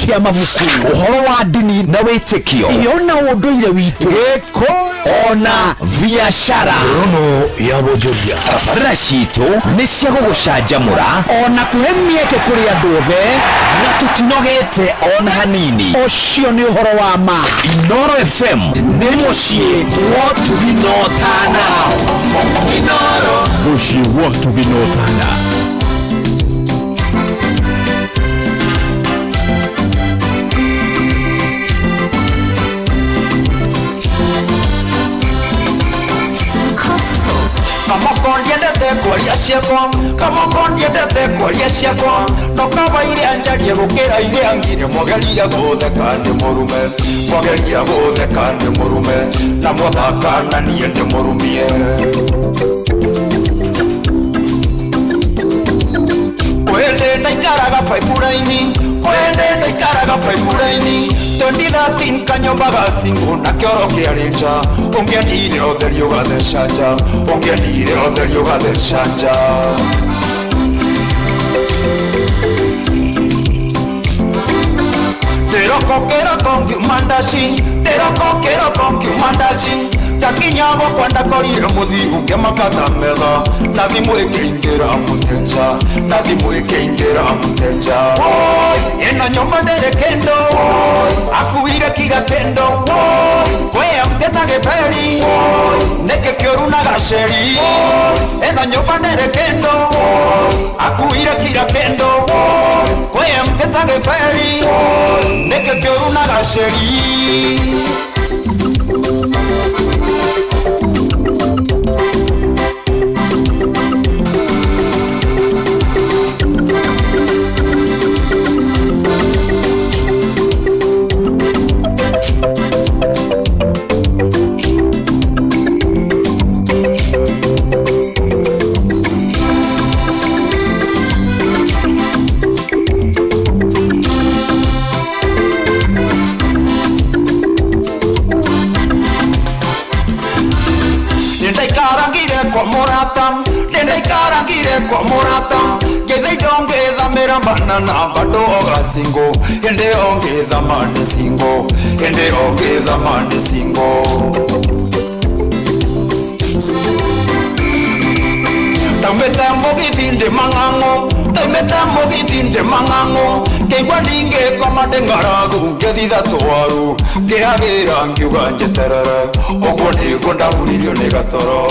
Kĩa mabuku, ũhoro wa ndini na wĩtĩkio, Iyo na ũndũire witũ. Gĩkũyũ ona biacara. Rono ya wonjoria. Tabarĩra citũ nĩ cia gũgũcanjamũra Ona kũhe mĩeke kũrĩ andũ othe. Na tũtinogete ona hanini. Ũcio nĩ ũhoro wa ma. Inoro FM nĩ mũciĩ wa ũtugi na ũtana. Inoro. Mũciĩ wa ũtugi na ũtana. Kamoko ndiendete kwaria ciakwa, kamoko ndiendete kwaria ciakwa, no kaba iria njarie gũkĩra iria ngire. Mwageria gũtheka nĩ mũrume, mwageria gũtheka nĩ mũrume, na mwathaka na niĩ ndĩ mũrumie. Kwende ndaikaraga paipuraini, kwende ndaikaraga paipuraini, 2013 kanyomba ga single na kĩoro kĩarĩ nja, ũngĩendire ũtheri ũgatheca nja, ũngĩendire ũtheri ũgatheca nja. Ndĩroko kĩroko ngiuma ndaci, ndĩroko kĩroko ngiuma ndaci, ndakinya gwakwa ndakorire mũthiu ngĩmakata metha, na thimũ ĩkĩingĩra mũtenja, na thimũ ĩkĩingĩra mũtenja. Woi, ĩno nyũmba ndĩrĩ kĩndũ, woi, akuire kira kĩndũ, woi, kwĩ ta gĩberi, woi, nĩkĩ kĩũru na gaceri, woi, ĩno nyũmba ndĩrĩ kĩndũ, woi, akuire kira kĩndũ, woi, kwĩ ta gĩberi, woi, nĩkĩ kĩũru na gaceri. Nĩndaikarangire kwa mũrata, nĩndaikarangire kwa mũrata, ngĩtha indo ngĩthamĩra banana bado ogacingo, hĩndĩ ĩyo ngĩthama nĩ single, hĩndĩ ĩyo ngĩthama nĩ single. Ndaumĩte mũgithi ndĩ mang'ang'o, ndaumĩte mũgithi ndĩ mang'ang'o, ngĩigua ningĩkoma ndĩ ng'aragu, ngĩthitha twaru, ngĩhagĩra ngiuga njeterere, ũguo nĩguo ndahuririo nĩ gatoro.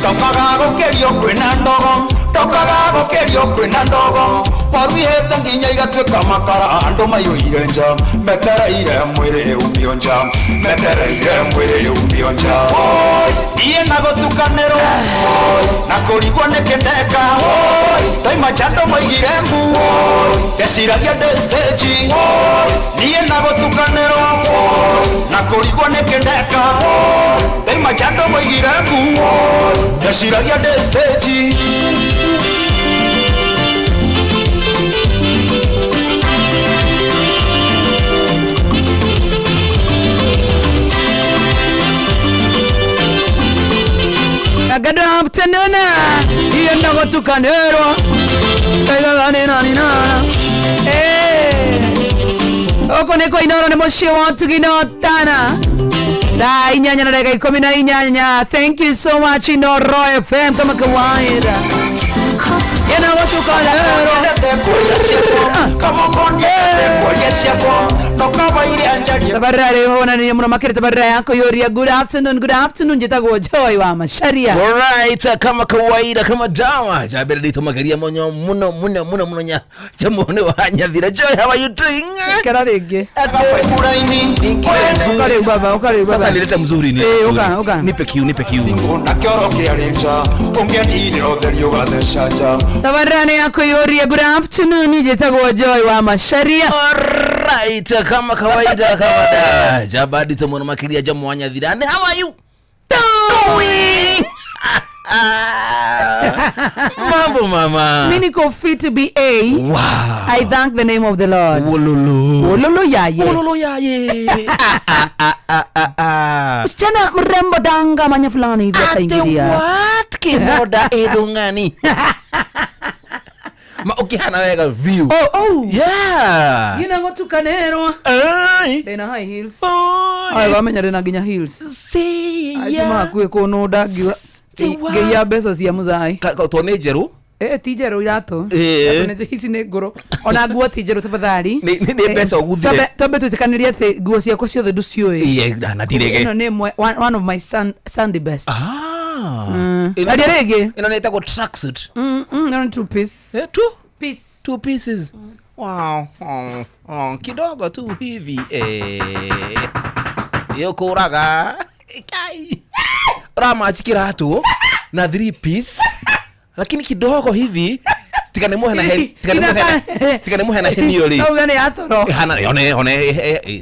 Ndokaga gũkĩrio kwĩna ndogo, ndokaga gũkĩrio kwĩna ndogo, waru ihĩte nginya igatuĩka makara, andũ maiyũire nja, metereire mwĩrĩ umio nja, metereire mwĩrĩ umio nja. Woi, niĩ na gũtukanĩrwo, woi, na kũrigwo nĩkĩ ndeka, woi, ndaima nja andũ maigire mbu, woi, ndeciragia ndĩ stage, woi, niĩ na gũtukanĩrwo, woi, na kũrigwo nĩkĩ ndeka, woi, ndaima nja andũ maigire mbu, woi, ndeciragia ndĩ stage. Good afternoon. Iyo ndagotukanirwo. Eh. Gũkũ nĩ kwa Inoro, nĩ mũciĩ wa ũtugi na ũtana. Thaa 8 na dakika 18. Thank you so much, Inoro FM, kama kawaida. Ĩno gũtukanĩrwo. Kamoko ndiendete kwaria ciakwa, no kaba iria njarie. Tabarĩra rĩ honania mũno makĩria tabarĩra yako yoria. Good afternoon, good afternoon. Njĩtagwo Joy wa Macharia. Alright, kama kawaida, kama dawa jabere rito mageria monyo muno muno muno muno nya jamone wa nyathira. Joy, how are you doing? Kera rĩngĩ. Paipuraini, Ũka rĩu baba, ũka rĩu baba. Sasa nilete mzuri ni. Eh, ũka, ũka. Nipe kiu, nipe kiu. Na kĩoro kĩarĩ nja, ũngĩendire ũtheri ũgatheca nja. Tabarĩra nĩ yako yoria. Good afternoon. Njĩtagwo Joy wa Macharia. Alright, kama kawaida, kama dawa jabadi tomono makiria jamu wa nyathira. How are you doing? Mambo mama. Mi niko fit BA. Wow. I thank the name of the Lord. Wololo. Wololo yaye. Wololo yaye. Ah, ah, ah, ah, ah. Msichana mrembo danga manya fulani hivi Ate akaingilia. what? Kimoda edungani. Ma ũkĩhana wega view. Oh, oh. Yeah. Ngina gũtukanĩrwo. Ai. Ndĩna high heels. Oi. Ai, wamenya ndĩna nginya heels. See Acio ya. mahakuhĩ kũnũnda ngiura Siwa. ngĩiya mbeca cia mũcai. Ka- to nĩ njerũ. Eh, ti njerũ iratũ. Eh. Iratũ ici nĩ ngũrũ. Ona nguo ti njerũ tafadhali. Nĩ mbeca ũguthire. Twambe twĩtĩkanĩrie atĩ nguo ciakwa ciothe ndũciũĩ. Iye, na ndirege. Ĩno nĩ ĩmwe one of my Sunday best. Ah. Aria rĩngĩ. Ĩno nĩ ĩtagwo tracksuit. Ĩno nĩ two piece. Eh, two Piece. two pieces. Wow. Oh, oh, kidogo tu hivi. Eh. Yũkũraga. Kai. Ũramachi kĩratũ na three piece. Lakini kidogo hivi tiga nĩ mũhe na he tiga nĩ mũhe na tiga nĩ mũhe na henio rĩ. Auga nĩ ya toro. Ihana one one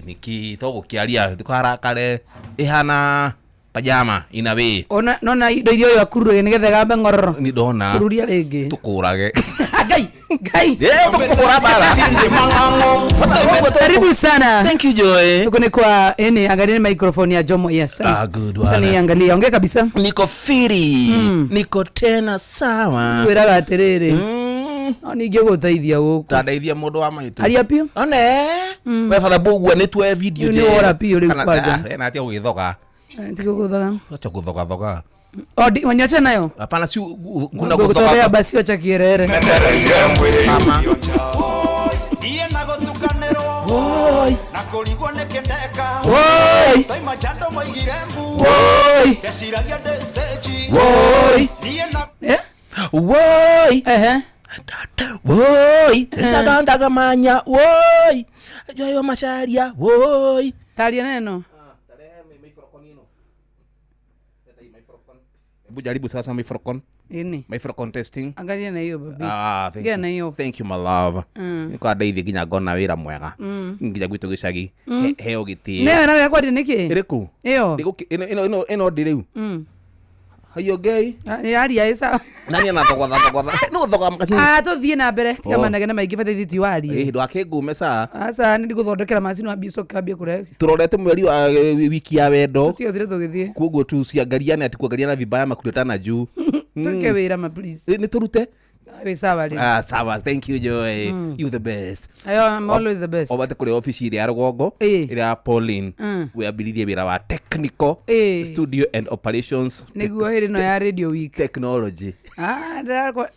niki tũgũkĩaria ndũkarakare ihana pajama in a way. Ona nona indo iria ũyũ akururagia nĩgetha ĩgambe ng'ororo. Nĩ ndona Kururia rĩngĩ. tũkũrage. Ngai, Ngai. Eh, tũkũhũra mbara. Karibu sana. Thank you Joy. Huku ni kwa yani, angalia microphone ya Jomo. Yes. Ah, good one. Acha niangalie. Ongea kabisa. Niko firi. Niko tena sawa. Kwĩraga atĩrĩrĩ. No ningĩ gũteithia gũkũ. Tandeithia mũndũ wa maitũ. Aria piũ. One. We batha bũgua nĩ tuoe video Rĩu nĩ wora piũ rĩu kwanja. Na atia gũgĩthoga. Tiga gũthoga. Acha gũthogathoga. Oh, wanyocha nayo. Hapana si kuna Gũthorea gũthoga. basi wacha kierere. Metereire mwĩrĩ umio nja. Iye na gũtukanĩrwo na kũrigwo nĩ kĩndeka Woi. Taima njando moigire mbu Woi. Ndeciragia ndĩ stage Woi. Niĩ na Eh? Woi. Ehe. Woi. Ndagandagamanya. Woi. Joy wa Macharia. Woi. Taria neno. Hebu jaribu sasa microphone. Ini. Microphone testing. Angalia na hiyo babi. Ah, thank Gĩa you. na hiyo. Thank you my love. Nĩkwandeithia nginya ngona wĩra mwega. Nginya gwitũ gĩcagi. Heo gĩtĩo. Nĩyo nawe yakwaria nĩkĩ? Ĩrĩkũ? Ĩyo. Ĩno ndĩ rĩu. Haiyo ngei. Yaria ĩ sawa. Nani anathogotha thogotha. No thoga makacini. Ah, tũthiĩ na mbere tiga Oh. manegene maingĩ bata ithuĩ ti warie. Eh, ndwakĩngume saa. Aca nĩ ndigũthondekera macini wambie coke wambie kũrehe. Tũrorete mweri wa wiki ya wendo. Tũtiotire tũgĩthiĩ. Koguo tusiangaliane ati kuangaliana vibaya makuletana juu. Twĩke wĩra ma please. Nĩ tũrute. Wĩ sawa rĩ. Ah, sawa. Thank you Joy. You the best. Ayo, I'm always the best. Obate kũrĩ obici ĩrĩa ya rũgongo Ĩĩ. ĩrĩa ya Pauline wĩambĩrĩirie wĩra wa technical Ĩĩ. studio and operations Nĩguo hĩndĩ ĩno ya radio week. technology. Ah, ndĩrakwa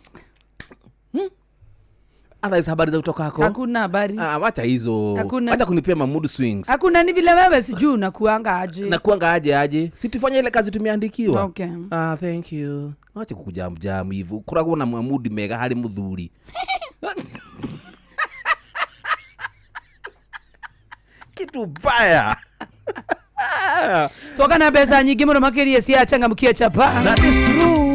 Otherwise habari za kutoka hako? hakuna habari. Ah, wacha hizo. Hakuna. Wacha kunipea ma mood swings. Hakuna ni vile wewe sijui unakuanga aje. Na kuanga aje aje. Si tufanye ile kazi tumeandikiwa. Okay. Ah, thank you. Wacha kukujam hivyo. Kuragwo na mood mega harĩ mũthuri. Kitu baya. Twoka na mbeca nyingĩ mũno makĩria cia changamkia chapa. That is true.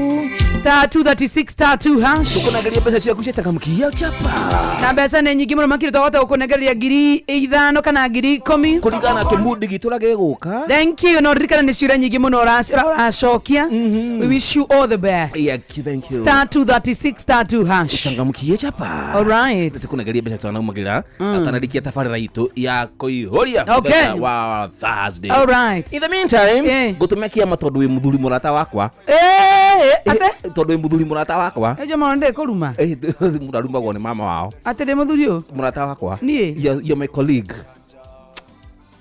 Star 236 star 2 hash. Tukunageria mbeca ciaku cia changamkia chapa. Na mbeca nĩ nyingĩ mũno makĩria twahota gũkũnengereria 5,000 kana 10,000. Kũringana na kĩmundi gitũ ũrĩa gĩgũka. Thank you. No ririkana nĩ ciũria nyingĩ mũno ũracokia. We wish you all the best. Yeah, thank you. Star 236 star 2 hash. Changamkia chapa. All right. Tukunageria mbeca twanaumagĩra atanarikia tabarĩra itũ ya kũihũria Okay. mũthenya wa Thursday. All right. In the meantime, Eh. ngũtũmia kĩama tondũ wĩ mũthuri mũrata wakwa. Eh, ate? Tondũ wĩ mũthuri mũrata wakwa. Ejo maũndũ ndĩ kũruma. Eh, mũndũ arumagwo nĩ mama wao. Atĩ ndĩ mũthuri ũyũ? Mũrata wakwa. Niĩ? You're my colleague.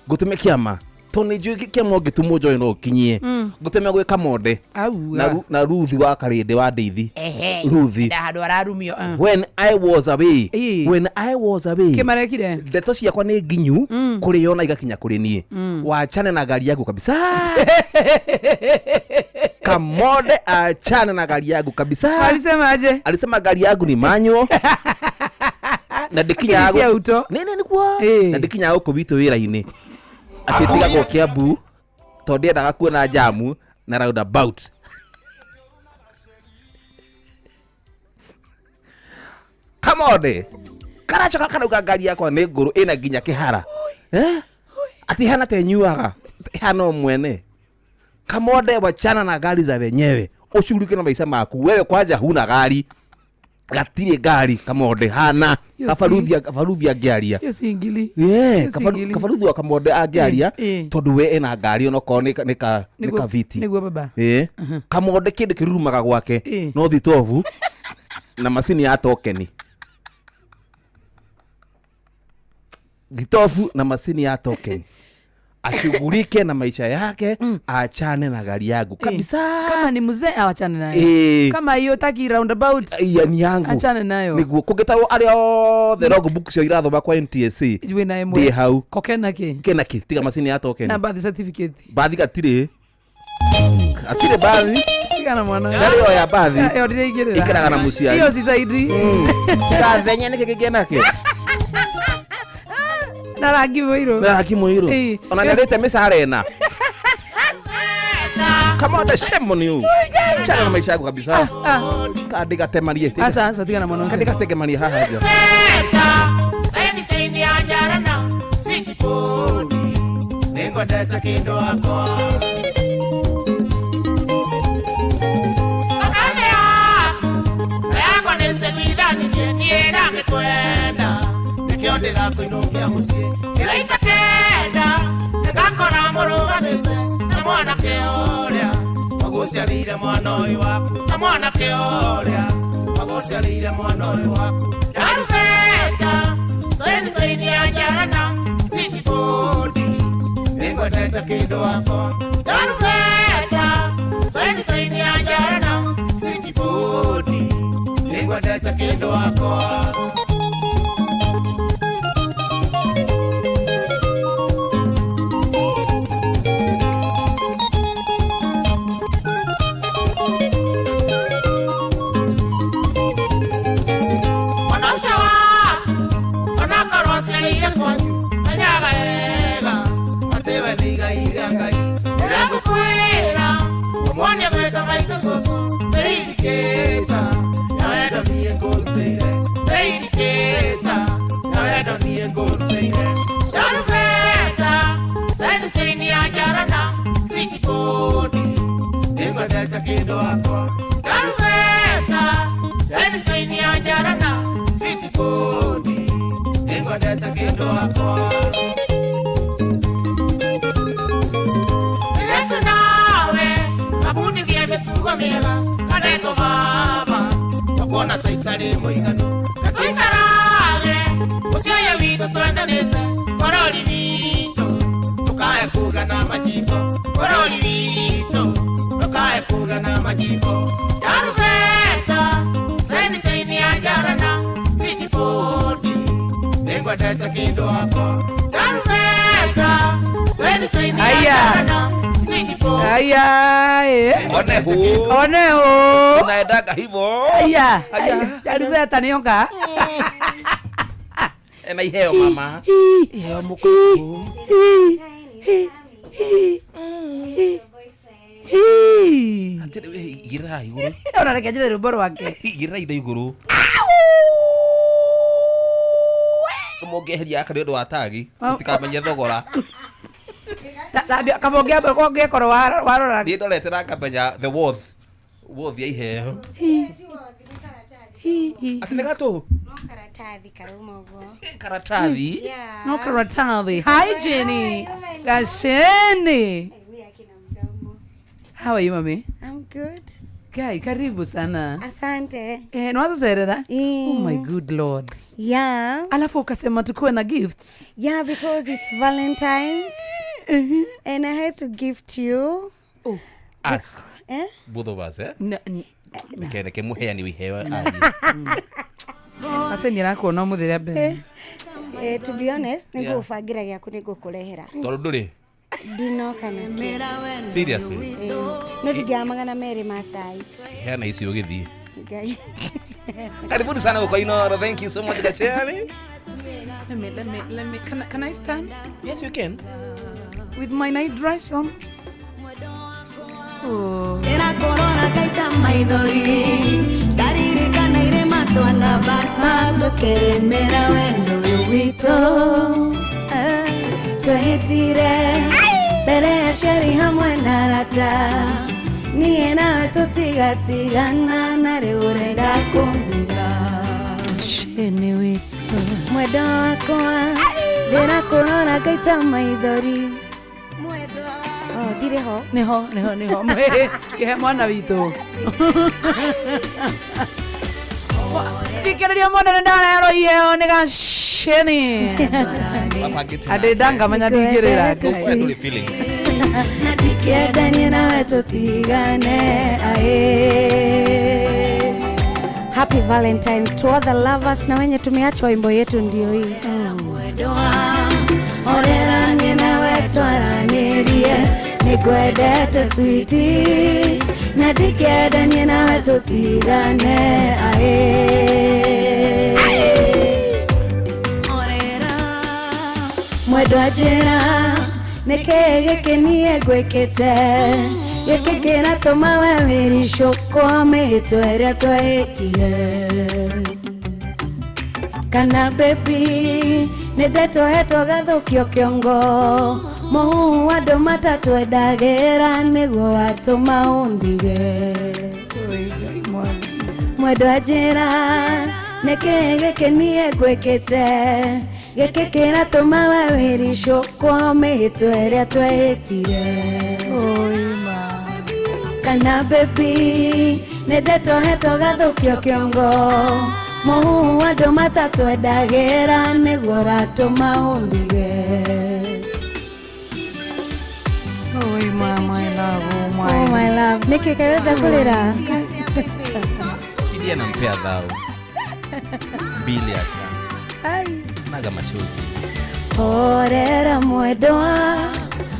Ngũtũmia kĩama tondũ nĩ njũĩ kĩama ũngĩtũmwo njoĩ no ũkinyie. Ngũtũmia gwĩ Kamonde. Auga. Na Ruthi wa Karĩndĩ wa Ndeithi. Ruthi. Na handũ ararumio. When I was away. Ĩĩ. When I was away. Kĩmarekire? Ndeto ciakwa nĩ nginyu kũrĩ yona igakinya kũrĩ niĩ. Wachane na gari yangu kabisa. Kamonde achane na gari yangu kabisa. Alisema aje? Alisema gari yangu ni manyo. Na ndikinyaga Lakini si auto. Nĩ nĩguo. Ĩĩ. Na ndikinyaga gũkũ gwitũ wĩra-inĩ. Atĩtigagwo Kiambu tondũ ndiendaga kuona jamu na roundabout. Kamonde karacoka karauga ngari yakwa nĩ ngũrũ ĩna nginya kĩhara. Eh? Ati hana ta ĩnyuaga ĩhana o mwene. Kamonde wachana na gari za wenyewe ushughulike na maisha maku. Wewe kwanja huna gari, gatirĩ ngari Kamonde hana. Yo Kabaruthi angĩaria. Hiyo si ingili. Yeah, Hiyo si ingili. kabaruthi wa Kamonde angĩaria tondũ we ena ngari onokorwo nĩ kaviti. Nĩguo baba. Kamonde kĩndũ kĩrurumaga gwake Ĩĩ. no thitobu na macini ya tokeni. Gitofu na macini ya token ashughulike na maisha yake, aachane na gari yangu kabisa. Kama ni mzee awachane nayo. Kama hiyo taki roundabout Iya ni yangu. Achane nayo. Niguo kũngĩtarwo arĩa othe logbook cio irathoma kwa NTSA Jue naye ndĩ hau. Kokena ke. Kena kĩ tiga macini ya token. Na birth certificate. Bathi gatirĩ atirĩ bathi. Tigana mwana. Ndarĩ oya bathi. Ĩyo ndĩraingĩrĩra. Ikaraga na mũciari. Hiyo sisaidi. Tigathenya nĩkĩ kĩngĩ nakĩo. Na rangi mũirũ. Na rangi mũirũ. Ona nĩarĩte mĩcara ĩna. Come on, shame on you. Chana na maisha yako kabisa. Kandigatemanie. Asa asa tigana mwana. Kandigategemanie haha nja. Saini saini ya jarana sikiponi ningwendete kindu wakwa yakwa nĩcegwithanirie niĩ ndangĩkwenda nĩkĩo ndĩrakũinũkia mũciĩ kĩraita kenda nĩngakora mũrũgamĩte na mwanake ũrĩa wagũciarĩire mwana ũyũ waku na mwanake ũrĩa wagũciarĩire mwana ũyũ waku yarubeta saini saini ya jarana sikiponi nĩngwendete kĩndũ wakwa yarubeta saini saini ya jarana sikiponi nĩngwendete kĩndũ wakwa. Oneho. Unaendaga hivyo. Aya. Jarubeta nionga. Ena iheo mama. Iheo muku. Atire gira iguru. Ona reke njibe rwimbo rwake. Gira ithe iguru. Mũngĩeheria aka nĩ ũndũ wa tagi, mũtikamenye thogora. Kama ũngĩkorwo warora. Niĩ ndorete na ngamenya the worth. Worth ya iheo. Atĩ nĩ gatũ? No karatathi karauma ũguo. Karatathi? No karatathi. Hi Jenny. Gasheni. How are you, mami? I'm good. Guy, karibu sana. Asante. Nwazoserera? Oh my good Lord. Yeah. Alafu ukasema tukuwe na gifts. Yeah, because it's Valentine's. And I had to gift you. Oh. Us. Eh? Both of us, eh? No. Neke muheani wihewa. Ase nirakuona umuthĩ mbere. To be honest, nĩngũgũbangĩra gĩaku nĩngũkũrehera. Tondũ ndũrĩ? Ndinoka nakĩo. Seriously? No ndingĩaga 200 ma cai. Heana ici ũgĩthiĩ. Ngai. Karibuni sana huko Inoro. Thank you so much, Gachani. Let me can I stand? Yes, you can. With my night dress on. Oh. Era corona kaita maithori ndaririkana irĩma twanambata tũkĩrĩmĩra wendo ũyũ witũ twehĩtire mbere ya aciari hamwe na arata niĩ nawe tũtigatigana na rĩu ũrenda kũndiga Shene witũ mwendwa wakwa ndĩrakũrora ngaita maithori. Oh, ndirĩ ho. Nĩho nĩho kĩhe mwana witũ. Muthikĩrĩria mũndũ nĩ ndarerwo iheo nĩ gaceni. Andĩ ndangamenya ndingĩrĩra. Ndũrĩ feelings. Na ndingĩenda nawe tũtigane ae. Happy Valentines to all the lovers na wenye tumeachwa, wimbo yetu ndio hii. Orera niĩ nawe twaranĩrie, nĩngwendete sweetie, na ndingĩenda niĩ nawe tũtigane ae. Orera mwendwa njĩra, nĩkĩĩ gĩkĩ niĩ ngwĩkĩte gĩkĩ kĩratũma we wĩricũkwo mĩhĩtwa ĩrĩa twehĩtire? Kana baby nĩ ndetwohetwo gathũkio kĩongo, mũhuhu andũ matatwendagĩra nĩguo watũma ũndige? Mwendwa njĩra, nĩkĩĩ gĩkĩ niĩ ngwĩkĩte gĩkĩ kĩratũma we wĩricũkwo mĩhĩtwa ĩrĩa twehĩtire? Kana baby nĩ ndetwohetwo gathũkio kĩongo, mũhuhu andũ matatwendagĩra nĩguo watũma ũndige? Oi, my love, oh my. Oh my love, nĩkĩ kaĩ ũrenda kũrĩra? Kidi anampea dhao mbili hata naga machozi. Horera mwendwa,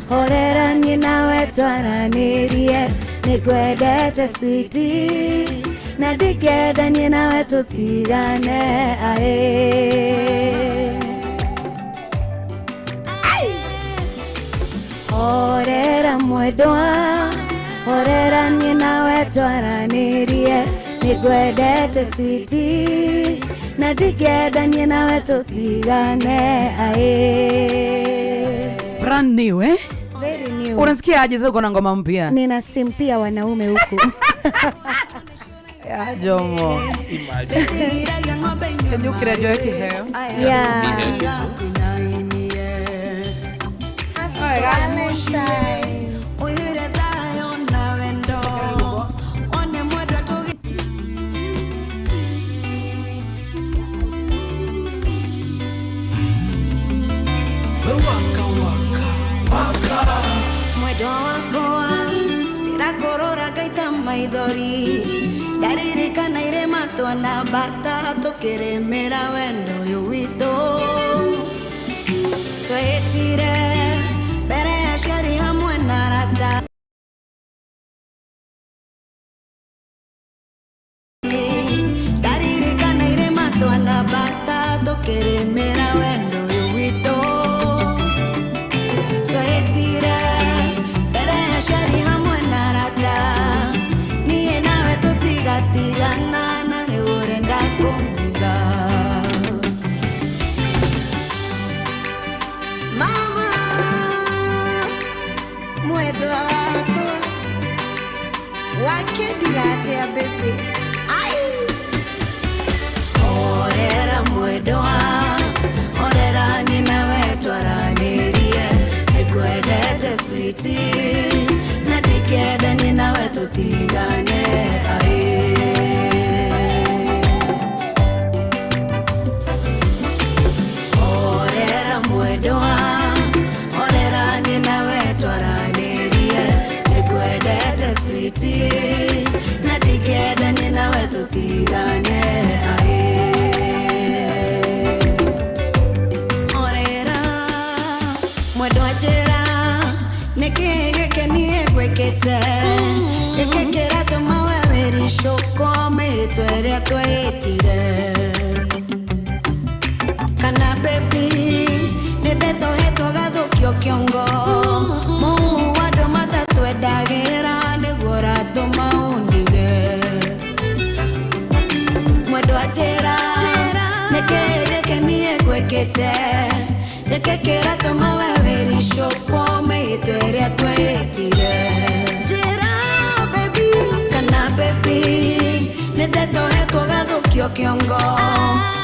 horera niĩ nawe twaranĩrie, nĩngwendete sweetie, na ndingĩenda niĩ nawe tũtigane ae. Horera mwendwa, horera niĩ nawe twaranĩrie, nĩngwendete sweetie, na ndingĩenda niĩ nawe tũtigane ae. Brand new, eh? Very new. Unasikia aje sasa uko na ngoma mpya? Nina simpia wanaume huku. Ya Jomo. Nyukire joe kiheo. Yeah. Valentine. Ũiyũire thayũ na wendo, one mwendwa tũgi. Mwendwa wakwa, ndĩrakũrora ngaita maithori, ndaririkana irĩma twanambata tũkĩrĩmĩra wendo ũyũ witũ. Twehĩtire mbere ya aciari hamwe na arata, ndaririkana irĩma twanambata tũkĩrĩmĩra wendo ũyũ witũ. Twehĩtire mbere ya aciari hamwe na arata, niĩ nawe tũtigatigana, na rĩu ũrenda kũndiga. Mama mwendwa wakwa, wakĩndiga atĩa baby? Ai, horera mwendwa, horera niĩ nawe twaranĩrie, nĩngwendete sweetie, na ndingĩenda niĩ nawe tũtigane ae. Horera mwendwa, horera niĩ nawe twaranĩrie, nĩngwendete sweetie, na ndingĩenda niĩ nawe tũtigane ae. Horera mwendwa njĩra, nĩkĩĩ gĩkĩ niĩ ngwĩkĩte gĩkĩ kĩratũma we wĩricũkwo mĩhĩtwa ĩrĩa twehĩtire? Kana baby nĩ ndetwohetwo gathũkio kĩongo, mũhuhu andũ matatwendagĩra nĩguo ũratũma ũndige? Mwendwa njĩra, nĩkĩĩ gĩkĩ niĩ ngwĩkĩte gĩkĩ kĩratũma we wĩricũkwo mĩhĩtwa ĩrĩa twehĩtire? Njĩra baby, kana baby nĩ ndetwohetwo gathũkio kĩongo,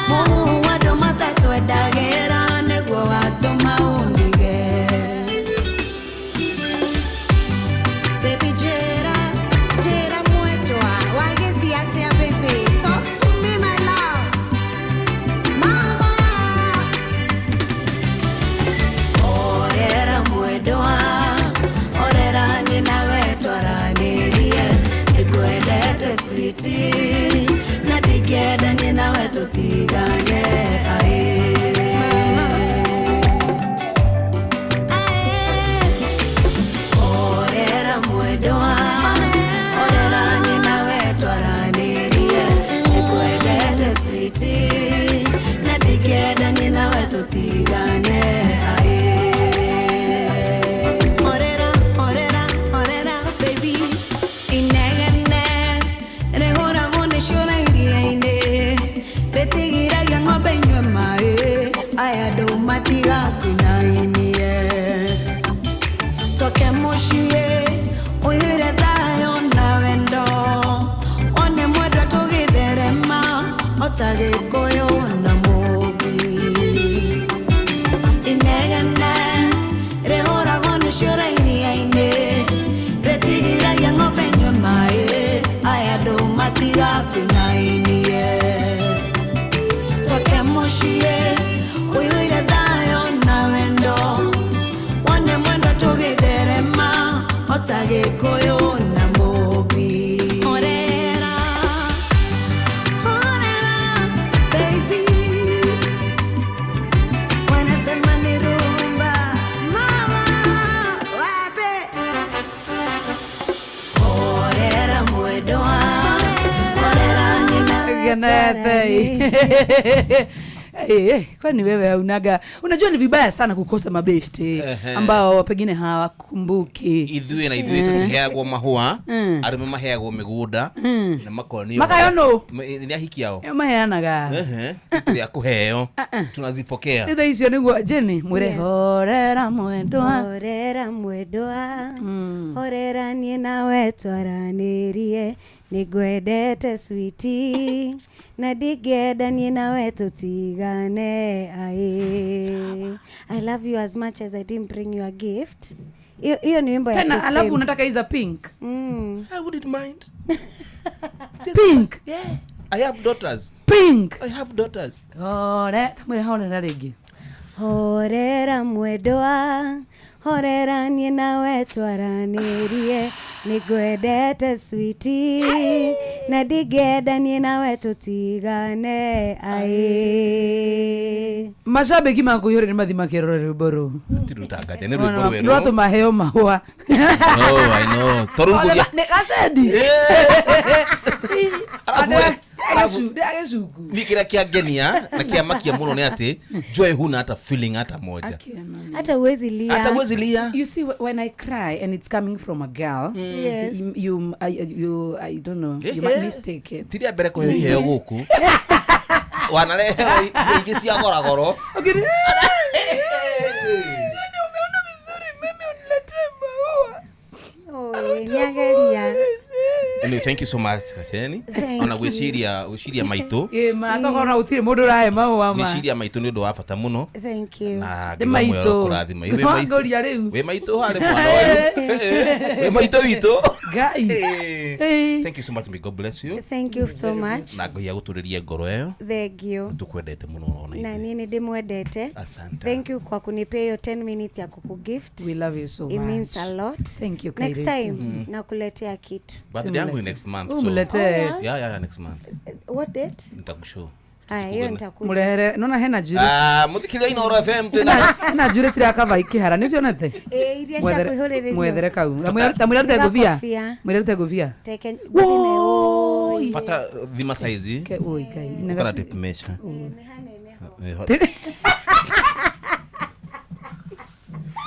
mũhuhu andũ matatwendagĩra nĩguo watũma ũndige? Baby njĩra, njĩra mwendwa, wagĩthiĩ atĩa baby? Talk to me, my love. sweetie, na ndingĩenda niĩ nawe tũtigane aĩ. Horera, horera, horera, baby. Inegene rĩhũragwo nĩ ciũra iria-inĩ, rĩtigiragia ng'ombe inyue maĩ, aya andũ matigakwinainie. Twake mũciĩ ũiyũire thayũ na wendo, one mwendwa tũgĩtherema o ta Gĩkũyũ na Mũmbi. Inegene rĩhũragwo nĩ ciũra iria-inĩ, rĩtigiragia ng'ombe inyue maĩ, aya andũ matigakwinainie. Twake mũciĩ ũiyũire thayũ na wendo, wone mwendwa tũgĩtherema o ta Gĩkũyũ na Mũmbi. Horera, horera, baby. Wanasema ni rumba, mama, wape. Horera mwendwa, horera nyina. Genethei. Eh, kwani wewe haunaga? Unajua ni vibaya sana kukosa mabeshte ambao pengine hawakumbuki. Ithuĩ na ithuĩ tũtiheagwo mahũa, arũme maheagwo mĩgũnda na makonio. Makayo nũ? Nĩ ahiki ao. Ĩyo maheanaga. Ehe, tũrĩ a kũheo, tunazipokea. Thutha icio nĩguo Jenny mwĩre Yes. horera mwendwa. Horera mwendwa, horera niĩ nawe twaranĩrie, nĩngwendete sweetie, na ndingĩenda niĩ nawe tũtigane aĩ. I love you as much as I didn't bring you a gift. Hiyo hiyo ni wimbo ya Tena alafu kusema. unataka iza pink. I wouldn't mind. Pink. Yeah. I have daughters. Pink. I have daughters. Hore, mwĩre horera rĩngĩ. Horera mwendwa, horera niĩ nawe twaranĩrie, nĩngwendete sweetie, na ndingĩenda niĩ nawe tũtigane aĩ. Mashabiki makũihũrĩ nĩ mathi makĩrora rwĩmbo rũu. Tirutangate nĩ rwĩmbo rwerũ. Rwatũma heo mahũa. No, I know. Toru nguria. Nĩ gacendi. Alafu- Agĩcungu. Ni kĩrĩa kĩangenia na kĩamakia mũno nĩ atĩ Joy huna hata feeling hata moja. Hata huwezi lia. Hata huwezi lia. You see, when I cry and it's coming from a girl, Yes. you, I don't know, you might mistake it. Ti rĩa mbere kũheo iheo gũkũ. Wanareheo ingĩ cia goragoro. Okay. Jenny, umeona vizuri, mimi uniletee maua. Oi, nĩageria. Anyway, thank you so much Gaceni. Thank Ona you. gwĩciria gwĩciria maitũ. Ĩ, ma, tokorwo na gũtirĩ mũndũ ũrahe mahũa ma. Gwĩciria maitũ nĩ ũndũ wa bata mũno. Thank you. Na Nĩ Ngai wa muoyo maitũ. kũrathima. Wĩ maitũ. Ngũria rĩu. Wĩ maitũ harĩ mwana ũyũ. Wĩ maitũ witũ. Ngai. Eh. Thank you so much. May God bless you. Thank you so much. Na Ngai agũtũrĩrie ngoro ĩyo. Thank you. Tũkwendete mũno ona Na ithuĩ. niĩ nĩ ndĩmwendete. Asante. Thank you kwa kunipea hiyo 10 minutes ya kukugift. We love you so It means much. a lot. Thank you, Next Kairĩtu. time nakuletea kitu. Birthday yangu ni next month. So. Umletee. Yeah, yeah, yeah, next month. What date? Nitakushow. Aya, hiyo nitakuja. Mũrehere, nona hena njuĩrĩ. Ah, mũthikĩria Inooro FM twĩna Hena njuĩrĩ cirakaba ikĩhara, nĩ ũcionete? Eh, iria cia kwĩhũrĩrĩrio. Mwethere kau. Tamwĩra rute ngũbia. Ngobia. Mwĩre rute ngũbia. Teke Woi. bata thima size. Ke oi kai. Ũkara tape measure. Eh,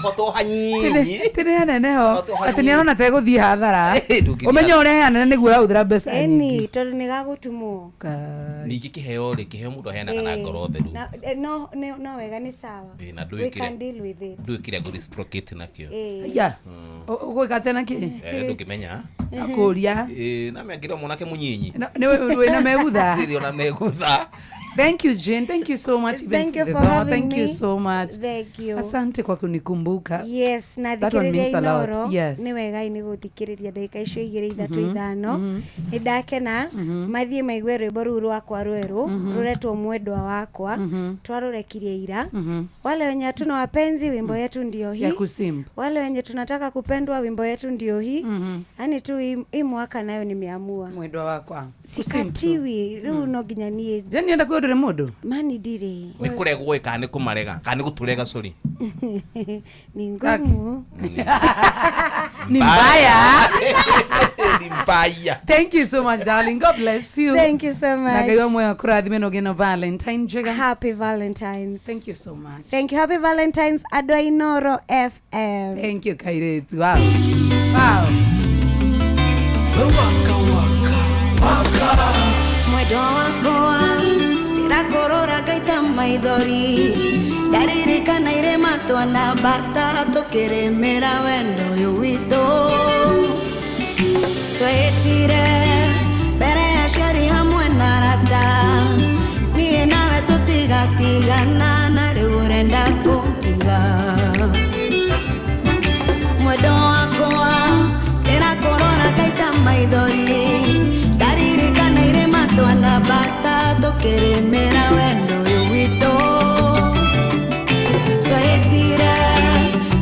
hoto hanini. Tĩrĩ hanene ho. Hoto hanini. Atĩ nĩ arona tegũthiĩ hathara. Ndũngĩthiĩ Ũmenye ũrehe hanene nĩguo ũrahũthĩra mbeca nyingĩ. Eni, tondũ nĩ gagũtumwo. Kai. Ningĩ kĩheo rĩ, kĩheo mũndũ aheanaga na ngoro theru. Na, no, no wega nĩ sawa. Ĩ, na We ndwĩkĩre can deal with it. ndwĩkĩre ngũ reciprocate nakĩo. Eh. Ya. Ũgwĩka atĩa nakĩ? Eh, ndũngĩmenya. Akũria. Ĩ, na mĩangĩre mwanake mũnyinyi. Nĩ wĩna megutha. Ndirĩ ona megutha. Thank you Jane. Thank you so much. Even Thank you the for door. having Thank me. you so much. Thank you. Asante kwa kunikumbuka. Yes, na That one thikĩrĩria means a lot. Inooro. Yes. Nĩ wega nĩ gũthikĩrĩria ndagĩka icio igĩrĩ ithatũ ithano. Nĩ ndakena mathiĩ maigue rwĩmbo rũu rwakwa rwerũ rũretwo mwendwa wakwa twarũrekirie ira. Wale wenye hatuna wapenzi wimbo yetu ndio hii. Ya kusimp. Wale wenye tunataka kupendwa wimbo yetu ndio hii. Yaani tu hii mwaka nayo nimeamua. Mwendwa wakwa. Sikatiwi rĩu no nginya niĩ Jane enda kwĩ Ndũrĩ mũndũ? Mani ndirĩ. Nĩ kũregwo ĩ, kana nĩ kũmarega, kana nĩ gũtũrega, sorry. Ni ngumu. Ni mbaya. Ni mbaya. Thank you so much, darling. God bless you. Thank you so Na Ngai wa much. muoyo akũrathime na ũgĩe na Valentine njega. Happy Valentines. Thank you so much. Thank you. Happy Valentines, andũ a Inoro FM. Thank you, kairĩtu. Wow. Wow. Mwendwa wakwa, ndĩrakũrora ngaita maithori, ndaririkana irĩma twanambata tũkĩrĩmĩra wendo ũyũ witũ. Twehĩtire mbere ya aciari hamwe na arata, niĩ nawe tũtigatigana, na rĩu ũrenda kũndiga. Mwendo wakwa, ndĩrakũrora ngaita maithori, ndaririkana irĩma twanambata tũkĩrĩmĩra wendo ũyũ witũ. Twehĩtire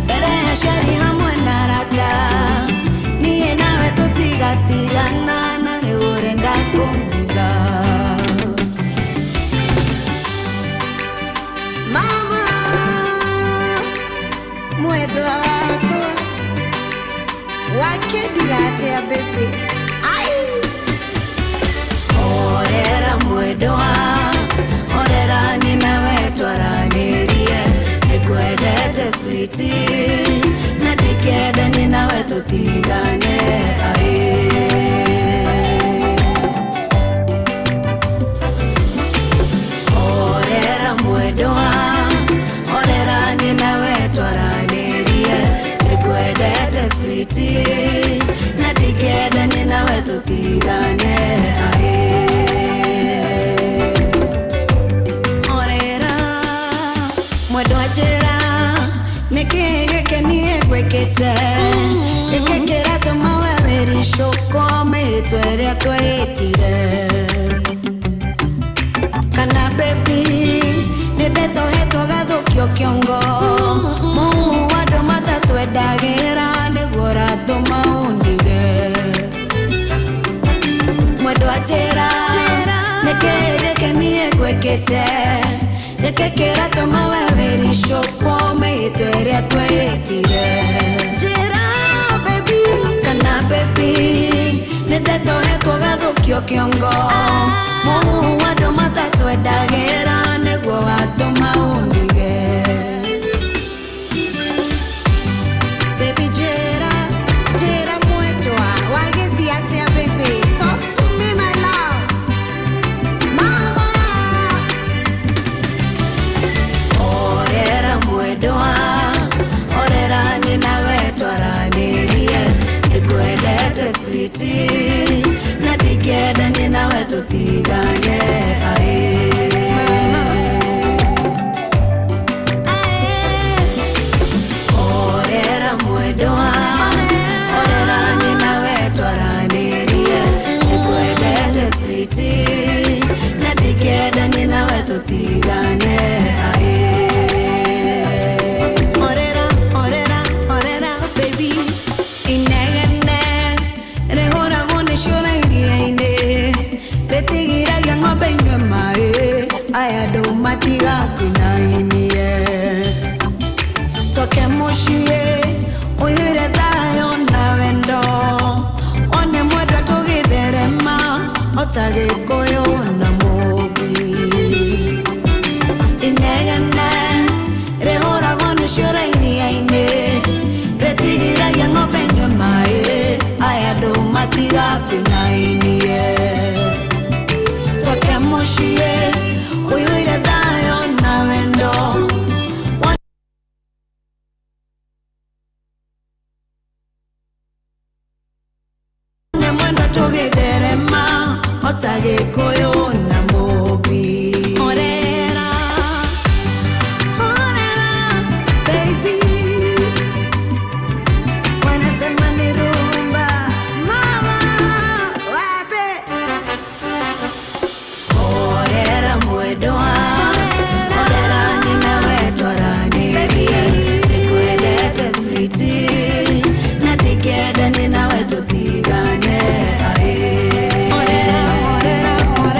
mbere ya aciari hamwe na arata, niĩ nawe tũtigatigana, na rĩu ũrenda kũndiga. Mama, mwendwa wakwa, wakĩndiga atĩa baby? Ai! Horera mwendwa, horera, niĩ nawe twaranĩrie, nĩngwendete sweetie, na ndingĩenda niĩ nawe tũtigane. Aĩ. Horera mwendwa, horera, niĩ nawe twaranĩrie, nĩngwendete sweetie, na ndingĩenda niĩ nawe tũtigane. Aĩ. Horera mwendwa, njĩra nĩkĩ gĩkĩ niĩ ngwĩkĩte, gĩkĩ kĩratũma we wĩricũkwo mĩhĩtwa ĩrĩa twehĩtire? Kana baby nĩ ndetohetwo gathũkio kĩongo, mũhu andũ matatwendagĩra nĩguo ũratũma ũndige? Mwendwa, njĩra nĩkĩ gĩkĩ niĩ ngwĩkĩte, gĩkĩ kĩratũma we wĩricũkwo mĩhĩtwa ĩrĩa twehĩtire? Njĩra baby, kana baby nĩ ndetohetwo gathũkio kĩongo, mũhu andũ matatwendagĩra nĩguo watũma ũndige? Baby, njĩra, njĩra mwendwa, wagĩthiĩ atĩa baby? Talk to me, my love. Mama. Horera mwendwa, horera, niĩ nawe twaranĩrie, nĩngwendete sweetie, na ndingĩenda niĩ nawe tũtigane. Aĩ. Horera mwendwa, horera, niĩ nawe twaranĩrie, nĩngwendete sweetie, na ndingĩenda niĩ nawe tũtigane. Aĩ. Horera, horera, horera baby. Inegene rĩhũragwo nĩ ciũra iria-inĩ, rĩtigiragia ng'ombe inyue maĩ, aya andũ matigakwinainie. Twake mũciĩ ũiyũire thayũ na wendo, one mwendwa tũgĩtherema ota Gĩkũyũ na Mũmbi. Inegene rĩhũragwo nĩ ciũra iria-inĩ, rĩtigiragia ng'ombe inyue maĩ, aya andũ matigakwinainie. Twake mũciĩ ũiyũire thayũ na wendo. One mwendwa tũgĩtherema ota Gĩkũyũ na Mũmbi. Horera, horera baby, wanasema ni rumba. Mama, wape. Horera mwendwa, horera, niĩ nawe twaranĩrie, nĩngwendete sweetie, na ndingĩenda niĩ nawe tũtigane. Aĩ. Horera, horera, horera.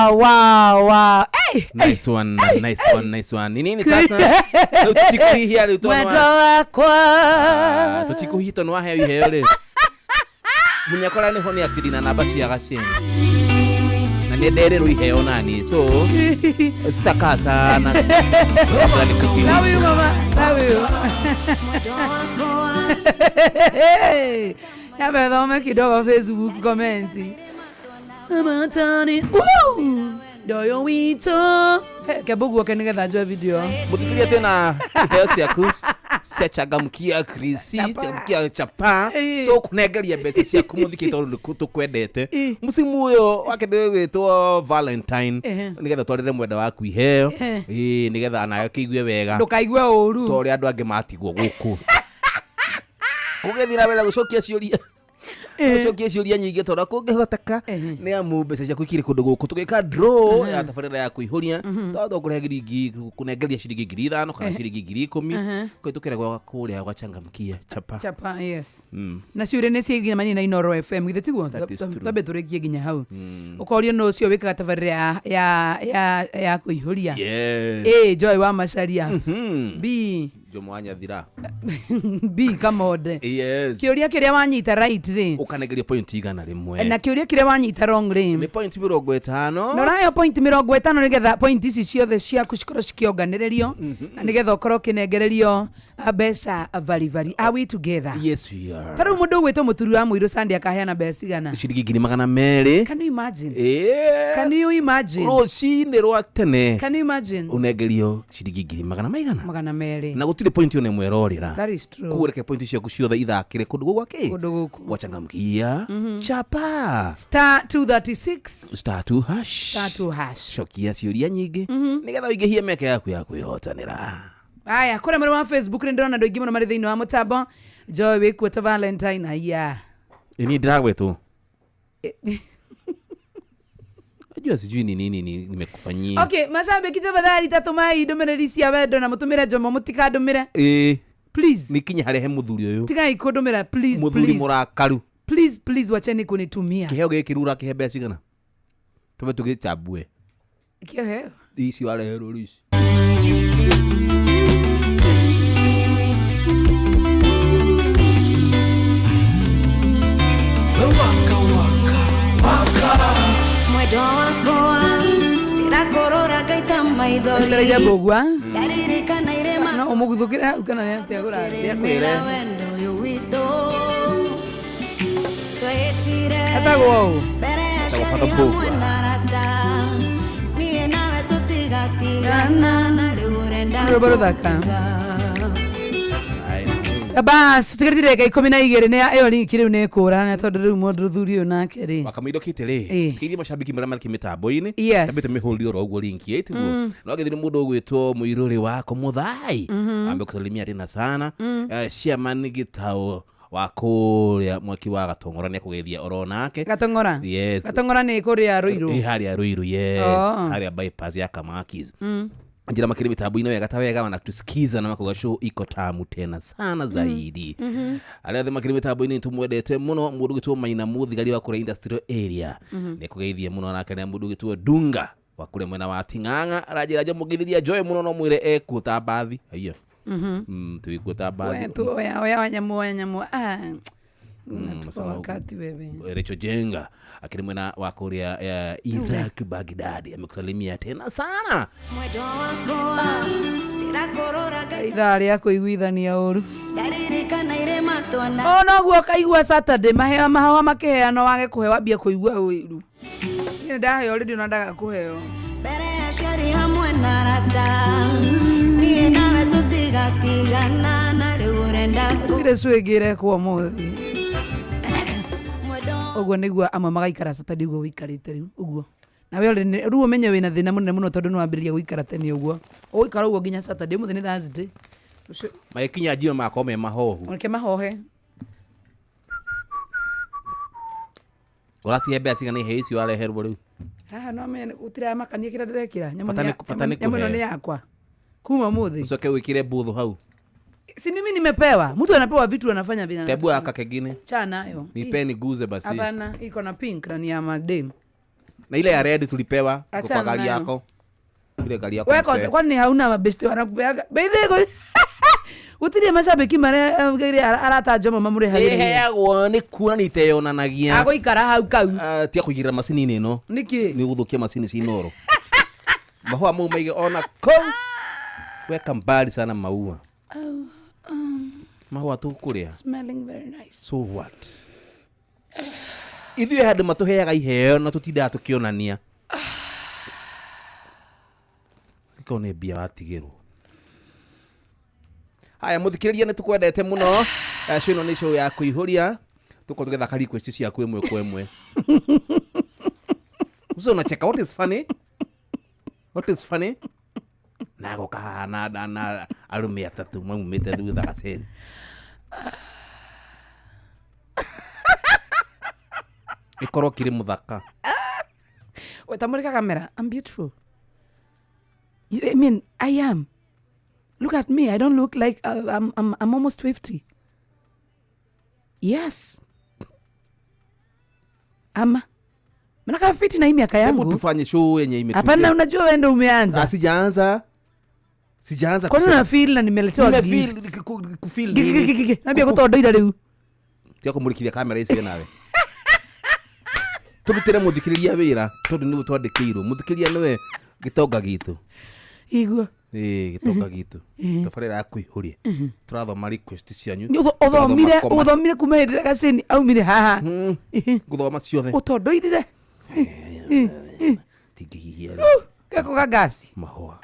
Wow, wow, wow. Hey, Nice one, nice one, nice one. Ni nini sasa? Rĩu tũtikũhihia rĩu tondũ mwendwa wa- wakwa. Ah, tũtikũhihia tondũ waheo iheo rĩ. Munyakora nĩho nĩ atiri na namba cia gacini. Na nĩ nderĩrwo iheo nani. So sitakaa sana. Kabla Love you, nikufilishe. mama. Love you. Mwendwa wakwa Yamethome kidogo Facebook comment. Amatani. Woo! Ndoyo witũ. He, kembuguo ke nĩgetha njoe video. Mũthikĩria tena iheo ciaku cia changamkia krisi changamkia chapa Ĩĩ. tũkũnengeria mbeca ciaku mũthikĩ tondũ nĩ tũkwendete Ĩĩ. mũcimu ũyũ wake nĩ wĩtwo valentine Ehe. nĩgetha twarĩre mwenda waku iheo Ehe. Ĩĩ, nĩgetha nawe kĩigue wega Ndũkaigue ũru. ta ũrĩa andũ angĩ matigwo gũkũ kũgĩthiĩ na mbere gũcokia ciũria gũcokia ciũria nyingĩ tondũ kũngĩhoteka Ehe. nĩ amu mbeca ciaku ikĩrĩ kũndũ gũkũ tũgĩka draw ya tabarĩra ya kũihũria tondũ tũkũrehe ciringi kũnengeria ciringi 5,000 kana ciringi 10,000 kũhĩtũkĩra gwa kũrĩa gwa changamkia chapa Chapa, yes. Na ciũria nĩ ciĩgiamanie na Inoro FM githĩ tiguo? That is true. Twambe tũrĩkie nginya hau. Ũkorio nũ ũcio wĩkaga tabarĩra ya ya ya ya kũihũria. Yes. A Joy wa Macharia. B Jomo wa Nyathira B Kamonde. yes Kĩũria kĩrĩa wanyita right rĩ ũkanengeria point 100 na kĩũria kĩrĩa wanyita wrong rĩ nĩ point 50 na ũraheo point 50 nĩgetha point ici ciothe ciaku cikorwo cikĩonganĩrĩrio na nĩgetha ũkorwo ũkĩnengererio mbeca varibari. Are we together? Yes we are. Ta rĩu mũndũ ũgwĩtwo mũturi wa mũirũ Sunday akaheana mbeca cigana? Ciringi 200,000. Can you imagine? Ĩĩ. Can you imagine? Rũcinĩ rwa tene Can you imagine? ũnengerio ciringi ngiri magana maigana 200. Na gũtirĩ point ona ĩmwe ĩrorĩra. That is true. Koguo reke point ciaku ciothe ithakĩre kũndũ gũkũ gwakĩ Kũndũ gũkũ. gwachangamkia chapa Star 236 star 2 hash star 2 hash. cokia ciũria nyingĩ nĩgetha ũingĩhie mĩeke yaku ya kwĩhotanĩra. Aya, kũrĩa mwena wa Facebook nĩ ndĩrona andũ aingĩ mũno marĩ thĩinĩ wa mũtambo. Joy wĩkuo ta Valentine haya. Ĩ, niĩ ndĩragwetwo najua sijui ni nini nimekufanyia. Okay, mashabiki tafadhali tatũmai ndũmĩrĩri cia wendo na mũtũmĩre Jomo mũtikandũmĩre. Ĩ, Please. nĩ kinya harĩa he mũthuri ũyũ Tigai kũndũmĩra please mũthuri please. mũrakaru. Please please wacheni kunitumia. Kĩheo gĩkĩ rĩu ũrakĩhe mbeca cigana tũbe tũgĩchambue Kĩheo. icio areherwo rĩu ici. Mwendwa wakwa ndĩrakũrora ngaita maithori Etereire mbũgua. Ndaririkana irĩma No ũmũguthũkĩre hau kana nĩ atĩa kũrathiĩ. Rĩmĩra wendo ũyũ witũ twehĩtire Etagwo ũũ. mbere ya Etagwo aciari Father hamwe Mbũgua. na arata niĩ nawe tũtigatigana na rĩu ũrenda Rwĩmbo rũthaka. kũndiga. Bas, tũtigĩrĩte ndagĩka 12 nĩ ĩyo linki rĩu nĩ ĩkũra na tondũ rĩu mũndũ thuri ũyũ nake rĩ. Wakamũindo kĩte rĩ Ĩ. kĩirie macambiki marĩa marĩ mĩtambo-inĩ Yes. tambĩte mĩhũri oro ũguo linki ĩtiguo no gĩthiri mũndũ ũgwĩtwo mũirũrĩ wako mũthai amekusalimia tena sana. Chairman Gitau wa kũrĩa mwaki wa Gatong'ora nĩ akũgeithia oro nake. Gatong'ora. Yes. Gatong'ora nĩ kũrĩa Ruiru. Ĩ, harĩa Ruiru yes. Oh. Harĩa bypass ya Kamakis njira makiri mitambo-inĩ wega ta wega wanatusikiza na makuga show iko tamu tena sana zaidi. Arĩa othe makiri mitambo-inĩ nĩtũmwendete mũno mũndũ ũgĩtwo Maina Mũthigari wa kũrĩa industrial area nĩ kũgeithie mũno nake na mũndũ ũgĩtwo Dunga wa kũrĩa mwena wa Ting'ang'a aranjĩra nja mũgeithiria Joy mũno no mwĩre ekuo ta mbathi aiya tuikuo ta We mbathi. tu oya oya wanyamu wanyamu. Ah. Unatupa Sawa. wakati wewe. Rachel Jenga akiri mwena wa kũrĩa Iraq Baghdad amekusalimia tena sana. Mwendwa wakwa ndĩrakũrora ngaita Ithaa rĩa kũiguithania ũru. Ndaririkana irĩma twana O noguo ũkaigua Saturday maheo mahũa makĩheanwo wage kũheo wambie kũigua ũiru. Niĩ nĩ ndaheo rĩndiũ na ndaga kũheo. mbere ya aciari hamwe na arata niĩ nawe tũtigatigana na rĩu ũrenda kũ Gũtirĩ cuĩ ĩngĩ ĩrekwo ũmũthĩ. Mwendwa Ũguo nĩguo amwe magaikara Saturday ũguo ũikarĩte rĩu ũguo. Nawe rĩu ũmenye wĩna thĩna mũnene mũno tondũ nĩ wambĩrĩria gũikara tene ũguo. Ũgũikara ũguo nginya Saturday, ũmũthĩ nĩ Thursday. Ũcio Magĩkinya njio makorwo me mahohu. reke mahohe. Ũracihe mbeca cigana iheo icio wareherwo rĩu? Haha no menye gũtiramakania kĩrĩa ndĩrekĩra. Nyamũ Bata bata nĩ nyamũ ĩno kũheo. nĩ yakwa. Kuma ũmũthĩ. Ũcoke wĩkĩre mbũthũ hau. Si mimi nimepewa. Mtu anapewa vitu anafanya vina. Tebu aka kengine. Chana nayo. Nipe niguze basi. Hapana, iko na pink na ni ya madem. Na ile ya red tulipewa iko kwa Achana gari nayo. yako. Ile gari yako. Weko mzee. kwani hauna mabesti wanakupeaga beithe gutirie macambĩki marĩa arata njomo mamũrĩhagĩrĩria Iheagwo nĩ kuona nĩ iteyonanagia. agũikara hau kau Ah, tia kũigĩrĩra macini-inĩ ĩno. nĩkĩ Nĩ gũthũkia macini cinoro. Mahũa mau maige ona kũu. Weka mbali sana maua. Mahũa tũkũrĩa. Smelling very nice. So what? Ithuĩ handũ matũheaga iheo na tũtindaga tũkĩonania. Ĩkorwo nĩ mbia watigĩrwo. Haya mũthikĩrĩria nĩ tũkwendete mũno. Show ĩno nĩ show ya kũihũria. Tũkorwo tũgĩthaka request ciaku ĩmwe kwa ĩmwe. Ucio unacheka, what is funny? What is funny? Na goka haha na arũme atatũ maumĩte thutha gaceni. Ĩkorwo kĩrĩ mũthaka. Wetamurika kamera. I'm beautiful. I mean, I am. Look at me. I don't look like I'm almost 50. Yes. Ama. Mnaka fiti na hii miaka Hebu yangu. tufanye show yenye imetulia. Hapana, unajua wewe ndio Ah, umeanza. sijaanza. Sijaanza Kwani kusema. una feel na nimeletewa Nime gift? feel kufeel nini? Gigigigigi. Nambia gutondoira riu. Tiga kũmũrĩkithia kamera icio nawe. Tũrutĩre mũthikĩrĩria wĩra tondũ nĩwe twandĩkĩirwo. Mũthikĩrĩria nĩwe gĩtonga gitũ. Igua. Ĩĩ gĩtonga gitũ. Tabarĩra ya kũihũria. Tũrathoma request cianyu. Nĩ ũthomire Tũrathoma koma. ũthomire kuma hĩndĩ ĩrĩa Gacini aumire haha. Ngũthoma ciothe. Ũtondoirire. Tingĩhihia Gako ga ngasi. mahũa.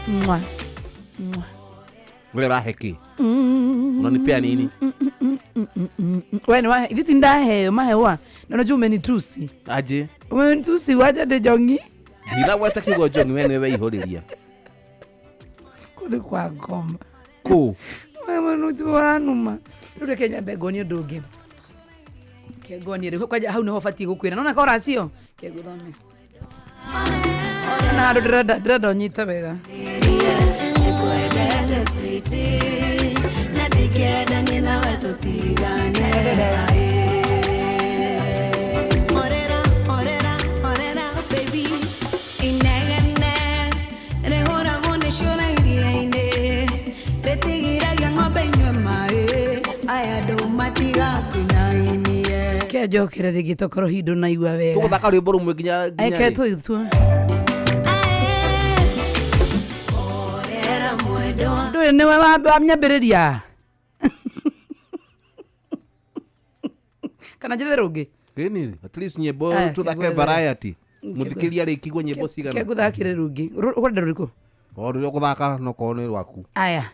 Mwah. Wewe ũrahe kĩ? Unanipea nini? We nĩ wahe ithuĩ ti ndaheo mahewa na unajua umenitusi Aje. umenitusi waja ndĩ njongi Ndinagweta kiugo njongi we nĩwe weihũrĩria. kũndĩ kwa ngoma Kũ? ũranuma rĩu reke nyambe ngonie ũndũ ũngĩ ke ngonie rĩu kwanja hau nĩho batiĩ gũkwĩra nona koracio ke ngũthome na handũ ndĩrenda ũnyite wega Nĩngwendete sweetie, na ndingĩenda niĩ nawe tũtigane. Horera, horera, horera, baby. Inegene rĩhũragwo nĩ ciũra iria-inĩ, rĩtigiragia ng'ombe inyue maĩ, aya andũ matigakwinainie. ke njokere rĩngĩ tokorwo hihi ndũnaigua wega Tũgũthaka rwĩmbo rũmwe nginya nginya eke rĩ? tũitua Horera mwendwa. ndũĩ nĩwe wanyambĩrĩria kana njethe rũngĩ Ĩni, at least nyĩmbo Aya, tũthake kĩngwethere. variety. Mũthikĩrĩria rĩkigua nyĩmbo cigana. ke ngũthakĩre rũngĩ ũkwenda rũrĩkũ O rũrĩa ũgũthaka no korwo nĩ rwaku. aya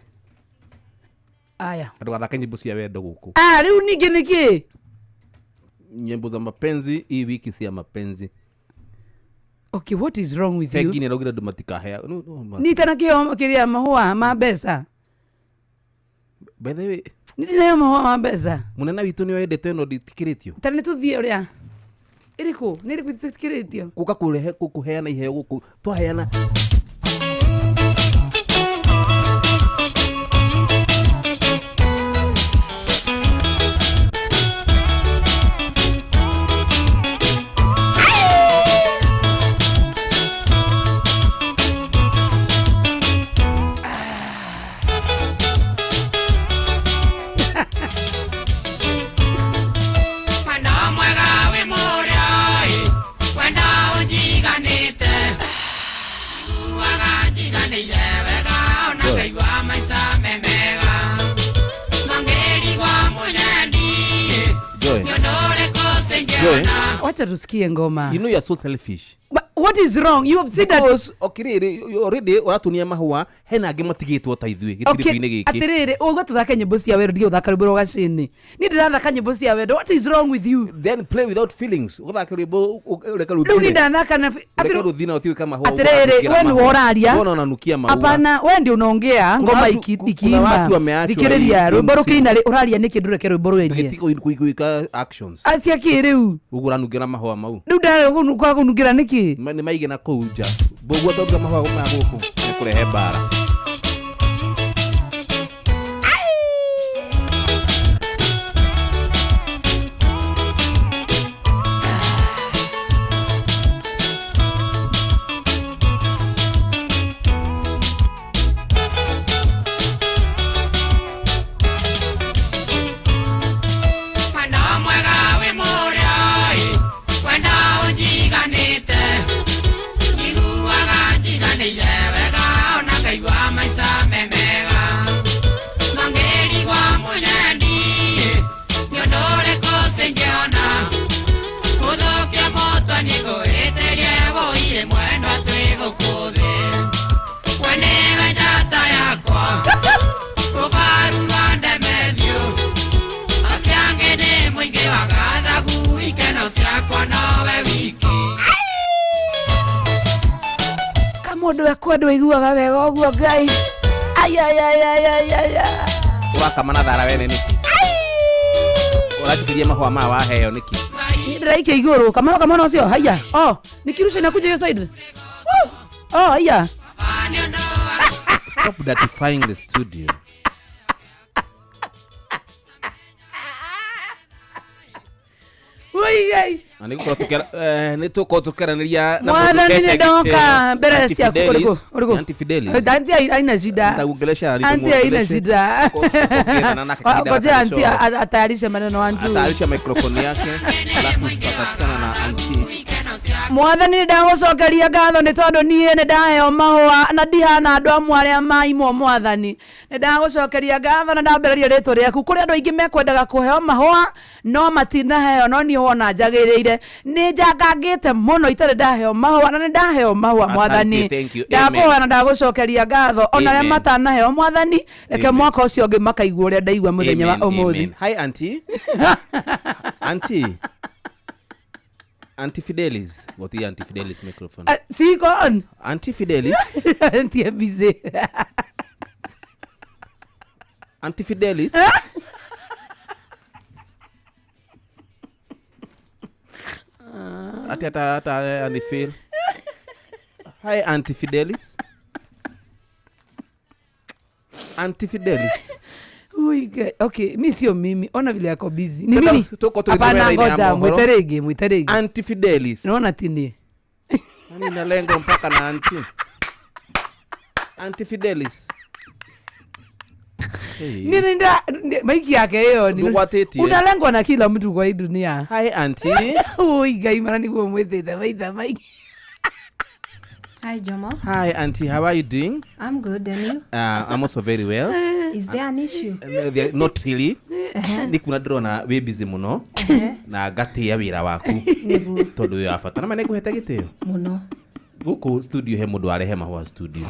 aya Ndũgathake nyĩmbo cia wendo gũkũ. ah rĩu ningĩ nĩkĩ Nyĩmbo za mapenzi hii wiki si ya mapenzi. okay what is wrong with you Bengi nĩ ĩraugire andũ matikahea. No, no, ma- nitana kĩo kĩrĩa mahũa ma mbeca By the way, nĩ ndinaheo mahũa ma mbeca mũnene witũ nĩ wendete ĩno ndĩtĩkĩrĩtio. ta nĩ tũthiĩ ũrĩa ĩrĩkũ nĩ ĩrĩkũ ĩtĩkĩrĩtio Gũka kũrehe kũheana iheo gũkũ twaheana Mwenda mwega wĩ mũrĩa ĩ, mwenda ũnjiganĩte. Njiguaga njiganĩire wega ona ngaigua maica me mega. No ngĩrigwo mũnyendi ĩ, Joy. nĩ ũndũ ũrĩkũ cingĩona? wacha tusikie ngoma You know you are so selfish. But what is wrong you have seen that Because okirĩrĩ already ũratunia mahũa hena angĩ matigĩtwo ta ithuĩ gĩtirĩbu-inĩ gĩkĩ. atirĩrĩ ũguo tũthake nyĩmbo cia wendo ndige gũthaka rwĩmbo rwa gacini niĩ ndĩrathaka nyĩmbo cia wendo what is wrong with you Then play without feelings. Ũgathaka rwĩmbo ũreke rĩu niĩ rũthire. ndathaka na Reke rũthire na ũtige mahũa. atirĩrĩ we nĩwe ũraria Wona unanukia maua. hapana we ndio unaongea Kuna ngoma watu- kuna ikiimba watu wameachwa thikĩrĩria hii- rwĩmbo hii rũkĩina rĩ ũraria nĩkĩ ndũreke rwĩmbo rwenjie Ndũgĩtige gwĩka actions. acia kĩ rĩu Ũguo ũranungĩra mahũa mau. rĩu ndarĩ kwa kũnungĩra nĩkĩ Nĩ maige na kũu nja. Ũguo tondũ mahũa ma gũkũ nĩ kũrehe mbara. Ũndũ ekwendwo iguaga wega ũguo Ngai. Ayayayayaya. Ũrakama na thara wene nĩkĩ? Ũratikiria mahũa maya waheo nĩkĩ? Ndĩraikia igũrũ kamano kamano ũcio haya. Oh, nikirusha inakuja hiyo side. Woo! Oh, haya. Stop dirtifying the studio. Ui Ngai. Na nĩ gũkorwo nĩ tũkorwo tũkĩaranĩria na mũndũ Mwathani ũhete nĩ ndoka gĩtĩo. mbere Auntie ciaku Fidelis. ũrĩkũ ũrĩkũ. Auntie Fidelis. Auntie haina shida. Nitakuongelesha, Auntie haina nitamuongelesha. shida. Kuongea nake kahinda Ngoja auntie gatarĩ atayarishe maneno antu. Atayarisha microphone yake alafu tutapatikana na auntie. Mwathani nĩ ndagũcokeria ngatho nĩ tondũ niĩ nĩ ndaheo mahũa na ndihana andũ amwe arĩa maimwo mwathani. Nĩ ndagũcokeria ngatho na ndambĩrĩria rĩtwa rĩaku. Kũrĩ andũ aingĩ mekwendaga kũheo mahũa no matinaheo, no niĩ wona njagĩrĩire. Nĩ njangangĩte mũno itarĩ ndaheo mahũa na nĩ ndaheo mahũa Asante, mwathani. thank you. Amen. Ndakũhoya na ndagũcokeria ngatho ona arĩa Amen. matanaheo mwathani, reke Amen. mwaka ũcio ũngĩ makaigua ũrĩa ndaigua mũthenya wa Amen, ũmũthĩ. amen. Hi auntie. Auntie. Auntie Fidelis. What is Auntie Fidelis microphone? Siko on. Auntie Fidelis. Auntie busy. Auntie Fidelis. Ati ata ata anifeel. Hi Auntie Fidelis. Auntie Fidelis. Ui, okay, mi sio mimi. Ona vile yako busy. Ni Tena mimi. tuko tu Hapana, through line ya ngoja mohoro. mwite rĩngĩ, mwite rĩngĩ. Auntie Fidelis. Naona tini. Nani nalenga mpaka na auntie. Auntie Fidelis. Hey. Nini nda maiki yake hiyo ni. Ndũgwatĩtie. Unalengwa na kila mtu kwa hii dunia. Hi auntie. Ui, Ngai mara niguo mwithite maitha maiki. Hi, Jomo. Hi auntie, how are you doing? I'm good, and you? I'm also very well. Is there an issue? Not really. Nĩ kuona ndĩrona wĩ busy mũno na ngatĩĩa wĩra waku tondũ wĩ wa bata. Na ma nĩngũhete gĩtĩo Mũno. gũkũ studio he mũndũ warehe mahũa studio.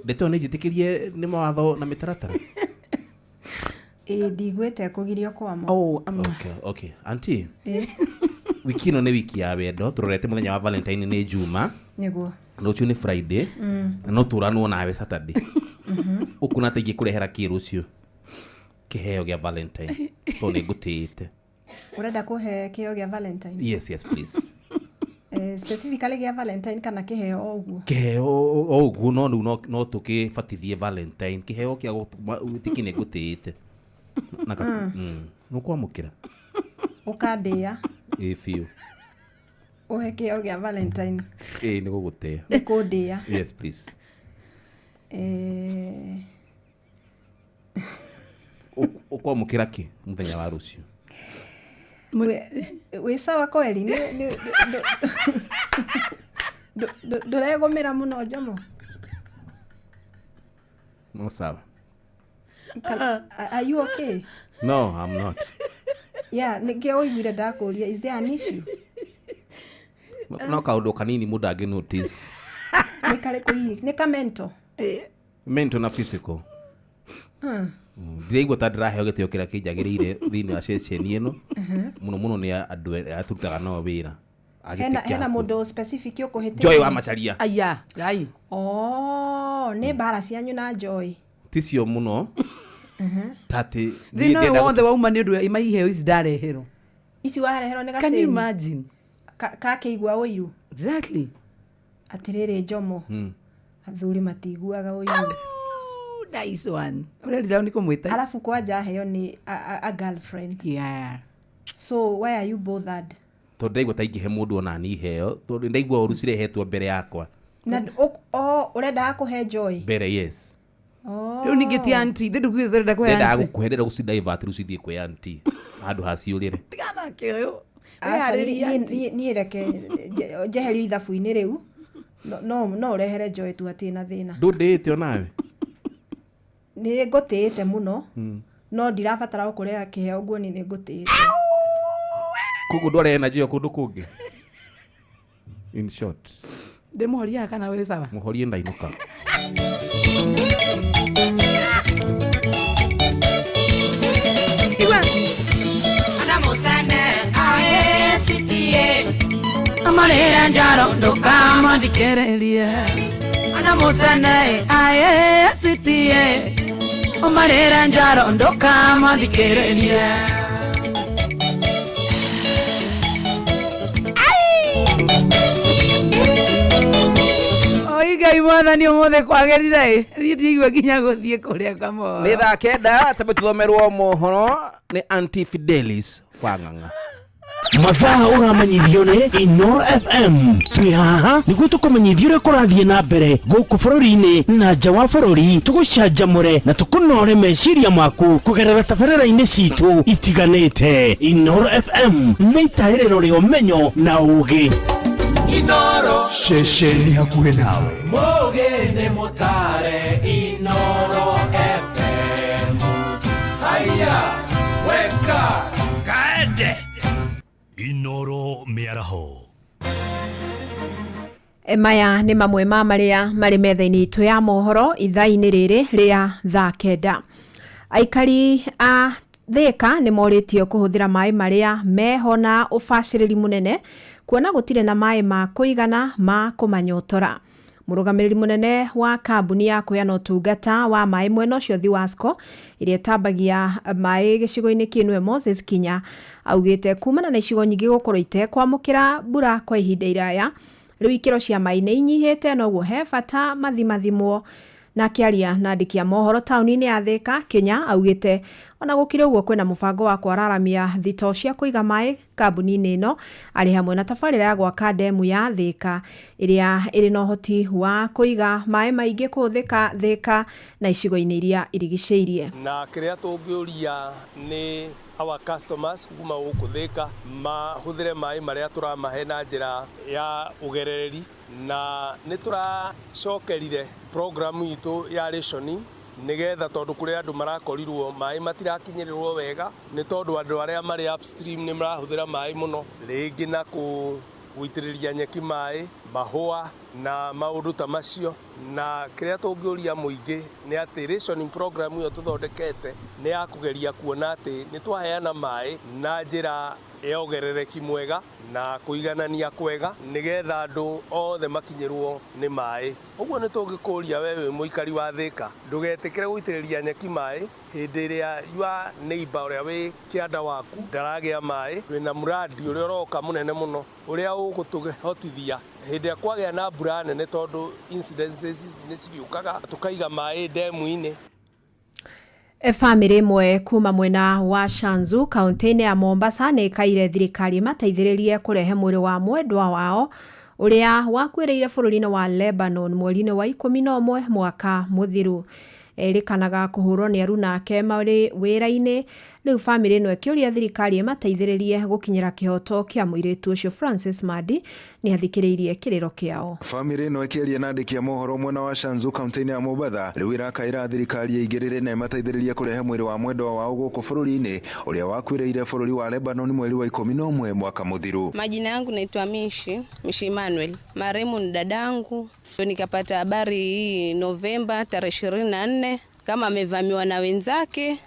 Ndeto nĩ njĩtĩkĩrie nĩ mawatho na mĩtaratara. Ĩĩ ndiguĩte kũgirio kwamo. Oh, Okay, okay. Auntie, Ĩĩ, wiki ĩno nĩ wiki ya wendo tũrorete mũthenya wa Valentine nĩ Juma nĩguo. rũciũ nĩ Friday na no tũranwo nawe Saturday. Ũkuona ta ingĩkũrehera kĩ rũciũ kĩheo gĩa Valentine tondũ nĩ ngũtĩĩte. Ũrenda kũhe kĩheo gĩa Valentine? Yes, yes, please. Specifically gĩa Valentine kana kĩheo o ũguo? Kĩheo o ũguo no rĩu no tũkĩbatithie Valentine kĩheo kĩa gũtũma wĩtĩkie nĩ ngũtĩĩte. Na nũkwamũkĩra Ũkandĩa, ĩ biũ ũhe kĩheo gĩa Valentine. ĩ nĩ gũgũtĩa. Nĩ kũndĩa. Yes, please. Ũkwamũkĩra kĩ mũthenya wa rũciũ? Wĩ sawa kweli? Ndũregũmĩra mũno Jomo? No sawa. Are you okay? No, I'm not. Yeah, nĩkĩo ũiguire ndakũria, is there an issue? No kaũndũ kanini mũndũ angĩ notice. Nĩ karĩkũ hihi? Nĩ ka mental? Mental na physical. Ndiraigua ta ndĩraheo gĩtĩo kĩrĩa kĩnjagĩrĩire thĩinĩ wa ceceni ĩno. Mũno mũno nĩ andũ arĩa tũrutaga nao wĩra. A gĩtĩ Hena kĩaku. mũndũ specific ũkũhĩtĩria? Joy wa Macharia. Aya, Ngai. Oh, nĩ mbara cianyu na Joy. Ticio mũno. Tati Thĩna ũyũ wothe wauma nĩ ũndũ wa iheo ici ndareherwo. Ici wareherwo nĩ Can you gacĩni? imagine? Kakĩigua ũiru? Exactly. Atĩrĩrĩ Jomo, athuri matiguaga ũiru. Nice one. Ũrerira nĩ kũmwĩta. Alafu kwanja aheo nĩ a girlfriend. Yeah. So why are you bothered? Tondũ ndaigua ta ingĩhe mũndũ ona ni iheo tondũ ndaigua ũru cirehetwo mbere yakwa. Na ũrendaga kũhe Joy? Mbere yes. Oh. Rĩu ningĩ ti auntie, thĩ ndũkuĩte ũrenda kũhe Ndendaga auntie. gũkũhe ndĩrenda gũcidivert rĩu cithiĩ kwĩ auntie handũ ha ciũrĩre. Tigana nake ũyũ. Aca, Wĩharĩrie auntie. niĩ reke njeherio ithabu-inĩ rĩu. No ũrehere Joy tu hatirĩ na thĩna. Ndũndĩĩte onawe? Nĩ ngũtĩĩte mũno no ndirabatara gũkũreha kĩheo nguoni nĩ ngũtĩĩte. Koguo ndwarehe na Joy kũndũ kũngĩ? In short. Ndĩmũhoria kana wĩ sawa? Mũhorie ndainũka. Igua. Anamusene ae sitie Amarĩre njaro ndũkamathikĩrĩrie. Na musanae aye sweetie umarera njaro ndoka mathikiririe. Oi Ngai mwathani umuthi kwagĩrire ĩ ndigua nginya gũthiĩ kũrĩa kamoro. Nĩ thaa 9 tambe tuthomerwo mohoro nĩ Auntie Fidelis wa Ng'ang'a. Mathaa ũramenyithio nĩ Inoro FM. Twĩ haha nĩguo tũkũmenyithie ũrĩa kũrathiĩ na mbere gũkũ bũrũri-inĩ na nja wa bũrũri, tũgũcanjamũre na tũkũnore meciria maku kũgerera tabarĩra-inĩ citũ itiganĩte. Inoro FM nĩ itaĩrĩro rĩa ũmenyo na ũgĩ. Inoro ceceni hakuhĩ nawe. Mũgĩ nĩ mũtare Inoro FM. Haya, weka kaende Inoro mĩaraho. Maya nĩ mamwe ma marĩa marĩ metha-inĩ itũ ya mohoro ithaa-inĩ rĩrĩ rĩa thaa 9. Aikari a Thika nĩ morĩtio kũhũthĩra maĩ marĩa meho na ũbacĩrĩri mũnene kuona gũtirĩ na maĩ ma kũigana ma kũmanyotora. Mũrũgamĩrĩri mũnene wa kambuni ya kũheana ũtungata wa maĩ mwena ũcio Thiwasco ĩrĩa ĩtambagia maĩ gĩcigo-inĩ kĩu nĩwe Moses Kinya augĩte kumana na icigo nyingĩ gũkorwo itekwamũkĩra mbura kwa ihinda iraya rĩu ikĩro cia maĩ nĩ inyihĩte noguo he bata mathimathimwo. Na akĩaria na andĩki a mohoro taũni-inĩ ya Thika, Kenya augĩte ona gũkĩrĩ ũguo kwĩna mũbango wa kwararamia thito cia kũiga maĩ kambuni-inĩ ĩno arĩ hamwe na tabarĩra ya gwaka ndemu ya Thika ĩrĩa ĩrĩ na ũhoti wa kũiga maĩ maingĩ kũhũthĩka Thika na icigo-inĩ iria irigicĩirie. Na kĩrĩa tũngĩũria nĩ our customers kuma gũkũ Thika mahũthĩre maĩ marĩa tũramahe na njĩra ya ũgerereri, na nĩ tũracokerire program itũ ya rationing nĩgetha tondũ kũrĩ andũ marakorirwo maĩ matirakinyĩrĩrwo wega nĩ tondũ andũ arĩa marĩ upstream nĩ marahũthĩra maĩ mũno rĩngĩ na gũitĩrĩria nyeki maĩ mahũa na maũndũ ta macio. Na kĩrĩa tũngĩũria mũingĩ nĩ atĩ rationing program ĩyo tũthondekete nĩ ya kũgeria kuona atĩ nĩ twaheana maĩ na njĩra ya ũgerereki mwega na kũiganania kwega nĩgetha andũ othe makinyĩrwo nĩ maĩ. Ũguo nĩ tũngĩkũria we wĩ mũikari wa Thika ndũgetĩkĩre gũitĩrĩria nyeki maĩ hĩndĩ ĩrĩa your neighbor ũrĩa wĩ kĩanda waku ndaragĩa maĩ. Twĩna mradi ũrĩa ũroka mũnene mũno ũrĩa ũgũtũhotithia hĩndĩ ĩrĩa kwagĩa na mbura nene tondũ incidences nĩ ciriũkaga tũkaiga maĩ ndemu-inĩ. Bamĩrĩ ĩmwe kuma mwena wa Shanzu kaunti-inĩ ya Mombasa nĩ ĩkaire thirikari ĩmateithĩrĩrie kũrehe mwĩrĩ wa mwendwa wao ũrĩa wakuĩrĩire bũrũri-inĩ wa Lebanon mweri-inĩ wa 11 mwaka mũthiru. Erĩkanaga kũhũrwo nĩ aruna ake marĩ wĩra-inĩ. Rĩu bamĩrĩ ĩno ĩkĩũria thirikari ĩmateithĩrĩrie gũkinyĩra kĩhoto kĩa mũirĩtu ũcio. Francis Madi nĩ athikĩrĩirie kĩrĩro kĩao. Bamĩrĩ ĩno ĩkĩaria na andĩki a mohoro mwena wa Shanzu kaunti-inĩ ya Mombatha rĩu ĩrakaĩra thirikari ĩingĩrĩre na ĩmateithĩrĩrie kũrehe mwĩrĩ wa mwendwa wao gũkũ bũrũri-inĩ ũrĩa wakuĩrĩire bũrũri wa Lebanon mweri wa 11 mwaka mũthiru. Majina yangu naitwa Mishi Emmanuel. Marehemu ni dadangu. Nikapata habari hii Novemba tarehe 24 kama amevamiwa na wenzake,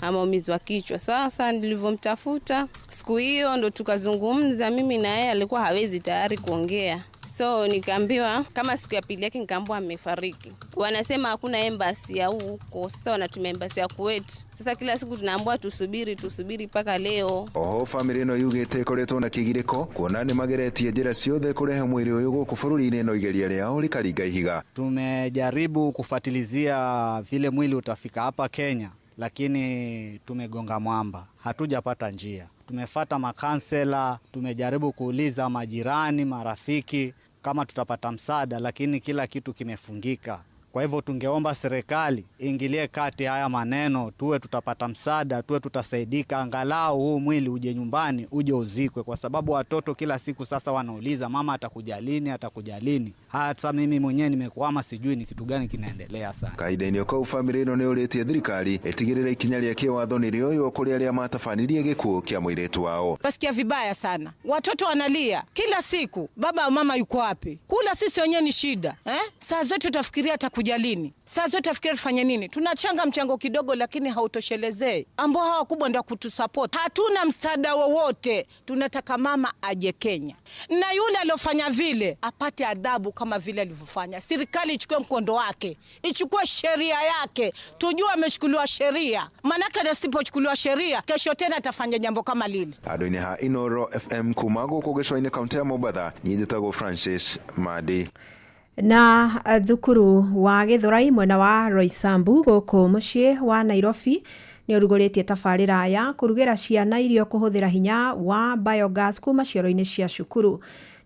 ameumizwa kichwa. Sasa nilivyomtafuta siku hiyo ndo tukazungumza mimi na yeye, alikuwa hawezi tayari kuongea. So nikaambiwa kama siku ya pili yake nikaambiwa amefariki. Wanasema hakuna embassy ya huko, sasa wanatumia embassy ya Kuwait. Sasa kila siku tunaambiwa tusubiri mpaka leo. Oho family ĩno yugĩte ĩkoretwo na kĩgirĩko kuona nĩ mageretie njĩra ciothe kũrehe mwĩrĩ ũyũ gũkũ bũrũri-inĩ no igeria rĩao rĩkaringa ihiga. Tumejaribu kufuatilizia vile mwili utafika hapa Kenya, lakini tumegonga mwamba, hatujapata njia. Tumefata makansela, tumejaribu kuuliza majirani, marafiki kama tutapata msaada, lakini kila kitu kimefungika. Kwa hivyo tungeomba serikali ingilie kati haya maneno, tuwe tutapata msaada, tuwe tutasaidika, angalau huu mwili uje nyumbani, uje uzikwe, kwa sababu watoto kila siku sasa wanauliza mama atakuja lini, atakuja lini. Hata mimi mwenyewe nimekwama, sijui ni kitu gani kinaendelea sana. Kahinda-inĩ kau family ĩno nĩ ũrĩtie thirikari ĩtigĩrĩre ikinya rĩa kĩwatho nĩ rĩoywo kũrĩ arĩa matabanirie gĩkuũ kĩa mũirĩtu wao. Basikia vibaya sana, watoto wanalia kila siku, baba mama yuko wapi? Kula sisi wenyewe ni shida, eh? Saa zote tutafikiria atakuja itakuja lini? Saa zote tafikiria tufanye nini? Tunachanga mchango kidogo, lakini hautoshelezei, ambao hawa wakubwa ndio kutusupport. Hatuna msaada wowote, tunataka mama aje Kenya, na yule aliofanya vile apate adhabu kama vile alivyofanya. Serikali ichukue mkondo wake, ichukue sheria yake, tujue amechukuliwa sheria, maanake asipochukuliwa sheria, kesho tena atafanya jambo kama lile. Handũ-inĩ ha Inoro FM kuma gũkũ gĩcũa-inĩ kaũntĩ ya Mombatha, niĩ njĩtagwo Francis Madi. Na thukuru wa Githurai mwena wa Roysambu gũkũ mũciĩ wa Nairobi nĩ ũrugũrĩtie tabarĩra ya kũrugĩra ciana irio kũhũthĩra hinya wa biogas kuma cioro-inĩ cia cukuru,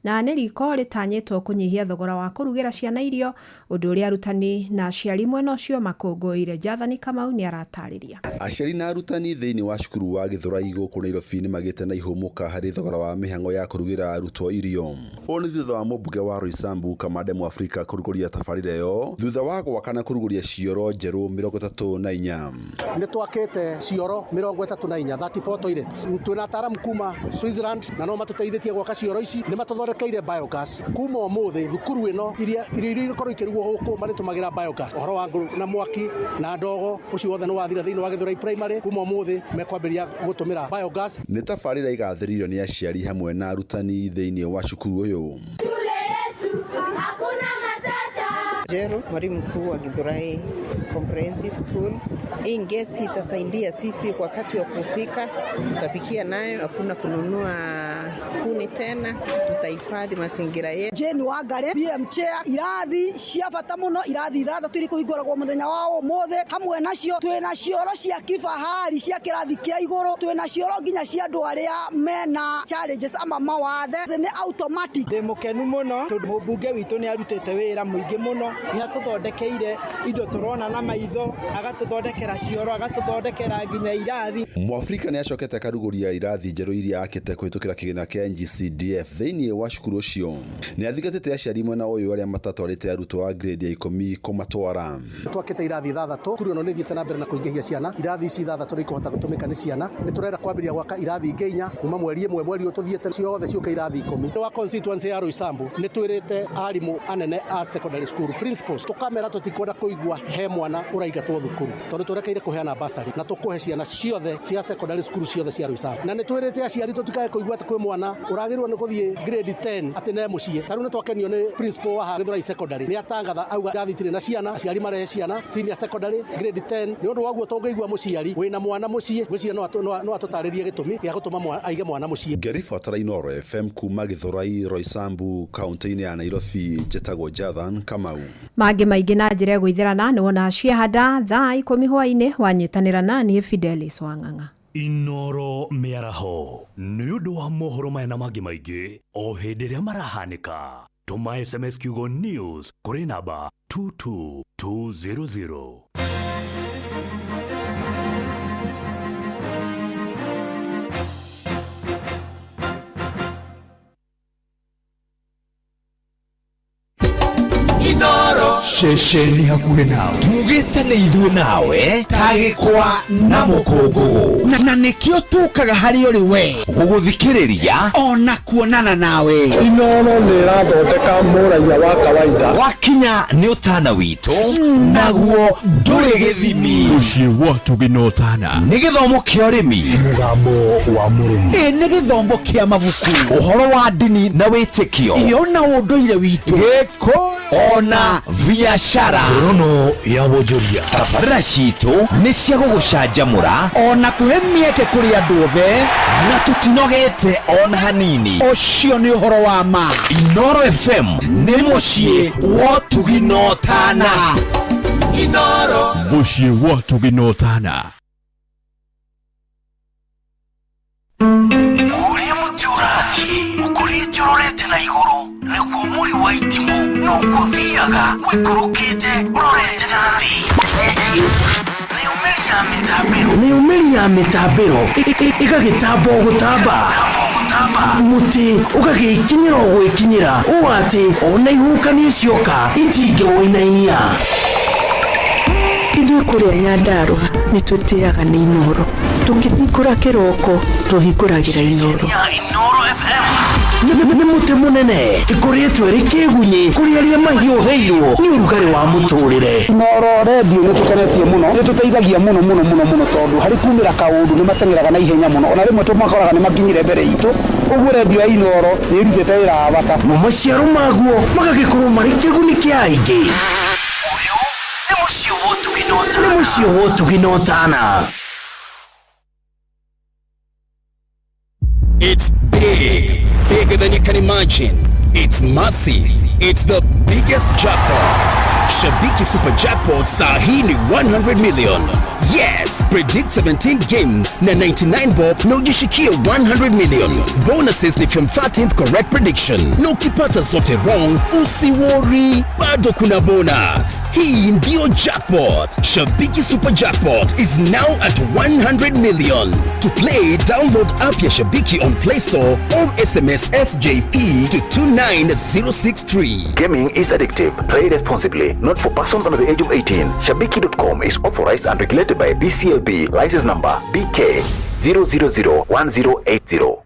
na nĩ riko rĩtanyĩtwo kũnyihia thogora wa kũrugĩra ciana irio, ũndũ ũrĩa arutani na aciari mwena ũcio makũngũĩire. Jathani Kamau nĩ aratarĩria. Aciari na arutani thĩinĩ wa cukuru wa Githurai gũkũ Nairobi nĩ magĩte na ihũmũka harĩ thogora wa mĩhang'o ya kũrugĩra arutwo irio. Ũũ nĩ thutha wa mũmbunge wa Roysambu Kamande Mwafrika kũrugũria tabarĩra ĩyo thutha wa gwaka na kũrugũria cioro njerũ 34. Nĩ twakĩte cioro 34, 34 toilets. Twĩna ataaramu kuma Switzerland na no matũteithĩtie gwaka cioro ici, nĩ matũthondekeire biogas. Kuma ũmũthĩ thukuru ĩno iria irio iria igũkorwo ikĩrugwo gũkũ marĩtũmagĩra biogas. Ũhoro wa ngũ na mwaki na ndogo ũcio wothe nĩ wathira thĩinĩ wa Githurai Primary. Kuma ũmũthĩ mekwambĩrĩria gũtũmĩra biogas. Nĩ tabarĩra ĩgathĩrĩirio nĩ aciari hamwe na arutani thĩinĩ wa cukuru ũyũ. Jeru, mwalimu mkuu wa Githurai Comprehensive School. Hii ngesi itasaidia sisi wakati wa kupika, tutapikia nayo, hakuna kununua kuni tena, tutahifadhi mazingira yetu. Jane Wangari BM chair, irathi cia bata muno, irathi ithathatũ iria ikũhingũragwo mũthenya wa ũmũthĩ, hamwe nacio twĩna cioro cia kifahari cia kĩrathi kĩa igũrũ, twĩna cioro nginya cia andũ arĩa mena challenges ama mawathe, nĩ automatic. Ndĩ mũkenu mũno tondũ mũmbunge witũ nĩ arutĩte wĩra mũingĩ mũno, nĩ atũthondekeire indo tũrona na maitho, agatũthondekera cioro, agatũthondekera nginya irathi. Mwafrika nĩ acokete akarugũria irathi njerũ iria akĩte kũhĩtũkĩra kĩgĩna kĩa NGCDF thĩinĩ wa cukuru ũcio. Nĩ athingatĩte aciari mwena ũyũ arĩa matatwarĩte arutwo a grade ya 10 kũmatwara. Twakĩte irathi ithathatũ, cukuru ĩno nĩ ĩthiĩte na mbere na kũingĩhia ciana. Irathi ici ithathatũ nĩ ikũhota gũtũmĩka nĩ ciana. Nĩ tũrenda kwambĩrĩria gwaka irathi ingĩ inya kuma mweri ĩmwe mweri ũyũ tũthiĩte, ciothe ciũke irathi 10. Wa constituency ya Roysambu nĩ twĩrĩte arimũ anene a secondary school principals, tũkamera tũtikwenda kũigua he mwana ũraingatwo thukuru tondũ tũrekeire kũheana bursary na tũkũhe ciana ciothe cia secondary school ciothe cia Roysambu. Na nĩ twĩrĩte aciari tũtikae kũigua atĩ kwĩ mwana ũragĩrĩirwo nĩ gũthiĩ grade 10 atĩ ne mũciĩ. Ta rĩu nĩ twakenio nĩ principal wa Githurai Secondary, nĩ atangatha auga irathi itirĩ na ciana, aciari marehe ciana senior secondary grade 10. Nĩ ũndũ wa ũguo tũngĩigua mũciari wĩna mwana mũciĩ, ngwĩciria no atũtarĩrie gĩtũmi gĩa gũtũma aige mwana mũciĩ. Ngĩribotera Inoro FM kuma Githurai Roysambu kaunti-inĩ ya Nairobi, njĩtagwo Jathan Kamau. Mangĩ maingĩ na njĩra ĩgũithĩrana nĩ wona ciahanda thaa 10 hwaĩ-inĩ wanyitanĩra na niĩ Fidelis Wang'ang'a. Inoro mĩaraho nĩ ũndũ wa mohoro maya na mangĩ maingĩ o hĩndĩ ĩrĩa marahanĩka. Tũma SMS kiugo news kũrĩ namba 22200. Ceceni hakuhĩ nawe tugĩte nĩ ithuĩ nawe ta gĩkwa na mũkũngũgũ, na nĩkĩo tũkaga harĩ ũrĩ we gũgũthikĩrĩria ona kuonana nawe. Inoro nĩ ĩrathondeka mũraiya wa kawaida. Wakinya nĩ ũtana witũ naguo ndũrĩ gĩthimi. Mũciĩ wa Ũtugi na Ũtana nĩ gĩthomo kĩa ũrĩmi, mũgambo wa mũrĩmi, ĩ nĩ gĩthomo kĩa mabuku, ũhoro wa ndini na wĩtĩkio, ĩ ona ũndũire witũ, gĩkũyũ ona biashara, Ngorono ya wonjoria. Tabarĩra citũ nĩ cia gũgũcanjamũra ona kũhe mĩeke kũrĩ andũ othe, na tũtinogete ona hanini. Ũcio nĩ ũhoro wa ma. Inoro FM nĩ mũciĩ wa ũtugi na ũtana. Inoro mũciĩ wa ũtugi na ũtana. Ũrĩa mũtĩ ũrathiĩ ũkũrĩte ũrorete na igũrũ nĩguo mũri wa itimũ noguo ũthiaga ũikũrũkĩte ũrorete na thĩ. Mĩumĩri ya mĩtambĩro ĩgagĩtamba o gũtamba, mũtĩ ũgagĩkinyĩra o gwĩkinyĩra ũũ atĩ ona ihuhũkanio cioka itingĩwũinainia. Ithuĩ kũrĩa Nyandarũa nĩ tũtĩaga nĩ Inoro, tũkĩhingũra kĩroko tũhingũragĩra Inoro. Inoro FM. Nĩ mũtĩ mũnene ĩkoretwo ĩrĩ kĩgunyĩ kũrĩ arĩa mahiũhĩirwo nĩ ũrugarĩ wa mũtũrĩre. Inooro redio nĩ tũkenetie mũno, nĩ tũteithagia mũno mũno mũno mũno tondũ harĩ kumĩra kaũndũ nĩ mateng'eraga na ihenya mũno, ona rĩmwe tũmakoraga nĩ makinyire mbere itũ, ũguo redio ya Inooro nĩ ĩrutĩte wĩra wa bata. Mo maciaro maguo magagĩkorwo marĩ kĩguni kĩa aingĩ. Ũyũ nĩ mũciĩ wa ũtugi na ũtana. Nĩ mũciĩ wa ũtugi na ũtana. It's big, bigger than you can imagine. It's massive. It's the biggest jackpot. Shabiki Super Jackpot saa hii ni 100 million. Yes, predict 17 games na 99 bob na ujishikie 100 million. Bonuses ni from 13th correct prediction. Na ukipata zote wrong, usiworry, bado kuna bonus. Hii ndio jackpot. Shabiki Super Jackpot is now at 100 million. To play, download app ya Shabiki on Play Store or SMS SJP to 29063. Gaming is addictive. Play responsibly. Not for persons under the age of 18. Shabiki.com is authorized and regulated by BCLB. License number BK 0001080.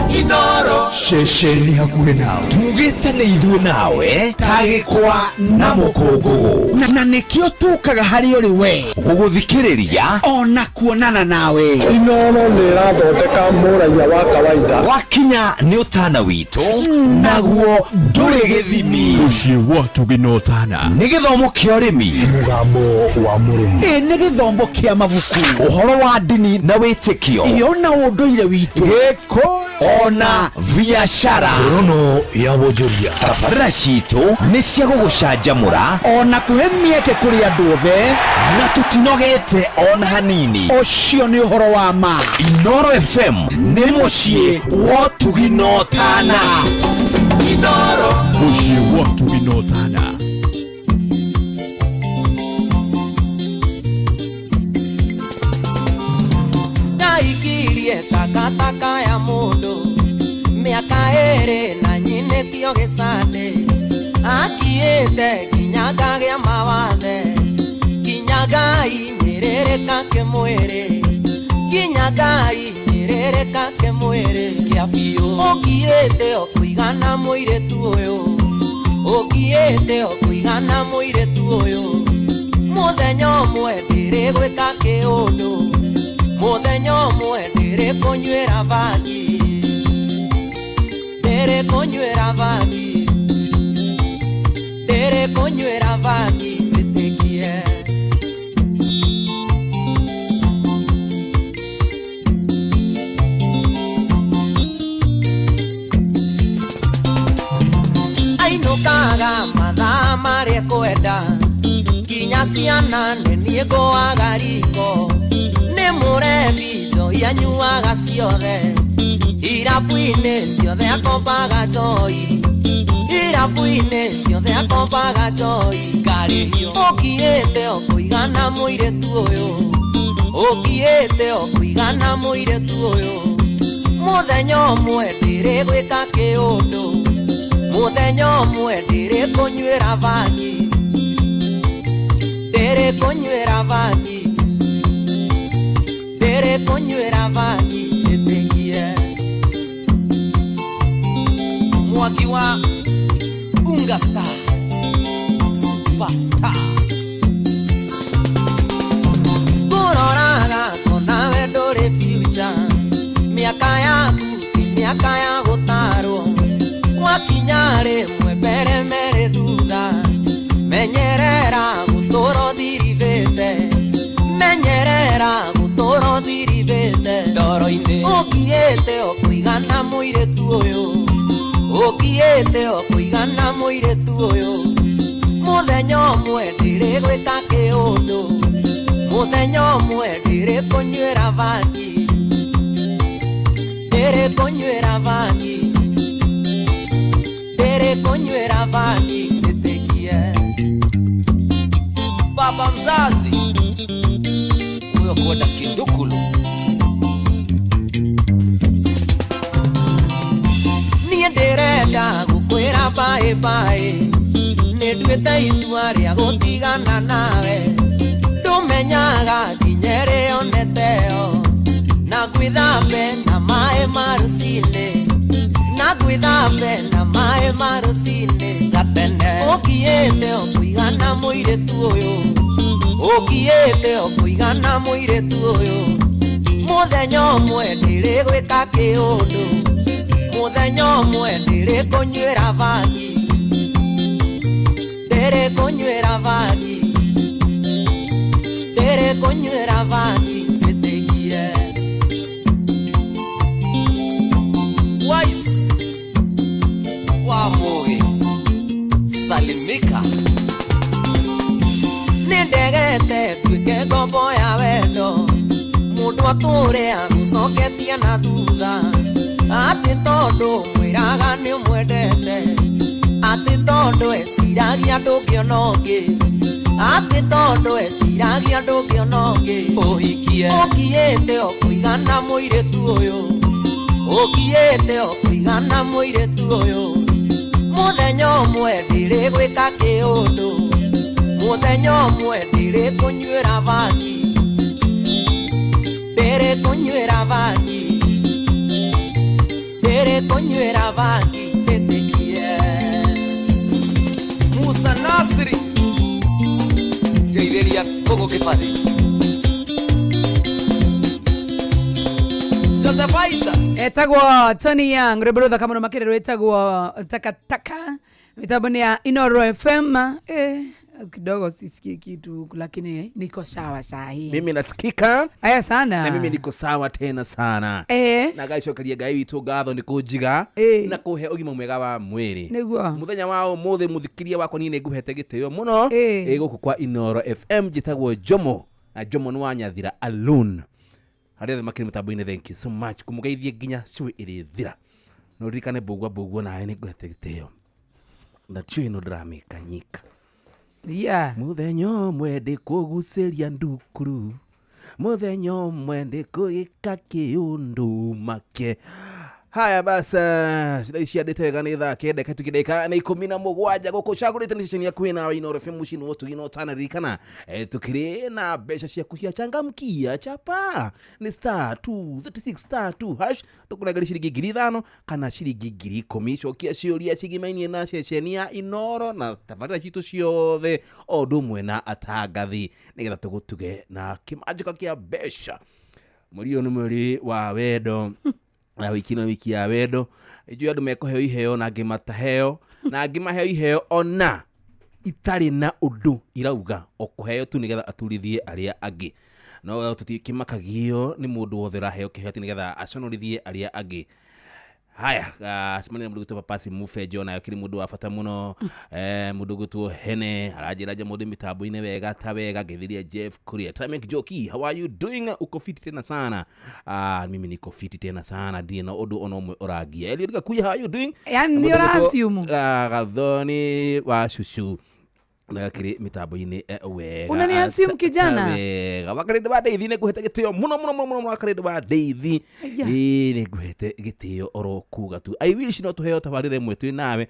Inoro ceceni hakuhĩ nawe tugĩte nĩ ithuĩ nawe tagĩkwa na mũkũngũgũ na nĩkĩo tũkaga harĩ ũrĩ we gũgũthikĩrĩria ona kuonana nawe. Inooro nĩ ĩrathondeka mũraiya wa kawaida. Wakinya nĩ ũtana witũ naguo ndũrĩ gĩthimi. Mũciĩ wa ũtugi na ũtana. Nĩ gĩthomo kĩa ũrĩmi, mũgambo wa mũrĩmi, ĩ nĩ gĩthomo kĩa mabuku, ũhoro wa ndini na wĩtĩkio, ĩ ona ũndũire witũ, gĩkũyũ ona biashara. Ngorono ya wonjoria. Tabarĩra citũ nĩ cia gũgũcanjamũra ona kũhe mĩeke kũrĩ andũ othe, na tũtinogete ona hanini. Ũcio nĩ ũhoro wa ma. Inooro FM nĩ mũciĩ wa ũtugi na ũtana. Inooro mũciĩ wa ũtugi na ũtana. Ndaikirie takataka ya mũndũ mĩaka ĩrĩ na nyinĩtio gĩcandĩ, akiĩte nginya ngagĩa mawathe, nginya ngainyĩrĩrĩka kĩmwĩrĩ, nginya ngainyĩrĩrĩka kĩmwĩrĩ kĩa biũ. Ũngiĩte o kũigana mũirĩtu ũyũ, ũngiĩte o kũigana mũirĩtu ũyũ, mũthenya ũmwe ndĩrĩgwĩka kĩũndũ, mũthenya ũmwe ndĩrĩkũnyuĩra bangi, ndĩrĩkũnyuĩra bangi, ndĩrĩkũnyuĩra bangi, njĩtĩkie. Ainũkaga mathaa marĩa kwenda, nginya ciana nĩ niĩ ngũaga riko, nĩ mũrebi njohi anyuaga ciothe, irabu-inĩ ciothe akombaga njohi, irabu-inĩ ciothe akombaga njohi, ngarĩhio. Ũngiĩte o kũigana mũirĩtu ũyũ, ũngiĩte o kũigana mũirĩtu ũyũ, mũthenya ũmwe ndĩrĩgwĩka kĩũndũ, mũthenya ũmwe ndĩrĩkũnyuĩra bangi, ndĩrĩkũnyuĩra bangi, ndĩrĩkũnyuĩra bangi, njĩtĩkie. Mwaki wa Unga Star Superstar, ngũroraga konawe ndũrĩ future, mĩaka yaku ti mĩaka ya gũtarwo, wakinya rĩmwe mbere merĩ thutha, menyerera gũtũra ũthirithĩte, menyerera gũtũra ũthirithĩte ndoro-inĩ. Ũngiĩte o kũigana mũirĩtu ũyũ, ũngiĩte o kũigana mũirĩtu ũyũ, mũthenya ũmwe ndĩrĩgwĩka kĩũndũ, mũthenya ũmwe ndĩrĩkũnyuĩra bangi, ndĩrĩkũnyuĩra bangi, ndĩrĩkũnyuĩra bangi, njĩtĩkie. Baba mzazi huyo kwenda kindukulu, niĩ ndĩrenda gũkwĩra bye bye, nĩ nduĩte itua rĩa gũtigana nawe, ndũmenyaga nginya ĩrĩ oneteo, na ngwĩthambe na maĩ ma rũcinĩ, Wĩthambe na maĩ ma rũcinĩ gatene. Ũkiĩte o kũigana mũirĩtu ũyũ, ũkiĩte o kũigana mũirĩtu ũyũ. Mũthenya ũmwe ndĩrĩgwĩka kĩũndũ, mũthenya ũmwe ndĩrĩkũnyuĩra bangi, ndĩrĩkũnyuĩra bangi, ndĩrĩkũnyuĩra bangi ĩtĩkie. Wise wa Mugi salimika. Nĩndegete tuĩke ngombo ya wendo, mũndũ atũre agũcoketie na thutha. Atĩ tondũ mwĩraga nĩ ũmwendete, atĩ tondũ eciragia ndũngĩona ũngĩ, atĩ tondũ eciragia ndũngĩona ũngĩ. Ũhikie ũkiĩte o kũigana mũirĩtu ũyũ, ũkiĩte o kũigana mũirĩtu ũyũ. Mũthenya ũmwe ndĩrĩgwĩka kĩũndũ, mũthenya ũmwe ndĩrĩkũnyuĩra bangi, ndĩrĩkũnyuĩra bangi, ndĩrĩkũnyuĩra bangi ĩtĩkie. Musa Nasri ngeithĩria Kũgũ Kĩbathi. Joseph Aita Etagwo Tony Young, rwĩmbo rũthaka mũno makĩria rwĩtagwo takataka. Mitambo ni ya Inoro FM. Kidogo sisikii kitu lakini niko sawa saa hii. Mimi nasikika. Aya sana. Na mimi niko sawa tena sana. Na ngacokeria Ngai witũ ngatho nĩ kũnjiga na kũhe ũgima mwega wa mwĩrĩ. Nĩguo. Mũthenya wa ũmũthĩ mũthikĩria wakwa niĩ nĩngũhete gĩtĩo mũno. Gũkũ kwa Inoro FM njĩtagwo Jomo na Jomo nĩ wa Nyathira alone. Harĩa othe makĩrĩ mũtambo-inĩ, thank you so much. Kũmũgeithie nginya cũĩ ĩrĩthira. Na ũririkane mbũgua mbũgua nawe nĩngũhete gĩtĩo. Na cũĩ ĩno ndĩramĩkanyika. Yeah. Mũthenya ũmwe ndĩkũgucĩria ndukuru, mũthenya ũmwe ndĩkũgĩka kĩũndũ make. Haya basa, cida ici andĩte wega nĩ thaa 9 kaituki ndagĩka nĩ 17 gũkũ cagũrĩte nĩ ceceni yaku ĩna Inoro FM mũciĩ nĩ ũtugi na ũtanaririkana. Tukĩrĩ na mbeca ciaku cia changamkia chapa nĩ star 236 star 2 hash tũkũnengera ciringi 5,000 kana ciringi 10,000. Cokia ciũria cigimainie na ceceni ya Inoro na tabarĩra citũ ciothe o ũndũ ũmwe na atangathi nĩgetha tũgũtuge na kĩmanjĩka kĩa mbeca. Mweri ũyũ nĩ mweri wa wendo na wiki na wiki ya wendo. Ijui andũ mekũheo iheo na angĩ mataheo na angĩ maheo iheo ona itarĩ na ũndũ irauga o kũheo tu nĩgetha aturithie arĩa angĩ. No tũtikĩmakagio nĩ mũndũ wothe ũraheo kĩheo atĩ nĩgetha aconorithie arĩa angĩ. Haya, cemania na mũndũ ũgwĩtwo Papasi Mufejo nayo kĩrĩ mũndũ wa bata mũno. Mũndũ ũgwĩtwo Hene aranjĩra nja mũndũ mĩtambo-inĩ wega ta wega. Ngeithirie Jeff Kuria. Tramek Joki, how are you doing? Uko fiti tena sana. Mimi niko fiti tena sana, ndirĩ na ũndũ ona ũmwe ũrangia. Eliud Gakuya, how are you doing? Yani nĩ ũra-assume. Gathoni wa cucu gakĩrĩ mĩtambo-inĩ wega. Unani-assume kijana? Wega. Wakarĩndĩ wa Ndeithi nĩngũhete gĩtĩo mũno mũno mũno mũno. Wakarĩndĩ wa Ndeithi ĩĩ nĩngũhete gĩtĩo oro kuga tu. I wish no tũheo tabarĩra ĩmwe twĩ nawe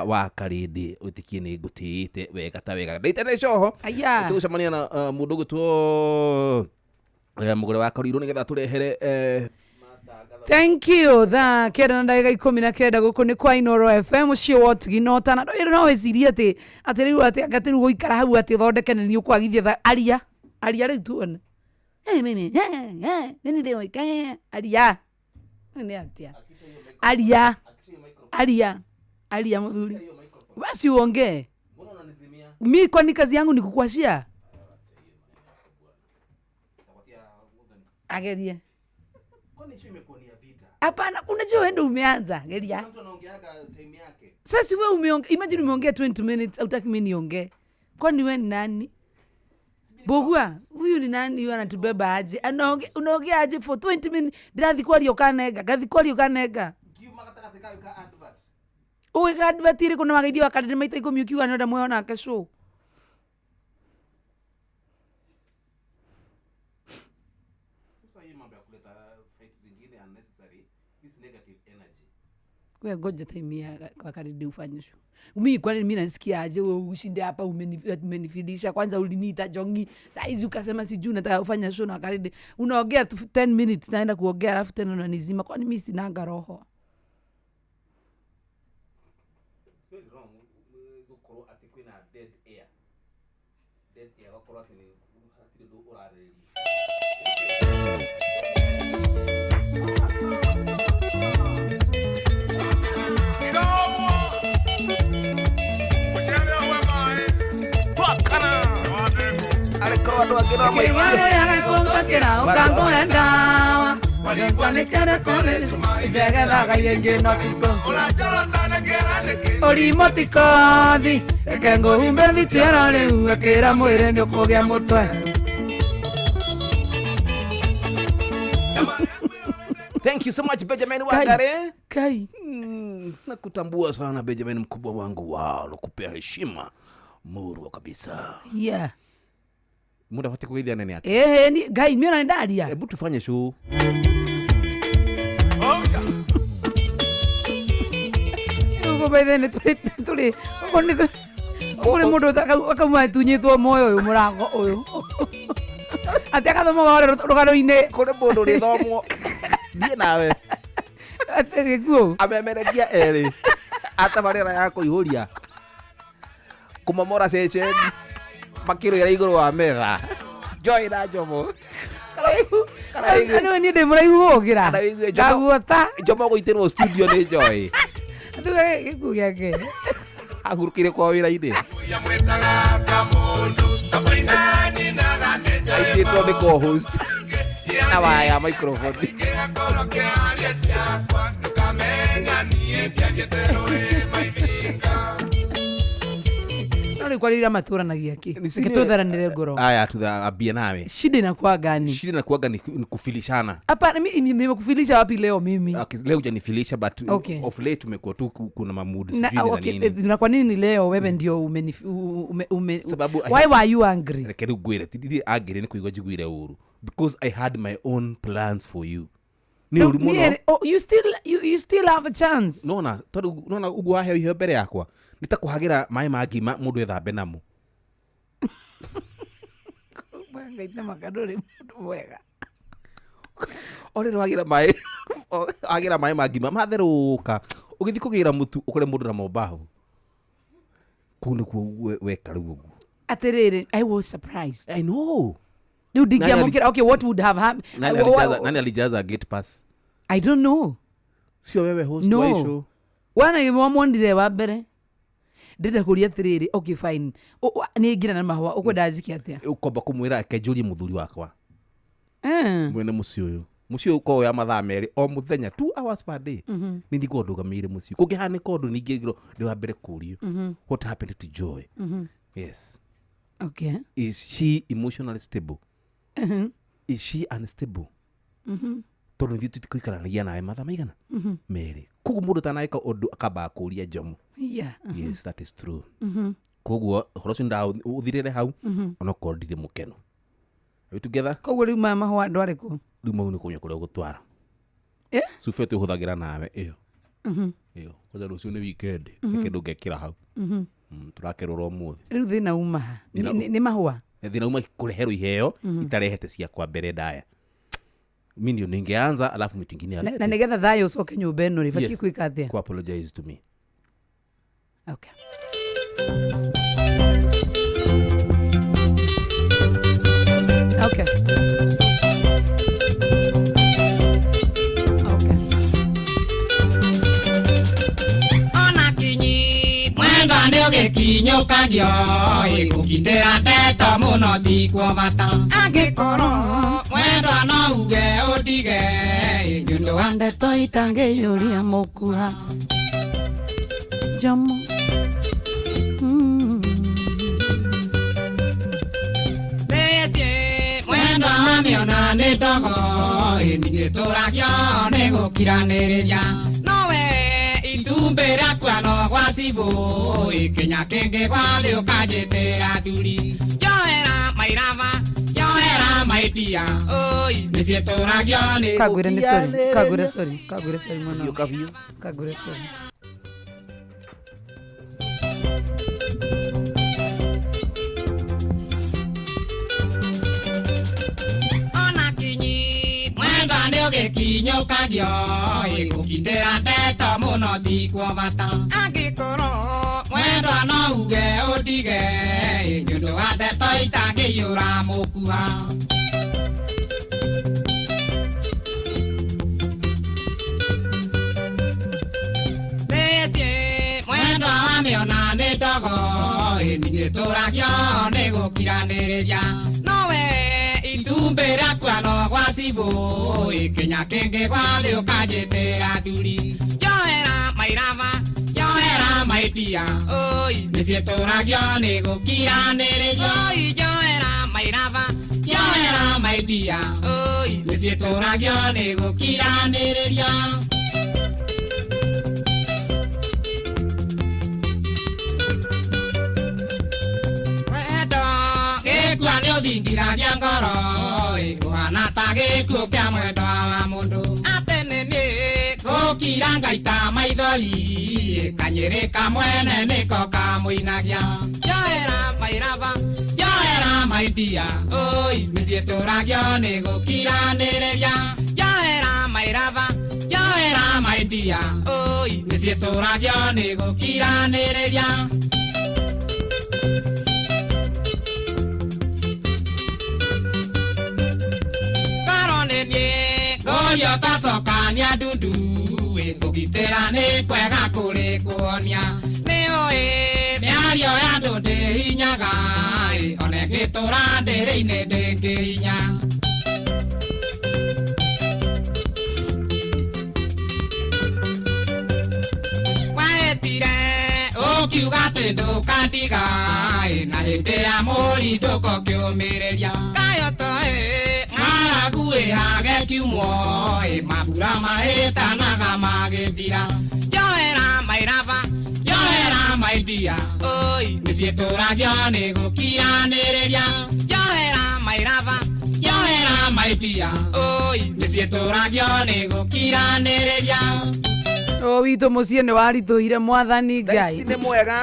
wakarĩndĩ ũtikie nĩngũtĩĩte wega ta wega. Ndaitete coho tũgũcemania na mũndũ ũgwĩtwo mũgũre wa Karuirũ nĩgetha tũrehere Thank you. Thaa 9 na ndagĩka 19 gũkũ nĩ kwa Inoro FM ũcio wa ũtugi na ũtana. No wĩcirie atĩ atĩ rĩu atĩ anga rĩu gũikara hau atĩ ũthondeke nĩ ũkwagithia aria aria rĩu tuone. Mimi nĩ ndĩoĩ aria nĩ atĩa aria aria aria mũthuri basi uongee. Mi kwani kazi yangu ni kukuashia? Agerie. Hapana, unajua wewe ndio umeanza. Geria. Mtu anaongeaga time yake. Sasa wewe umeongea, imagine umeongea 20 minutes, hutaki mimi niongee. Kwani wewe ni nani? Bogua, huyu ni nani huyu anatubeba aje? Anaongea, unaongea aje for 20 minutes? Ndirathi kwario kanega, gathi kwario kanega. Ngiuma gatagatĩ kayo ka advert. Uwe ka advert iri kuna wageithio wakarĩre maita 10 ukiuga nĩ ũrenda nake show. Wewe ngoja time ya kwa karibu ufanye show. Mimi kwani mimi nasikia aje wewe ushinde hapa umenifidisha kwanza uliniita jongi. Saa hizi ukasema sijui nataka ufanye show na karibu. Unaongea tu 10 minutes naenda kuongea alafu tena unanizima. Kwani mimi sinanga roho. Ũgakorwo atĩ nĩ hatirĩ ũndũ ũrarĩrĩria. Arĩkorwo andũ angĩ no Ũrimũ ti kothi reke ngũhumbe thitiara rĩu akĩra mwĩrĩ nĩ ũkũgĩa mũtwe. Thank you so much, Benjamin Wangare. Kai. Nakutambua sana Benjamin, mkubwa wangu. Wow, nakupea heshima murwa kabisa. Yeah. Muda wate kugeithia nene ate. Ni Ngai niĩ ona nĩndaria. Hebu tufanye show. Ũguo by the way tũrĩ ũguo nĩ kũrĩ mũndũ akauma atunyĩtwo muoyo ũyũ mũrango ũyũ. Atĩ agathomaga rũgano-inĩ. Kũrĩ mũndũ ũrĩthomwo. Niĩ nawe. Atĩ gĩkuũ. Amemerekia erĩ. Atabarĩra ya kũihũria. Kũmomora ceceni. Makĩrũĩra igũrũ wa metha. Joy na Jomo. Karaihu. Niĩ ndĩ mũraihu gũgũkĩra. Ndaguota. Jomo gũitĩrwo studio nĩ Joy. Tuge gĩkuũ gĩake. Ahurũkire kwa wĩra-inĩ. Aitĩtwo nĩ co-host. Na waya microphone. No rĩu kwarĩ matũranagia kĩ? Reke tũtharanĩre ngoro. Aya tuambie nawe. Shida inakuwa gani? Shida inakuwaga ni kufilishana. Hapana, mimi nimekufilisha wapi leo mimi? Okay, leo hujanifilisha but okay. Of late tumekuwa tu kuna mamood sijui na nini. Na kwa nini leo wewe ndio ume why were you angry? Reke rĩu ngwĩre, ti ndiri angry ni kuigua njiguire ũru. Because I had my own plans for you. Ni ũru mũno. Oh, you still have a chance. Nona, tondu nona uguo waheo iheo mbere yakwa. Nitakuhagira maĩ ma ngima mũndũ ethambe namo. Ngai makandũrĩ mũndũ mwega. O rĩrĩ wagira maĩ wagira maĩ ma ngima matherũka ũgĩthiĩ kũgĩra mũtu ũkore mũndũ na mombaho. Kũu nĩkuo weka rĩu ũguo. Atĩrĩrĩ, I was surprised. I know. Rĩu ndingĩamũkĩra. Okay, what would have happened? Nani alijaza gate pass? I don't know. Sio wewe host wa show. Wana wamwonire wa mbere. Ndĩrenda kũria atĩrĩrĩ, okay fine. Nĩ ngira na mahũa ũkwenda njĩke atĩa? Ũkwamba kũmwĩra ake njũrie mũthuri wakwa. Mwene mũciĩ ũyũ. Mũciĩ ũyũ ũkoragwo ya mathaa merĩ o mũthenya 2 hours per day. Nĩ ndigwo ndũgamĩire mũciĩ. Kũngĩhanĩka ũndũ ningĩ ndĩ wa mbere kũrio. What happened to Joy? Yes. Okay. Is she emotionally stable? Is she unstable? Tondũ ithuĩ tũtikũikaranagia nawe mathaa maigana? Merĩ. Koguo mũndũ ataneka ũndũ akambaga kũria Jomo. Yeah. Yes, that is true. Koguo ũhoro ũcio ndaũthirĩre hau onokorwo ndirĩ mũkenu. Are we together? Koguo rĩu maya mahũa ndwarĩ kũ? Rĩu mau nĩ kũmenya kũrĩa ũgũtwara. Cuba ĩyo twĩhũthagĩra nawe ĩyo. Ĩyo. Kwanza rũciũ nĩ weekend. Nĩ kĩndũ ngekĩra hau. Tũrakerũra ũmũthĩ. Rĩu thĩna uma ha? Nĩ mahũa? Thĩna uma kũreherwo iheo itarehete ciakwa mbere ndaya. Mimi ndio ningeanza alafu mtu mwingine alete. Na nigetha thayũ ũcoke nyũmba ĩno rĩ, batiĩ gwĩka atĩa? Ku apologize to me. Okay. Okay. Okay. Ona kinyi mwenda nĩ ũgĩkinyũkagio ĩgũkindĩra ndeto mũno tikuo bata angĩkorwo mwendwa no uge ũndige nĩ ũndũ wa ndeto itangĩiyũria mũkuha Jomo. Mwendwa mamiona nĩ ndogo ĩningĩtũragio nĩ gũkiranĩrĩria nowe itumbĩ rĩakwa no gwa cibũ ĩkinya kĩngĩ gwathĩ ũkanjĩtĩra thuri njohera mairaba njohera maitia oi nĩciĩtũragio nĩ Kagwĩre nĩ sorry, kagwĩre sorry, kagwĩre sorry mũno. Kagwĩre sorry. Ũgĩkinyũkagio ĩgũkindĩra ndeto mũno tikuo bata angĩkorwo mwendwa Mwendwa no uge ũndige nĩ ũndũ wa ndeto itangĩiyũra mũkua. Mĩciĩ mwendwa wamĩona nĩ ndogo ĩ ningĩ tũragio nĩ gũkiranĩrĩria nowe itumbĩ rĩakua no gwa cibũ ĩ kĩnya kĩngĩ gwathĩ ũkanjĩtĩra thuri njohera mairaba njohera maitia oi mĩciĩ tũragio nĩ gũkiranĩrĩria oi njohera mairaba njohera maitia oi mĩciĩ tũragio nĩ gũkiranĩrĩria. Gĩkua nĩ ũthingiragia ngoro ĩ kũhana ta gĩkuũ kĩa mwendwa wa mũndũ atĩ nĩ niĩ gũkira ngaita maithori ĩ kanyĩrĩ ka mwene nĩko kamũinagia njohera mairaba njohera maitia oi mĩciĩ tũragio nĩ gũkiranĩrĩria njohera mairaba njohera maitia oi mĩciĩ tũragio nĩ gũkiranĩrĩria. Ngorio tacokania ndundu ĩ kũgitĩra nĩ kwega kũrĩ kuonia nĩ ũĩ mĩario ya andũ ndĩhinyaga ĩ ona ĩngĩtũra ndĩrĩ-inĩ ndĩngĩhinya. Wahĩtire ũkiuga atĩ ndũkandiga ĩ na hĩndĩ ya mũri ndũkokĩũmĩrĩria kayo toĩ ng'aragu ĩhage kiumwo ĩ mabura mahĩtanaga magĩthira njohera mairaba njohera maitia oi mĩciĩ tũragio nĩ gũkiranĩrĩria njohera mairaba njohera maitia oi mĩciĩ tũragio nĩ gũkiranĩrĩria. O witũ mũciĩ nĩ waritũhire mwathani Ngai. Ici nĩ mwega.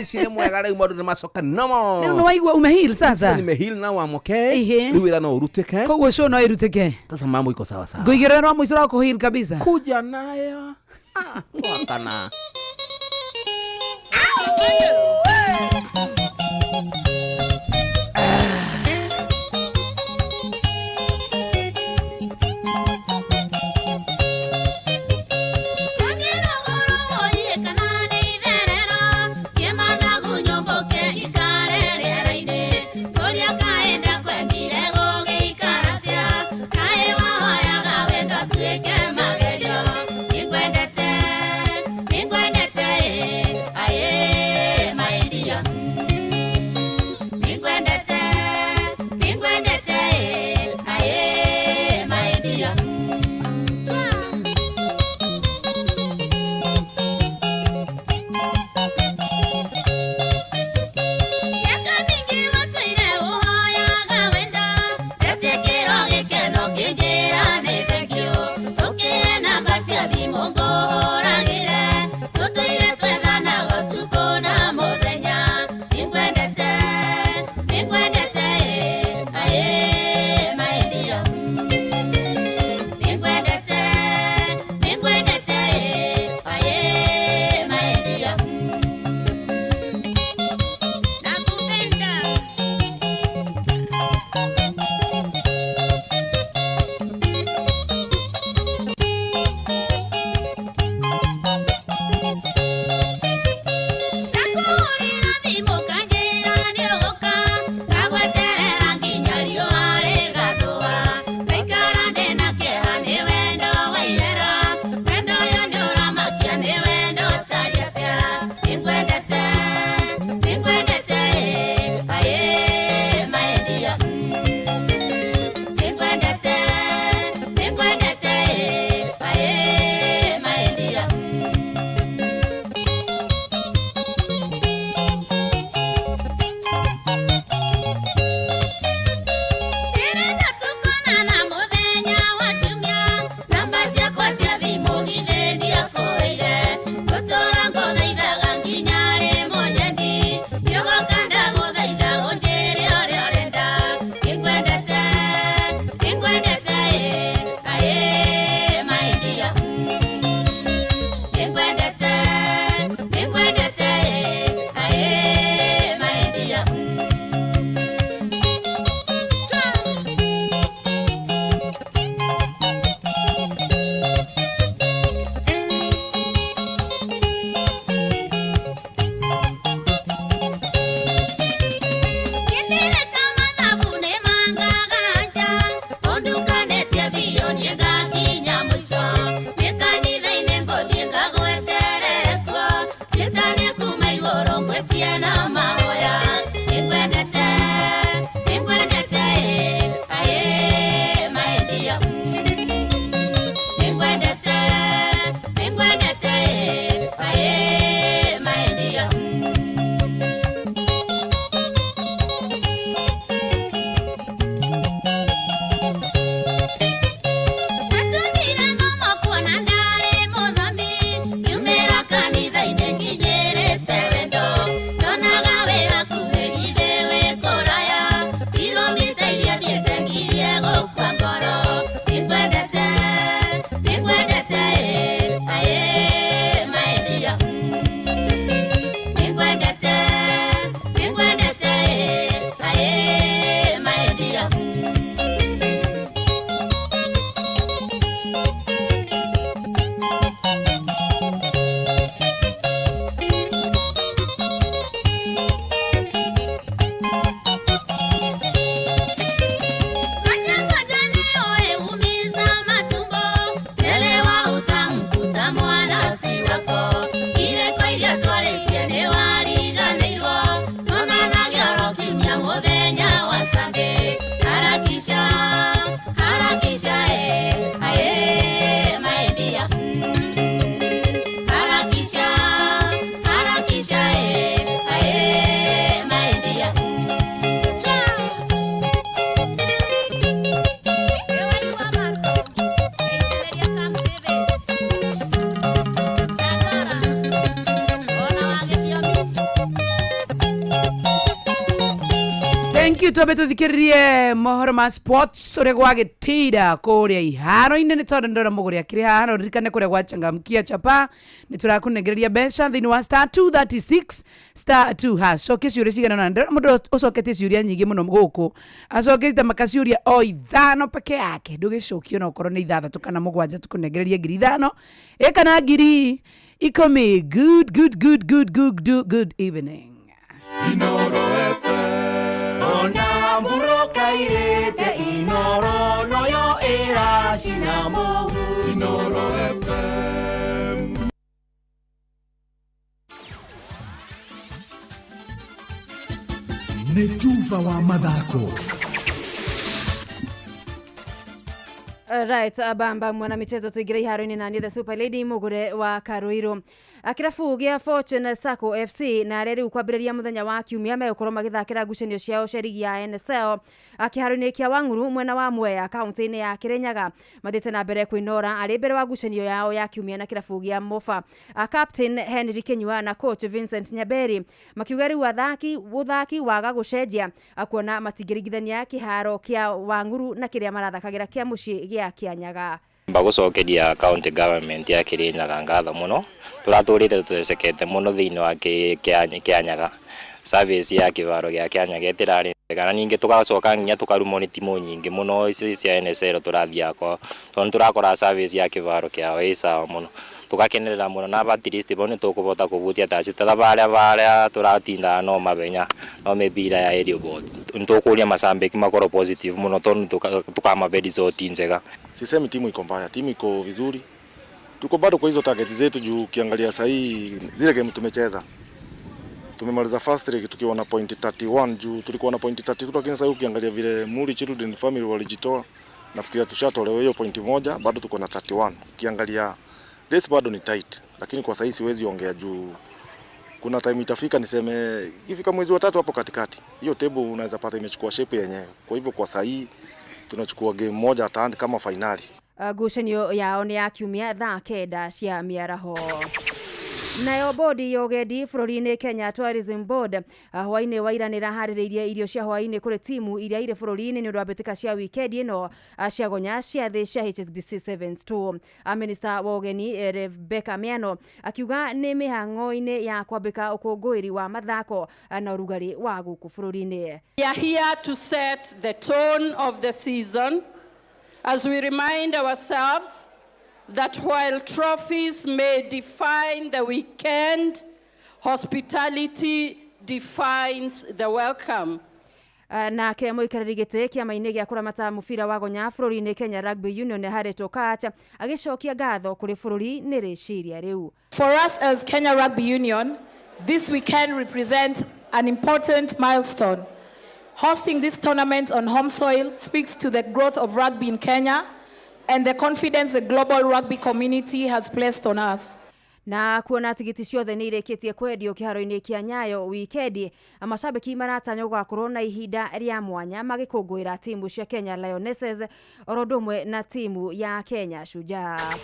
Ici nĩ mwega rĩu maũndũ nĩ macoka normal. Rĩu nĩ waigua umeheal sasa? Nimeheal now I'm okay. Ehe. Rĩu wĩra no ũrutĩke. Koguo show no ĩrutĩke. Sasa mambo iko sawa sawa. Ngũigĩrĩra rwa mũico rwa kũheal kabisa. Kuja nayo. Ah, twakana. Ningwendete, aye, my dear. you. Twambe tuthikiririe mohoro ma sports uria gwagitira kuria iharo-inĩ nĩ tondũ ndĩrona mũgũri akĩrĩ haha na ũririkane kũrĩa gwachangamkia chapa nĩ tũrakũnengereria mbeca thĩinĩ wa star 236 star 2 hash. Cokia ciũria cigana ũna. Ndĩrona mũndũ ũcoketie ciũria nyingĩ mũno gũkũ, acokete makaciũria o 5 peke yake. Ndũgĩcokie ona okorwo nĩ 6 kana 7, tũkũnengererie 5,000 ĩ kana 10,000. Good good good good good good good evening. Inoro FM. Ona mburoka irĩte Inoro noyo ĩracina mũhu. Inoro FM. Nĩ tuba wa mathako. Right, bamba mwana michezo tuingire iharo-inĩ na niĩ the super lady Mugure wa Karuiru. Kĩrabu gĩa Fortune Sacco FC na arĩa rĩu kwambĩrĩria mũthenya wa kiumia megũkorwo magĩthakĩra ngucanio ciao cia rigi ya NSL kĩharo-inĩ kĩa Wang'uru mwena wa Mwea kaunti-inĩ ya Kirinyaga. Mathiĩte na mbere kwĩnora arĩ mbere wa ngucanio yao ya kiumia na kĩrabu gĩa Mofa. Captain Henry Kinyua na coach Vincent Nyaberi makiuga rĩu ũthaki waga gũcenjia kuona matingĩringithania kĩharo kĩa Wang'uru na kĩrĩa marathakagĩra kĩa mũciĩ gĩa Kianyaga. Mbagucokeria county government ya Kirinyaga ngatho muno, turaturite tuthecekete muno thiini wa Kianyaga. Service ya kivaro gia Kianyaga itirari njega, na ningi tugacoka nginya tukarumwo ni timu nyingi muno ici cia NSL turathia kwa tondu turakora service ya kivaro kiao ĩ sawa muno, tugakenerera muno na at least bo ni tukubota kubutia taci ta baria turatinda no mabenya no mibira ya area boards nitukuria macambiki makorwo positive muno tondu tukamabe result njega. Sisemi timu iko mbaya, timu iko vizuri. Tuko bado kwa hizo target zetu juu ukiangalia sahii zile game tumecheza. Tumemaliza first leg tukiwa na point 31 juu tulikuwa na point 32, lakini sasa ukiangalia vile Muri Children Family walijitoa, nafikiria tushatolewa hiyo point moja, bado tuko na 31. Ukiangalia race bado ni tight, lakini kwa sahii siwezi ongea juu kuna time itafika niseme ikifika mwezi wa 3 hapo katikati, hiyo table unaweza pata imechukua shape yenyewe. Kwa hivyo kwa sahii tunachukua game moja atand kama finali. Ngucanio yao nĩ ya kiumia thaa 9 cia mĩaraho. Nayo bodi ya ũgendi bũrũri-inĩ Kenya Tourism Board hwaĩ-inĩ wa ira nĩraharĩrĩirie irio cia hwaĩ-inĩ kũrĩ timu iria irĩ bũrũri-inĩ nĩ ũndũ wa mbĩtĩka cia wikendi ĩno cia gonya cia thĩ cia HSBC Sevens Tour. Minista wa ũgeni Rebecca Miano akiuga nĩ mĩhang'o-inĩ ya kwambĩka ũkũngũĩri wa mathako na ũrugarĩ wa gũkũ bũrũri-inĩ. We are here to set the tone of the season as we remind ourselves that while trophies may define the weekend, hospitality defines the welcome. Nake mũikarĩri gĩtĩ kĩama-inĩ gĩa kũramata mũbira wa gonya bũrũri-inĩ Kenya Rugby Union Harriet Okatch agĩcokia ngatho kũrĩ bũrũri nĩ rĩciria rĩu. For us as Kenya Rugby Union, this weekend represents an important milestone. Hosting this tournament on home soil speaks to the growth of rugby in Kenya and the confidence the global rugby community has placed on us. Na kuona tigiti ciothe nĩ irĩkĩtie kwendio kĩharo-inĩ kĩa Nyayo wikendi, macambĩki maratanywo gũgakorwo na ihinda rĩa mwanya magĩkũngũĩra timu cia Kenya Lionesses oro ũndũ ũmwe na timu ya Kenya Shujaa.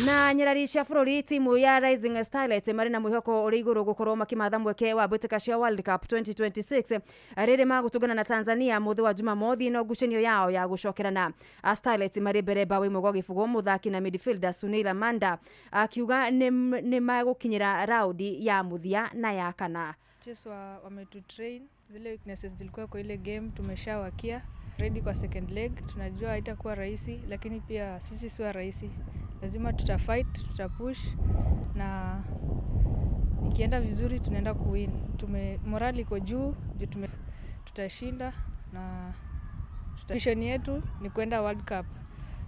Na nyarari cia bũrũri timu ya Rising Starlets marĩ na mwĩhoko ũrĩ igũrũ gũkorwo makĩmatha mweke wa mbĩtĩka cia World Cup 2026 rĩrĩ magũtũngana na Tanzania mũthĩ wa Jumamothi no ngucanio yao ya gũcokerana. Starlets marĩ mbere mbaũ 1-0 mũthaki na midfielder Sunil Amanda akiuga nĩ magũkinyĩra raundi ya mũthia na ya kana. Coaches wametutrain zile weaknesses zilikuwa kwa ile game tumeshawakia ready kwa second leg. Tunajua haitakuwa rahisi, lakini pia sisi sio rahisi. Lazima tutafight, tutapush na ikienda vizuri tunaenda kuwin. Morali iko juu, tutashinda na mission yetu ni kwenda World Cup.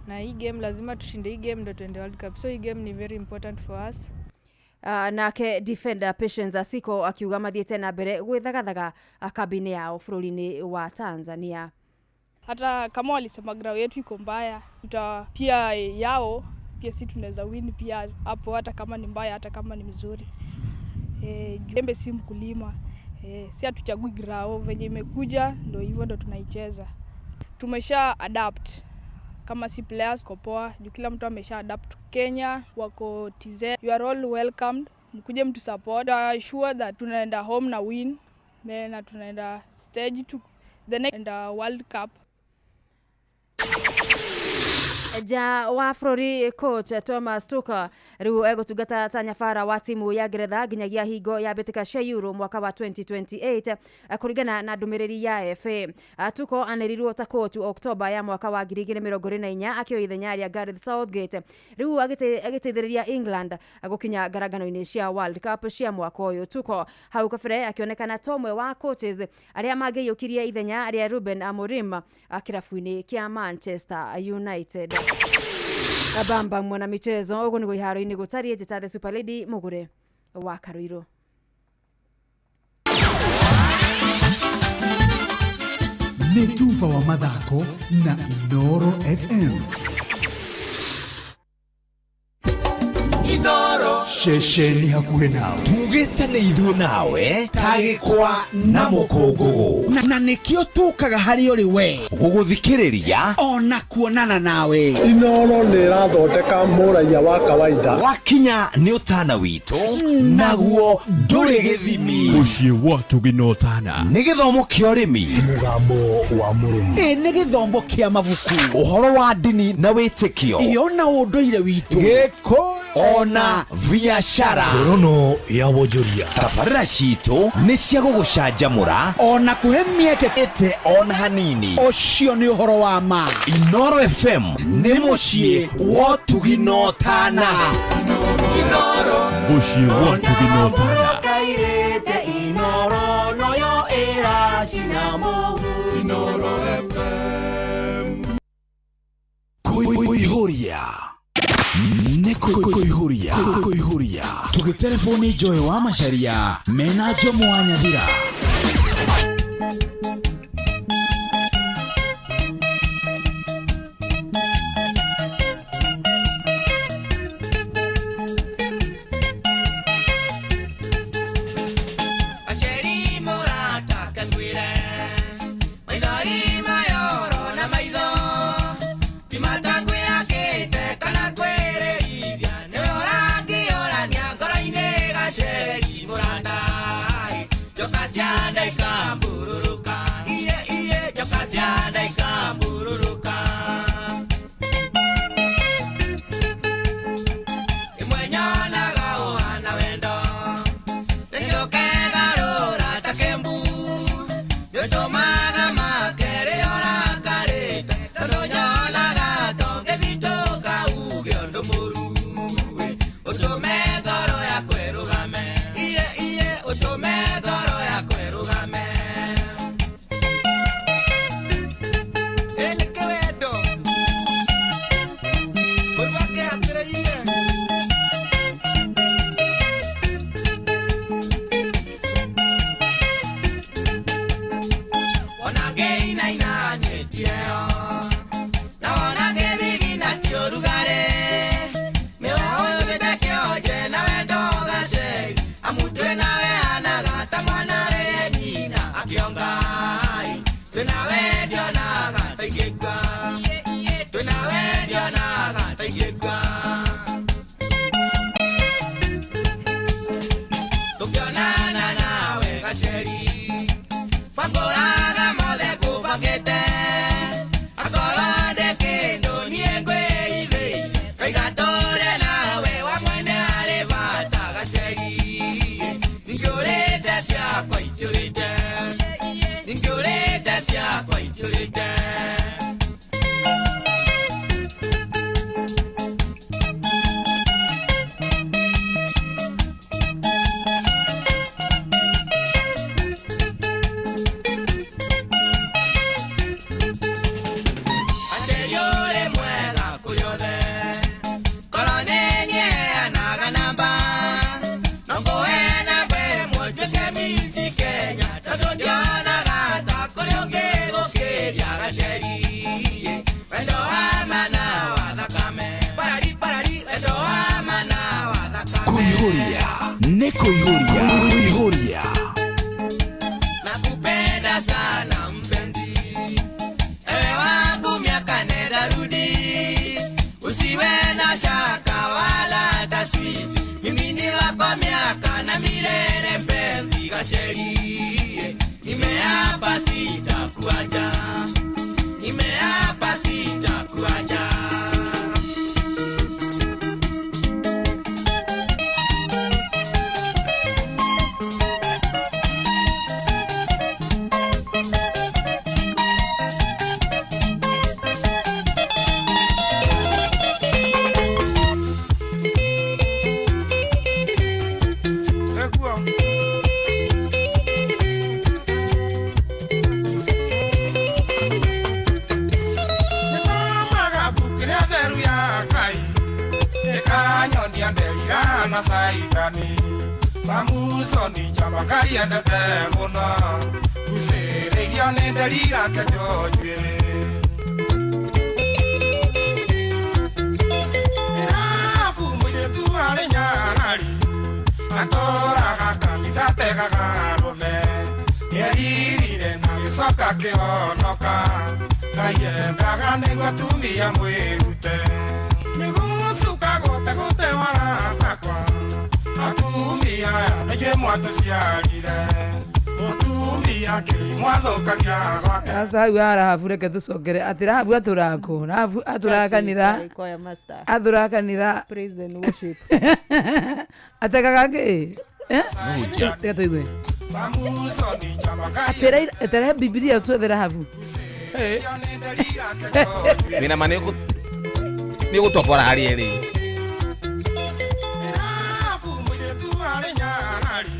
Na hii game lazima tushinde hii game ndio tuende World Cup. So hii game ni very important for us. Nake defender Patience Asiko akiuga mathiĩte na mbere gwĩthagathaga kambĩ-inĩ yao bũrũri-inĩ wa Tanzania. Hata kama walisema grau yetu iko mbaya, tuta pia yao pia si tunaweza win pia hapo, hata kama ni mbaya, hata kama ni mzuri. Jembe si mkulima. Si hatuchagui grau, venye imekuja ndio hivyo ndio tunaicheza. Tumesha adapt kama si players ko poa, juu kila mtu amesha adapt. Kenya wako TZ, you are all welcomed. Mkuje mtu support. We are sure that tunaenda home na win, na tunaenda stage The next World Cup. Nja wa bũrũri, coach Thomas Tuchel rĩu egũtungata ta nyabara wa timu ya Ngeretha nginyagia hingo ya mbĩtĩka cia Euro mwaka wa 2028, kũringana na ndũmĩrĩri ya FA. Tuchel anĩrĩirwo ta coach Oktoba ya mwaka wa 2024, akĩoya ithenya rĩa Gareth Southgate, rĩu agĩteithĩrĩria England gũkinya ngarangano-inĩ cia World Cup cia mwaka ũyũ. Tuchel hau kabere akĩonekana ta ũmwe wa coaches arĩa mangĩiyũkirie ithenya rĩa Ruben Amorim kĩrabu-inĩ kĩa Manchester United. Bamba mwana michezo, ũguo nĩguo iharo-inĩ gũtariĩ. Njĩta the Super Lady Mũgũre wa Karũirũ. Nĩ tuba wa mathako na Inooro FM. Inoro ceceni hakuhĩ nawe. Tugĩte nĩ ithuĩ nawe ta gĩkwa na mũkũngũgũ. Na nĩkĩo tũkaga harĩ ũrĩ we gũgũthikĩrĩria ona kuonana nawe. Inooro nĩ ĩrathondeka mũraiya wa kawaida. Wakinya nĩ ũtana witũ, naguo ndũrĩ gĩthimi. Mũciĩ wa Tũgina Ũtana. Nĩ gĩthomo kĩa ũrĩmi. Mũgambo wa mũrĩmi. Ĩ nĩ gĩthomo kĩa mabuku. Ũhoro wa ndini na wĩtĩkio. Ĩyo na ũndũire witũ. Gĩkũyũ ona biacara. Ngorono ya wonjoria. Tabarĩra citũ nĩ cia gũgũcanjamũra ona kũhe mĩeke ĩte ona hanini. Ũcio nĩ ũhoro wa ma. Inooro FM nĩ mũciĩ wa ũtugi na ũtana. Mũciĩ wa Tũgina Ũtana. Kairĩte Inoro noyo ĩracina mũhu. Inoro FM. Kũihũria nĩ kũihũria kũihũria tũgĩtereboni Joy wa Macharia mena Jomo wa Nyathira. Aceri mũrata kangwĩre maithori mayoro na maitho ti matangwĩakĩte kana kwĩrĩithia nĩwe ũrangiũrania ngoro-inĩ. Gaceri mũrata, njoka cia nda ikambururuka, iye iye, njoka cia nda ikambururuka. Ĩmwe nyonaga ũhana wendo nĩũkegarũra ta kĩmbu, nĩũtũmaga make rĩrĩa ũrakarĩte, tondũ nyonaga tongĩthitũka uge ũndũ mũru, ũtũme ngoro yakwa ĩrũgame, iye iye, ũtũme ngoro yakwa ĩrũgame. Ĩ nĩkĩ wendo kũigua kĩhatĩrĩirie? Wona ngĩinainanĩtie-o na wona ngĩthigina ti ũrugarĩ, nĩwe ũnduĩte kĩonje na wendo gaceri, amu twĩ nawe hanaga ta mwana rĩ nyina akĩonga-ĩ. Twĩ nawe ndionaga ta ingĩkua, twĩ nawe ndionaga ta ingĩkua. Tũkĩonana nawe gaceri, bangũraga mothe ngũbangĩte, akorwo ndĩ kĩndũ niĩ ngwĩithĩire, ngaiga tũrĩ nawe wa mwene harĩ bata gaceri. Ningĩũrĩte ciakwa itũrĩte, ningĩũrĩte ciakwa itũrĩte. Aceri ũrĩ mwega kũrĩ othe, korwo nĩ niĩ heanaga namba, no ngũhe namba ĩmwe nduĩke Miss Kenya, tondũ ndionaga ta kũrĩ ũngĩ gũkĩria gaceri. Wendo wa mana wa thakame, parari parari, wendo wa mana wa thakame. Kũihũria nĩ kũihũria kũihũria. Nakupenda sana mpenzi, ewe wangu miaka nenda rudi, usiwe na shaka wala taswisi, mimi ni wako miaka na milele mpenzi gaceri, nimeapa si sitakuacha, nimeapa sitakuacha. Na saitani Samusoni chabakari endete muno gucĩrĩirio nĩ nderira kĩo njuĩrĩ Irabu mũirĩtu arĩ nyarari atũraga kanitha ategaga arũme nĩeririre na gĩcoka kĩhonoka Ngai endaga nĩguo atumia mwĩrute nĩgũcuka gũte waratakwa atumia nĩithuĩ mwatũciarire mũtumia kĩrimũ athũkagia gwake. Sasa hau ha Rahabu reke tũcokere atĩ Rahabu atũraga kũ? Rahabu atũraga kanitha Choir master. atũraga kanitha Praise and worship. Atekaga kĩ? Eh? Mũhunjia. Reke tũigue. Samusoni chabakari Atĩra etere Bibilia twethe Rahabu. Wĩna ma nĩ ũgũtombora harĩ erĩ. Irabu mũirĩtu arĩ nyarari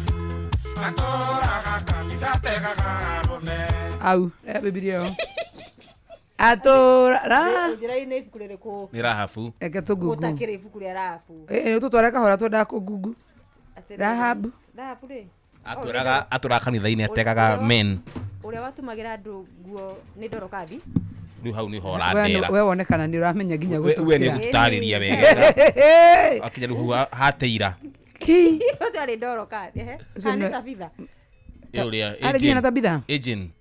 atũraga kanitha ategaga arũme. Au, rehe Bibilia ĩyo. Atũra ra Njĩra-inĩ ibuku rĩrĩkũ? Nĩ Rahabu. Reke tũngungu. Gũtakĩrĩ ibuku rĩa Rahabu. Ĩ tũtware kahora twendaga kũngungu. Rahabu. Rahabu rĩ. Atũraga atũraga kanitha-inĩ ategaga men. Ũrĩa watumagĩra andũ nguo nĩ Dorokathi. Rĩu hau nĩho We ũrandera. we wonekana nĩ ũramenya nginya We we nĩ gũtũkĩra. ũgũtũtarĩria wega. Akinya rĩu hau hateira. Ki. Ũcio arĩ Dorokathi. Ehe. Ũcio Kana nĩ nĩ- Tabitha. Ĩ ũrĩa Arĩ nginya na Tabitha? Agent.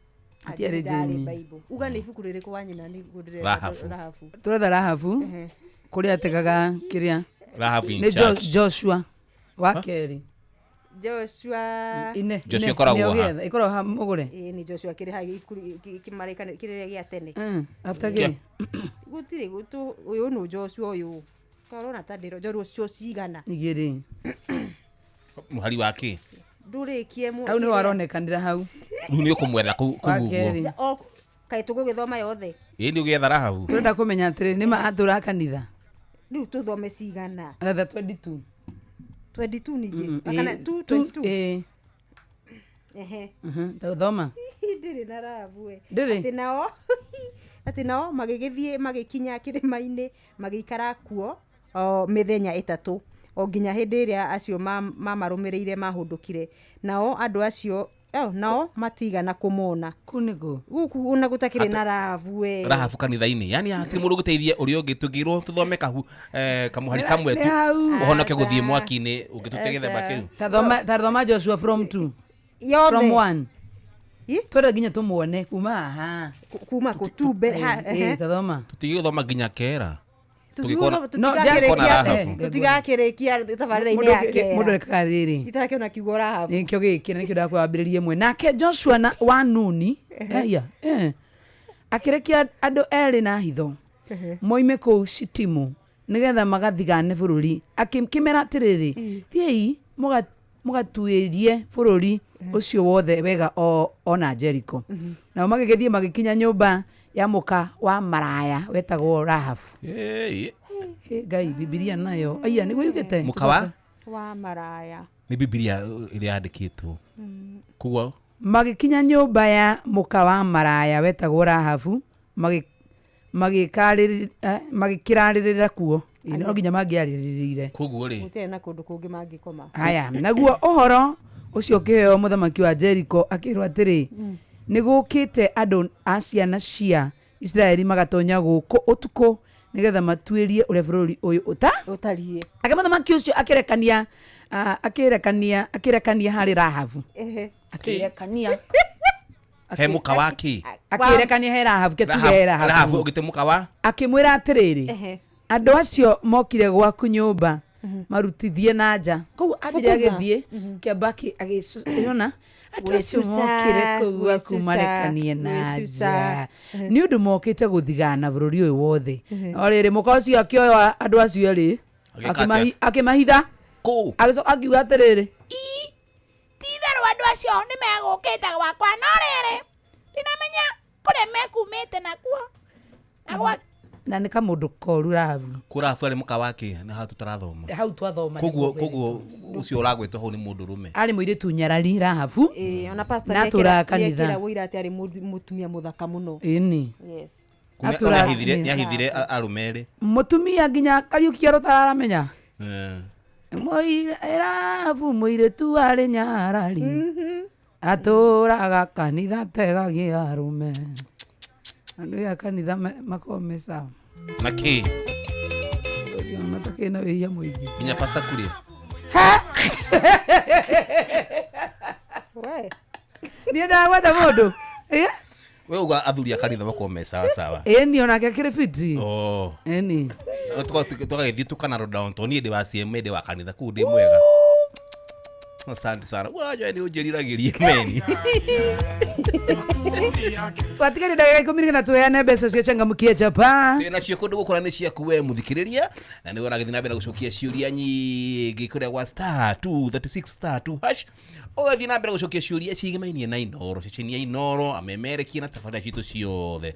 Atiarĩ Ndarĩ Jane. Bible. Uga nĩ ibuku rĩrĩkũ wa nyina nĩguo ndĩrenda Rahabu. Rahabu. Tũretha Rahabu Ehe. kũrĩa ategaga kĩrĩa. Rahabu in Nĩ church. Joshua wa kerĩ. Joshua. Ine. Joshua ine, ĩkoragwo ine ha? ũgĩetha, Ĩkoragwo ha mũgũre. Ĩĩ nĩ Joshua kĩrĩ ha ibuku kĩmarĩka kĩrĩa gĩa tene. After kĩ? Gũtirĩ gũtũ ũyũ nũ Joshua ũyũ. Korona ta ndĩro Joshua cigana. Igĩrĩ. Mũhari wa kĩ? Ndũrĩkie mu. Hau nĩho aronekanĩra hau. Rĩu nĩ ũkũmwetha kũu Wa kũu ũguo. kerĩ. O kaĩ tũgũgĩthoma yothe. Ĩ nĩ ũgĩetha Rahabu. Tũrenda kũmenya atĩrĩ nĩ ma atũraga kanitha. Rĩu tũthome cigana. Atha 22. 22 ningĩ. Kana Ĩ, 2 22. Ĩ. Ehe. Thoma. Ndirĩ na Rahabu we. Ndĩrĩ? Atĩ nao atĩ nao magĩgĩthiĩ magĩkinya kĩrĩma-inĩ magĩikara kuo o mĩthenya ĩtatũ o nginya hĩndĩ ĩrĩa acio mamarũmĩrĩire mahũndũkire nao andũ acio nao matigana kũmona kũ nĩkũ gũkũ ona gũtakĩrĩ na Rahabu we Rahabu kanitha-inĩ. Yaani hatirĩ mũndũ ũgũteithia ũrĩa ũngĩ tũngĩrwo tũthome kahu kamũhari kamwe Nĩ tu hau. ũhonoke gũthiĩ mwaki-inĩ ũngĩtũte gĩthemba kĩu. Ta thoma Joshua from 2. Yothe. From 1. Twenda nginya tũmuone kuma haha. Kuma kũ tu mbere ha- ehe. Ta thoma. Tũtigĩthoma nginya kera. Tũtigakĩrĩkia tabarĩra-inĩ ya kera Mũndũ rekaga rĩrĩ. itarakĩona kiugo Rahabu Nĩkĩo gĩkĩ na nĩkĩo ndakwambĩrĩria ĩmwe. Nake Joshua na wa Nuni aya, akĩrekia andũ erĩ na hitho moime kũu Shitimu nĩgetha magathigane bũrũri akĩmera atĩrĩrĩ thiĩi mũgatuĩrie bũrũri ũcio wothe wega ona Jericho. Nao magĩgĩthiĩ magĩkinya nyũmba ya mũka wa maraya wetagwo Rahabu. Ĩ, Hĩ, Ngai Bibilia nayo aya nĩguo yugĩte Mũka wa? Wa maraya. Nĩ Bibilia ĩrĩa yandĩkĩtwo. Koguo magĩkinya nyũmba ya mũka wa maraya wetagwo Rahabu magĩkĩrarĩrĩra kuo. Ĩ, no nginya mangĩarĩrĩire. Koguo rĩ gũtirĩ na kũndũ kũngĩ mangĩkoma. Haya, naguo ũhoro ũcio ũkĩheo mũthamaki wa Jericho akĩrwo atĩrĩ nĩ gũkĩte andũ a ciana cia Isiraeli magatonya gũkũ ũtukũ nĩgetha matuĩrie ũrĩa bũrũri ũyũ ũta ũtariĩ. Ake mũthamaki ũcio akĩrekania akĩrekania akĩrekania harĩ Rahabu. Ehe. Akĩrekania. He mũka wa kĩ? Akĩrekania he Rahabu, ke tuge he Rahabu Rahabu. ũgĩte mũka wa? Akĩmwĩra atĩrĩrĩ Ehe. andũ acio mokire gwaku nyũmba Marutithie na nja koguo ambire Fukuza. agĩthiĩ Kĩambaki agĩona andũ acio Gwĩcuca, mokire kũu aku gwĩcuca, marekanie na gwĩcuca. nja nĩ ũndũ mokĩte gũthigana bũrũri ũyũ wothe. Mhm. No rĩrĩ, mũka ũcio akĩoya andũ acio erĩ Agĩka akĩmahitha, kũ agĩcoka akiuga atĩrĩrĩ, Ti-itherũ andũ acio nĩ megũkĩte gwakwa, no rĩrĩ, ndinamenya kũrĩa mekumĩte nakuo. Na gwa na nĩ kamũndũ koru Rahabu. Kũrabu arĩ mũka wake nĩ hau tũtarathoma. Hau twathoma. Koguo nĩguo. Koguo ũcio ũragwĩtwo hau nĩ mũndũ rũme. Arĩ mũirĩtu nyarari Rahabu. Ĩĩ, ona pastor Na atũraga kanitha. nĩekĩra wũira atĩ arĩ mũtumia mũthaka mũno. Ĩni. Yes. Atũraga nĩ kanitha. ahithire arũme erĩ. Mũtumia nginya Kariũki ũtararamenya. Eh. Rahabu mũirĩtu arĩ nyarari, atũraga kanitha, tegagia arũme. Andũ a kanitha makoragwo me sawa. Na kĩ? Ũcio matakĩrĩ na wĩhia mũingĩ. Nginya pasta kuria. Niĩ ndagwetha mũndũ. Ĩ? We uga athuri a kanitha makorwo me sawa sawa. Ĩni, onake akĩrĩ fiti. Oh. Ĩni. Tũgagĩthiĩ tũkana down to niĩ ndĩ wa CMA, ndĩ wa kanitha kũu ndĩ mwega. Asante sana. Ũrajua nĩ ũnjĩriragĩrie meni. Twatigaire ndagĩka 10 nĩgetha tũheane mbeca cia changamkia chapa. Twĩ nacio kũndũ gũkũra nĩ ciaku we mũthikĩrĩria, na nĩwe ũragĩthiĩ na mbere na gũcokia ciũria nyingĩ kũrĩa gwa star 236 star 2 hash, ũgathiĩ na mbere gũcokia ciũria ciigimainie na Inoro, ceceni ya Inoro, amemerekie na tabarĩra citũ ciothe.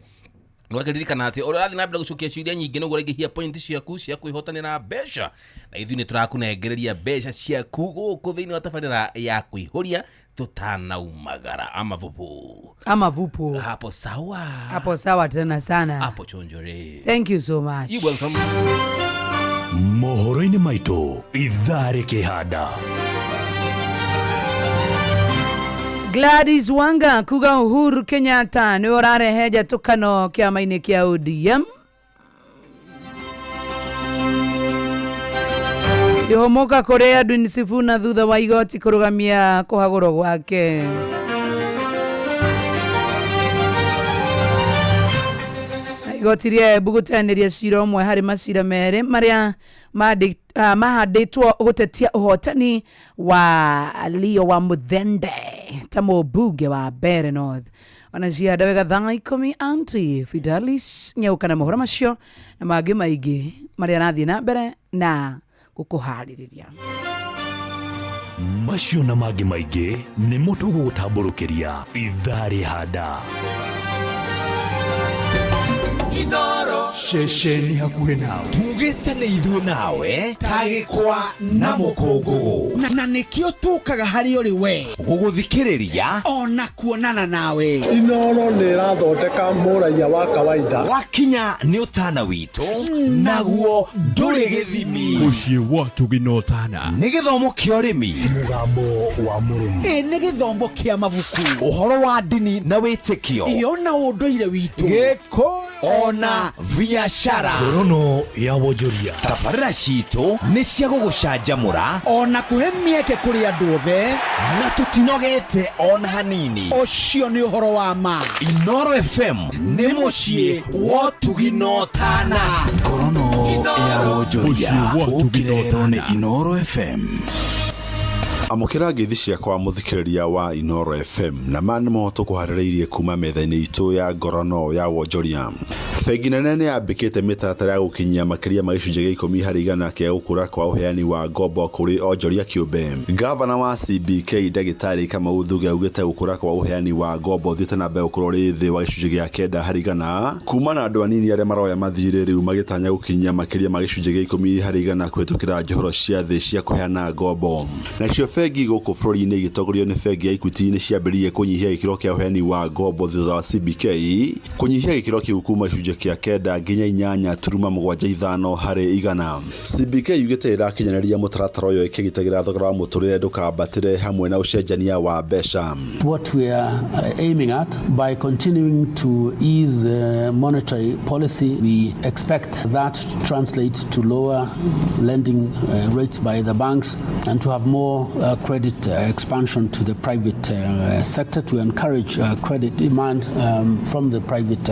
Ũgakĩririkana atĩ ũrĩa ũrathiĩ na mbere gũcokia ciũria nyingĩ nĩguo ũraingĩhia point ciaku cia kwĩhotanĩra mbeca, na ithuĩ nĩ tũrakũnengereria mbeca ciaku gũkũ thĩinĩ wa tabarĩra ya kũihũria tutanaumagara amavuvu. Amavupu. Hapo sawa. Hapo sawa tena sana. Hapo chonjore. Thank you so much. You welcome. Mohoro-inĩ maitũ ithaa rĩkĩhanda. Gladys Wanga kuga Uhuru Kenyatta nĩ ũrarehe njatũkano kĩama-inĩ kĩa ODM. Ihomoka kũrĩ Edwin Sifuna thutha wa igoti kũrũgamia kũhagũrwo gwake. Na igoti rĩa Embu gũteanĩria cira ũmwe harĩ macira merĩ marĩa mahandĩtwo gũtetia ũhotani wa Leo wa Muthende ta mũmbunge wa Mbeere North. Ona cianda wega thaa 10 anti Fidelis Nyauka na mohoro macio na mangĩ maingĩ marĩa arathiĩ na mbere na gũkũharĩrĩria. Macio na mangĩ maingĩ nĩmo tũgũgũtambũrũkĩria ithaa rĩhanda. Inoro. Ceceni hakuhĩ nawe. Tugĩte nĩ ithuĩ nawe tagĩkwa na mũkũngũgũ. Na nĩkĩo tũkaga harĩ ũrĩ we gũgũthikĩrĩria ona kuonana nawe. Inoro nĩ ĩrathondeka mũraiya wa kawaida. Wakinya nĩ ũtana witũ naguo ndũrĩ gĩthimi. Mũciĩ wa Tũgina Ũtana. Nĩ gĩthomo kĩa ũrĩmi. Mũgambo wa mũrĩmi. Ĩ nĩ gĩthomo kĩa mabuku. Ũhoro wa ndini na wĩtĩkio. Ĩ ona ũndũire witũ. Gĩkũyũ ona biacara. Ngorono ya wonjoria. Tabarĩra citũ nĩ cia gũgũcanjamũra ona kũhe mĩeke kũrĩ andũ othe, na tũtinogete ona hanini. Ũcio nĩ ũhoro wa ma. Inoro FM nĩ mũciĩ wa Ũtugi na Ũtana. Ngorono ya wonjoria. Mũciĩ wa Ũtugi na Ũkĩrehwo nĩ Inoro FM. Amũkĩra ngeithi ciakwa mũthikĩrĩria wa Inoro FM, na ma nĩmo tũkũharĩrĩirie kuma metha-inĩ itũ ya ngorono ya wonjoria. Bengi nene nĩ yambĩkĩte mĩtaratara ya gũkinyia makĩria ma gĩcunjĩ gĩa 10% kĩa gũkũra kwa ũheani wa ngombo kũrĩ onjoria kĩũmbe. Gavana wa CBK Ndagĩtarĩ Kamau Thuge augĩte gũkũra kwa ũheani wa ngombo ũthiĩte na mbere gũkorwo ũrĩ thĩ wa gĩcunjĩ gĩa 9% kuma na andũ anini arĩa maroya mathirĩ rĩu magĩtanya gũkinyia makĩria ma gĩcunjĩ gĩa 10% kũhĩtũkĩra njohero cia thĩ cia kũheana ngombo. Nacio bengi gũkũ bũrũri-inĩ igĩtongorio nĩ bengi ya Equity nĩ ciambĩrĩirie kũnyihia gĩkĩro kĩa ũheani wa ngombo thutha wa CBK kũnyihia gĩkĩro kĩu kuma gĩcunjĩ kĩa 9 nginya 8.75%. CBK yugĩte ĩrakinyanĩria mũtaratara ũyũ ĩkĩgitagĩra thogora wa mũtũrĩre ndũkambatĩre hamwe na ũcenjania wa mbeca. What we are aiming at by continuing to ease monetary policy, we expect that to translate to lower lending rates by the banks and to have more credit expansion to the private sector to encourage credit demand from the private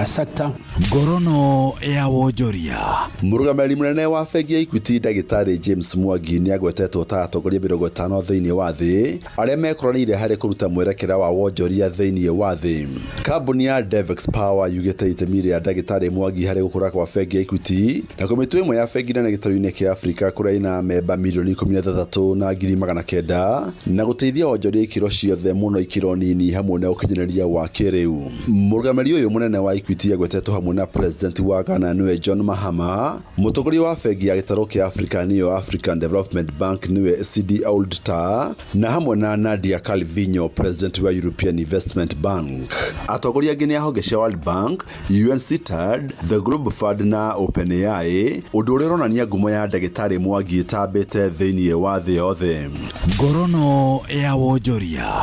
sector. sector. Ngorono ya wonjoria. Mũrũgamĩrĩri mũnene wa bengi ya Equity ndagĩtarĩ James Mwangi nĩ agwetetwo ta atongoria 50 thĩinĩ wa thĩ arĩa mekũranĩire harĩ kũruta mwerekera wa wonjoria thĩinĩ wa thĩ. Kambuni ya Devex Power yugĩte itemi rĩa ndagĩtarĩ Mwangi harĩ gũkũra kwa bengi ya Equity na kũmĩtua ĩmwe ya bengi nene gĩtarũ-inĩ kĩa Afrika kũrĩa ina memba milioni 16,900 na gũteithia wonjoria ikĩro ciothe mũno ikĩro nini hamwe na ũkinyanĩria wa kĩrĩu. Mũrũgamĩrĩri ũyũ mũnene wa Equity agwetetwo hamwe na president wa Ghana nĩwe John Mahama, mũtongoria wa bengi ya gĩtarũ kĩa Afrika nĩyo African Development Bank nĩwe CD Ould Tah, na hamwe na Nadia Calvino president wa European Investment Bank. Atongoria angĩ nĩ a honge cia World Bank, UNCTAD, The Global Fund na OpenAI, ũndũ ũrĩa ũronania ngumo ya ndagĩtarĩ Mwangi ĩtambĩte thĩinĩ wa thĩ yothe. Ngorono ya wonjoria.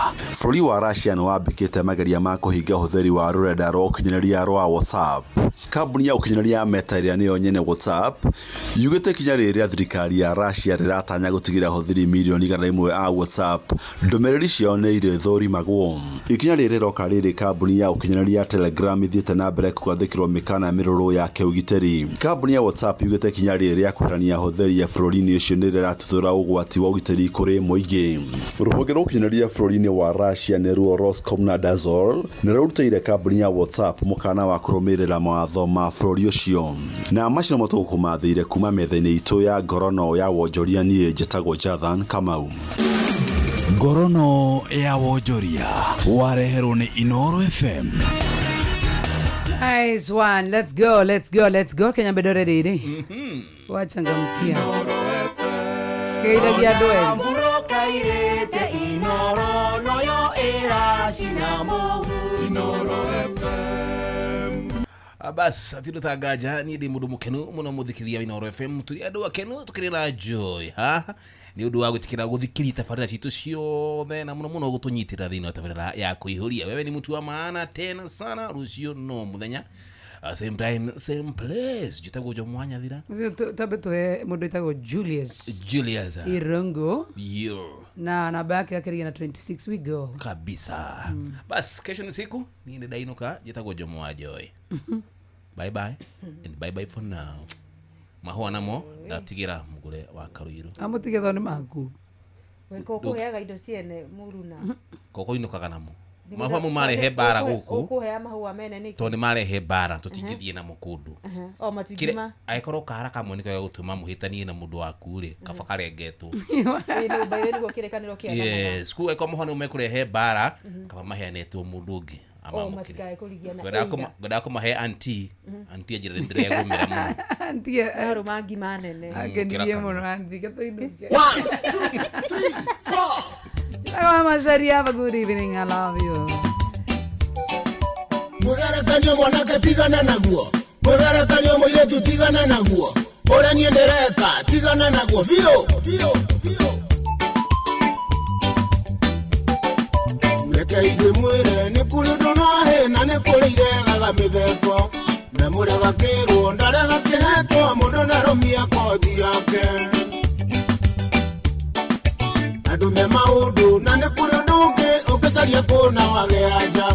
Bũrũri wa Russia nĩ wambĩkĩte mageria ma kũhinga ũhũthĩri wa rũrenda rwa ũkinyanĩria rwa WhatsApp. Kambuni ya ũkinyanĩria ya Meta ĩrĩa nĩyo nyene WhatsApp yugĩte ikinya rĩrĩa thirikari ya Russia rĩratanya gũtigĩrĩra ahũthĩri milioni 100 a WhatsApp ndũmĩrĩri ciao nĩ irĩthũrimagwo. Ikinya rĩrĩ rĩroka rĩrĩ kambuni ya ũkinyanĩria ya Telegram ĩthiĩte na mbere kũgathĩkĩrwo mĩkana mĩrũrũ ya kĩũgitĩri. Kambuni ya WhatsApp yugĩte ikinya rĩrĩ rĩa kweherania ahũthĩri bũrũri-inĩ ũcio nĩ rĩratuthũra ũgwati wa ũgitĩri kũrĩ mũingĩ. Rũhonge rwa ũkinyanĩria bũrũri-inĩ wa Russia nĩruo Roskomnadzor nĩ rũrutĩire kambuni ya WhatsApp mũkana wa kũrũmĩrĩra mawatho ma bũrũri ũcio. Na macio nĩmo tũgũkũmathĩire kuma metha-inĩ itũ ya ngorono ya wonjoria. Niĩ njĩtagwo Jathan Kamau. Ngorono ya wonjoria wareherwo nĩ Inoro FM. Nice one. Let's go, let's go, let's go. Kenya bedo ready ri. Wachangamkia. Keithagia andũ erĩ. Mburokairĩte Inoro noyo ĩracina mũhu Inoro Bas atindo tangaja niĩ ndĩ mũndũ mũkenu mũno mũthikĩria wa Inoro FM tũrĩ andũ akenu tũkĩrĩ na joy ha nĩ ũndũ wa gwĩtĩkĩra gũthikĩria tabarĩra citũ ciothe na mũno mũno gũtũnyitĩra thĩinĩ wa tabarĩra ya kũihũria. Wewe ni mtu wa maana tena sana. Rũciũ no mũthenya, same time same place. Njĩtagwo Jomo Wanyathira. Twambe tũhe mũndũ wĩtagwo Julius Julius Irungu yo na namba yake yakĩrĩgia na 26 we go kabisa. Bas kesho ni siku niĩ nĩ ndainũka. Njĩtagwo Jomo wa Joy. Bye bye and bye bye for now. Mahũa namo ndatigira mũgũre wa Karuiru. Amũtige tondũ nĩ maku. Ũkũheaga indo ciene mũruna. Koko inũkaga namo. Mahũa mau marehe mbara gũkũ. Ũkũhea mahũa mene nĩkĩ? Tondũ nĩ marehe mbara tũtingĩthiĩ namo kũndũ. O matingima. Angĩkorwo kahara kamwe nĩko gagũtũma mũhĩtanie na mũndũ waku rĩ, kaba karengetwo. Ĩĩ nĩ by the way nĩguo kĩrĩkanĩro kĩa. Yes, kũguo angĩkorwo mahũa nĩmo mekũrehe mbara, kaba maheanĩtwo mũndũ ũngĩ. Ngwendaga kũmahe anti anti anjĩra ndĩregũmĩra mũno. Anti arũma ngima nene. Akenirie mũno anti katũinũke. 1 2 3 4. Mama Sharia, have a good evening. I love you. Mũgerekanio mwanake tigana naguo, mũgerekanio mũirĩtu tigana naguo, ũrĩa niĩ ndĩreka tigana naguo biũ biũ biũ. Reke ndĩmwĩre nĩ kũrĩ ũndũ no na nĩ kũrĩ iregaga mĩtheko na mũrega kĩrwo ndarega kĩhetwo mũndũ ndarũmia kothi yake. Andũ me maũndũ na nĩ kũrĩ ũndũ ũngĩ ũngĩcaria kũna wage anja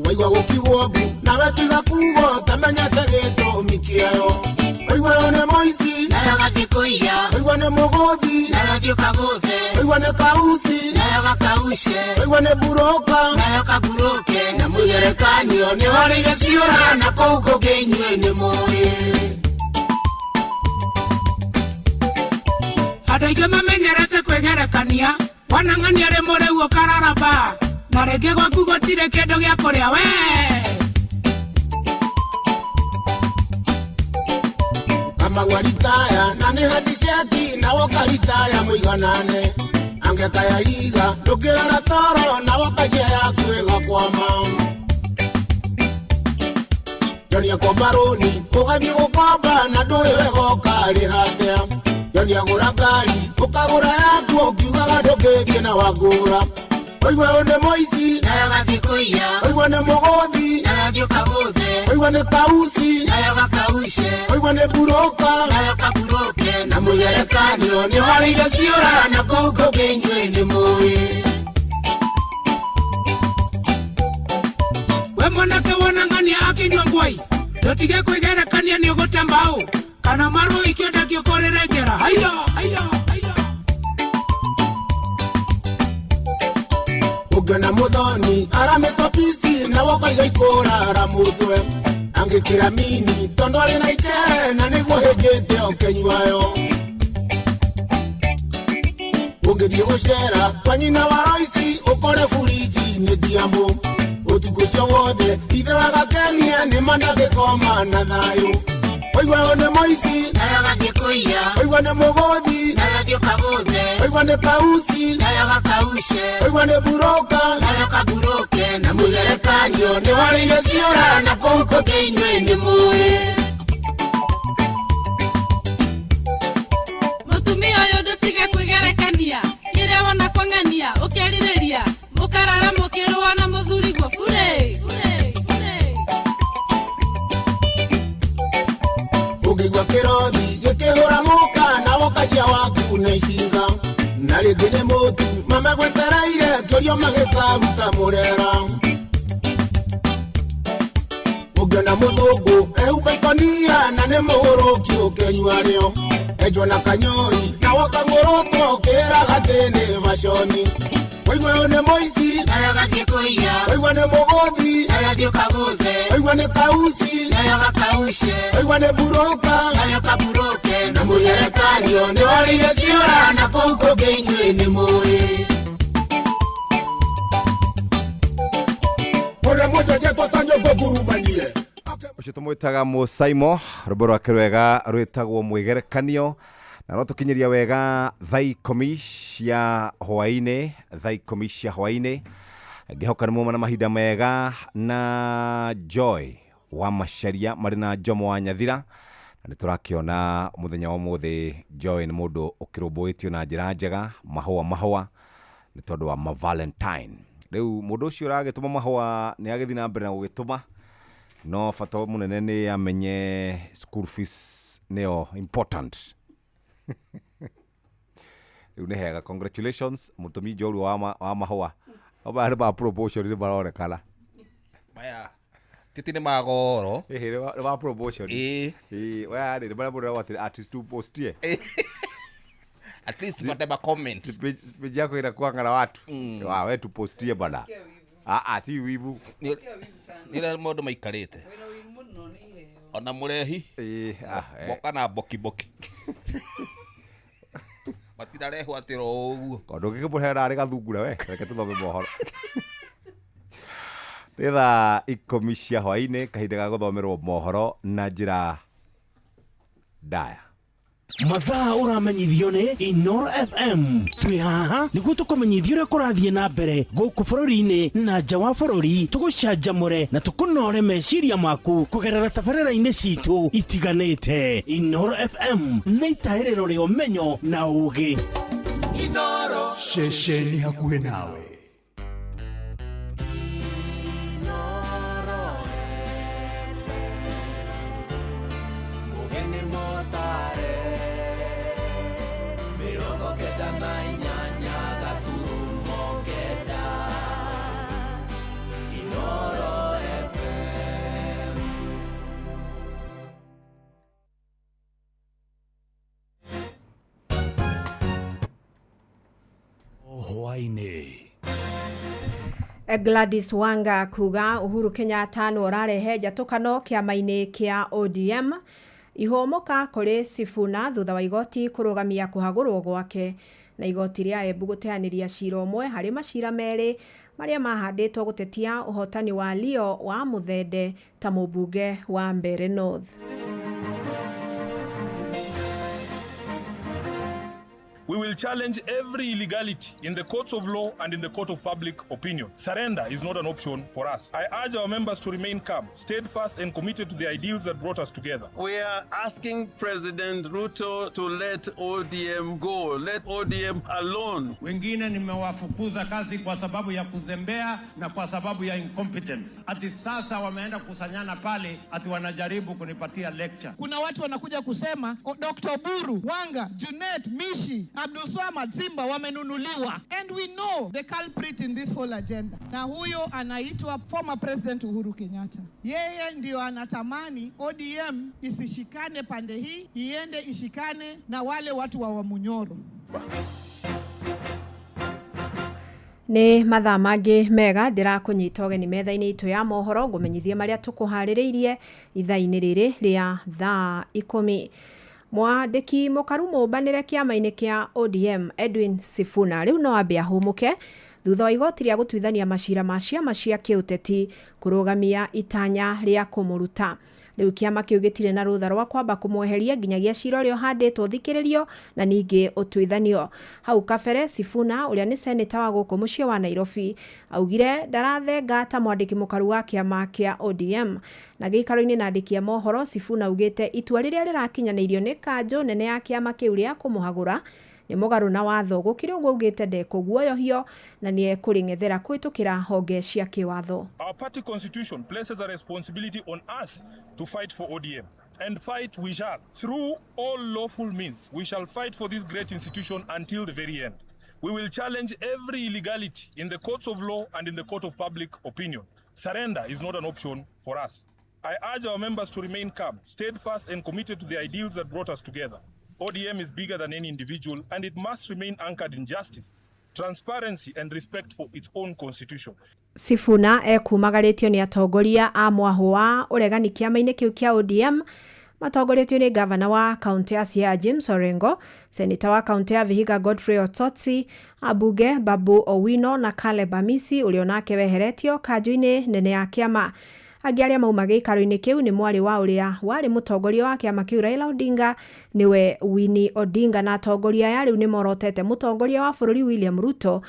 waigua gũkiugwo mbu nawe tiga kugo tamenyete gĩtũmi kĩayo. Waigua ũyũ nĩ mũici nawe ũgathiĩ kũiya, waigua nĩ mũgũthi nawe ũthiĩ ũkagũthe, waigua nĩ kauci nawe ũgakauce, waigua nĩ mburoka nawe ũkaburoke, na mũgerekanio nĩ warĩire ciũra na kũu kũngĩ inyuĩ nĩ mũĩ. Andũ aingĩ mamenyerete kwĩgerekania wanang'ania rĩ mũrĩu ũkararaba na rĩngĩ gwaku gũtirĩ kĩndũ gĩa kũrĩa we. Kamau ritaya na nĩ hadiceki na woka ritaya mũiganane angekaya iga ndũngĩrara toro na wokanjia yaku ĩgakwama. Joni akomba rũni ũgathiĩ gũkomba na ndũĩ wega ũkarĩha atĩa. Joni agũra ngari ũkagũra yaku ũkiugaga ndũngĩthiĩ na wangũra. Waigua ũyũ nĩ mũici nawe ũgathiĩ kũiya, waigua nĩ mũgũthi nawe ũthiĩ ũkagũthe, waigua nĩ kauci nawe ũgakauce, waigua nĩ mburoka nawe ũkaburoke, na mũgerekanio nĩ warĩire ciũra na kũu kũngĩ inyuĩ nĩ mũĩ. We mwanake wona ng'ania akĩnyua ngwai Ndotige kwĩgerekania nĩ ũgũte mbaũ kana marũ ikĩenda kĩũkorere njera. Haiya haiya haiya. Ũngĩona mũthoni aramĩtwo pisi na wokaiga ikũrara mũtwe angĩkĩra mini tondũ arĩ na ikere na nĩguo hĩngĩte ũkĩnyuayo. Ũngĩthiĩ gũcera kwa nyina wa Roici ũkore buriji nĩ ndiamũ ũtukũ ũcio wothe ithe wa gakenia nĩ mandagĩkoma na thayũ. Oigua ũyũ nĩ mũici nawe ũgathiĩ kũiya, oigua nĩ mũgũthi nawe ũthiĩ ũkagũthe, oigua nĩ kauci nawe ũgakauce, oigua nĩ buroka nawe ũkaburoke, na mũgerekanio nĩ warĩire ciũra na kũu kũngĩ inyuĩ nĩ mũĩ. Mũtumia ũyũ ndũtige kwĩgerekania kĩrĩa wona kwang'ania ũkerirĩria mũkarara mũkĩrũa na mũthuriguo bure bure bure. Ũngĩigua kĩrothi gĩkĩhũra mũka na ũkanjia waku na icinga na rĩngĩ nĩ mũtu mamegwetereire kĩũrio magĩkaruta mũrera. Ũngĩona mũthũngũ ehumba ikonia na nĩ mũgũrũki ũkĩnyua rĩo enjwo na kanyoi na wakang'ũrũtwo ũkĩraga atĩ nĩ baconi. Waigua ũyũ nĩ mũici nawe ũgathiĩ kũiya, waigua nĩ mũgũthi nawe ũthiĩ ũkagũthe, waigua nĩ kauci nawe ũgakauce, waigua nĩ buroka nawe ũkaburoke, na mũgerekanio nĩ warĩire ciũra na kũu kũngĩ inyuĩ nĩ mũĩ. Ũrĩa mũnjenjetwo ta nyũngũ ngurumanie ũcio tũmwĩtaga Mũsaimo rwĩmbo rwake rwega rwĩtagwo mwĩgerekanio na rwatũkinyĩria wega thaa ikũmi cia hwaĩ-inĩ, thaa ikũmi cia hwaĩ-inĩ. Ngĩhoka nĩ muma na mahinda mega na Joy wa Macharia marĩ na Jomo wa Nyathira na nĩ tũrakĩona mũthenya wa ũmũthĩ Joy nĩ mũndũ ũkĩrũmbũĩtio na njĩra njega mahũa mahũa nĩ tondũ wa ma Valentine. Rĩu mũndũ ũcio ũragĩtũma mahũa nĩ agĩthiĩ na mbere na gũgĩtũma no bata mũnene nĩ amenye school fees nĩyo important. Rĩu nĩ hega, congratulations mũtũmi njorua wa mahũa maya nĩ ma promotion nĩ maronekana maya titi nĩ magoro nĩ ma promotion. Ĩĩ waya rĩ nĩ marĩa mũndũ atĩ artist tu postie at least tupate ma comment page yako inakuwa ngara watu wa we tupostie bana. Ah ti wivu nĩ rĩa maũndũ maikarĩte ona mũrehi moka na boki boki matirarehwo atĩ ro ũguo tondũ ũngĩkĩmũhe arĩ gathungura we reke tũthome mohoro. Nĩ thaa ikũmi cia hwaĩ-inĩ kahinda ga gũthomerwo mohoro na njĩra ndaya. Mathaa ũramenyithio nĩ Inoro FM. Twĩ haha nĩguo tũkũmenyithie ũrĩa kũrathiĩ na mbere gũkũ bũrũri-inĩ na nja wa bũrũri, tũgũcanjamũre na tũkũnore meciria maku kũgerera tabarĩra-inĩ citũ itiganĩte. Inoro FM nĩ itahĩrĩro rĩa ũmenyo na ũũgĩ. Inoro ceceni hakuhĩ nawe. Gladys Wanga kuga Uhuru Kenyatta nĩ ũrarehe njatũkano kĩama-inĩ kĩa ODM ihũmũka kũrĩ Sifuna thutha wa igoti kũrũgamia kũhagũrwo gwake na igoti rĩa Embu gũteanĩria cira ũmwe harĩ macira merĩ marĩa mahandĩtwo gũtetia ũhotani wa Leo wa Muthende ta mũmbunge wa Mbeere North. We will challenge every illegality in the courts of law and in the court of public opinion. Surrender is not an option for us. I urge our members to remain calm, steadfast and committed to the ideals that brought us together. We are asking President Ruto to let ODM go. Let ODM alone. Wengine nimewafukuza kazi kwa sababu ya kuzembea na kwa sababu ya incompetence. Ati sasa wameenda kusanyana pale ati wanajaribu kunipatia lecture. Kuna watu wanakuja kusema Dr. Buru, Wanga, Junet, Mishi Abdul Swamad, Simba wamenunuliwa. And we know the culprit in this whole agenda. Na huyo anaitwa former President Uhuru Kenyatta. Yeye ndio anatamani ODM isishikane pande hii, iende ishikane na wale watu wa Wamunyoro. Nĩ mathaa mangĩ mega ndĩrakũnyita ũgeni metha-inĩ itũ ya mohoro ngũmenyithie marĩa tũkũharĩrĩirie ithaa-inĩ rĩrĩ rĩa thaa 10. Mwandĩki mũkaru mũmbanĩre kĩama-inĩ kĩa ODM Edwin Sifuna rĩu no ambe ahũmũke thutha wa igoti rĩa gũtuithania macira ma ciama cia kĩũteti kũrũgamia itanya rĩa kũmũruta. Rĩu kĩama kĩu gĩtirĩ na rũtha rwa kwamba kũmweheria nginyagia cira ũrĩa ũhandĩtwo ũthikĩrĩrio na ningĩ ũtuithanio. Hau kabere Sifuna ũrĩa nĩ seneta wa gũkũ mũciĩ wa Nairobi augire ndarathenga ta mwandĩki mũkaru wa kĩama kĩa ODM. Na gĩikaro-inĩ na andĩki a mohoro Sifuna augĩte itua rĩrĩa rĩrakinyanĩirio nĩ kanjũ nene ya kĩama kĩu rĩa kũmũhagũra nĩ mũgarũ na watho. Gũkĩrĩ ũguo augĩte ndekũguoyohio na nĩ ekũrĩng'ethera kũhĩtũkĩra honge cia kĩwatho. Our party constitution places a responsibility on us to fight for ODM. And fight we shall. Through all lawful means, we shall fight for this great institution until the very end. We will challenge every illegality in the courts of law and in the court of public opinion. Surrender is not an option for us. I urge our members to remain calm, steadfast and committed to the ideals that brought us together. ODM is bigger than any individual and it must remain anchored in justice, transparency and respect for its own constitution. Sifuna ekumagarĩtio nĩ atongoria a mwahũ wa ũregani kĩama-inĩ kĩu kĩa ODM matongoretio nĩ gavana wa kaunti ya Siaya James Orengo, seneta wa kaunti ya Vihiga Godfrey Ototsi, ambunge Babu Owino na Caleb Amisi ũrĩa onake weheretio kanjũ-inĩ nene ya kĩama. Angĩ arĩa mauma gĩikaro-inĩ kĩu nĩ mwarĩ wa ũrĩa warĩ mũtongoria wa kĩama kĩu Raila Odinga nĩwe Winnie Odinga, na atongoria aya rĩu nĩ morotete mũtongoria wa bũrũri William Ruto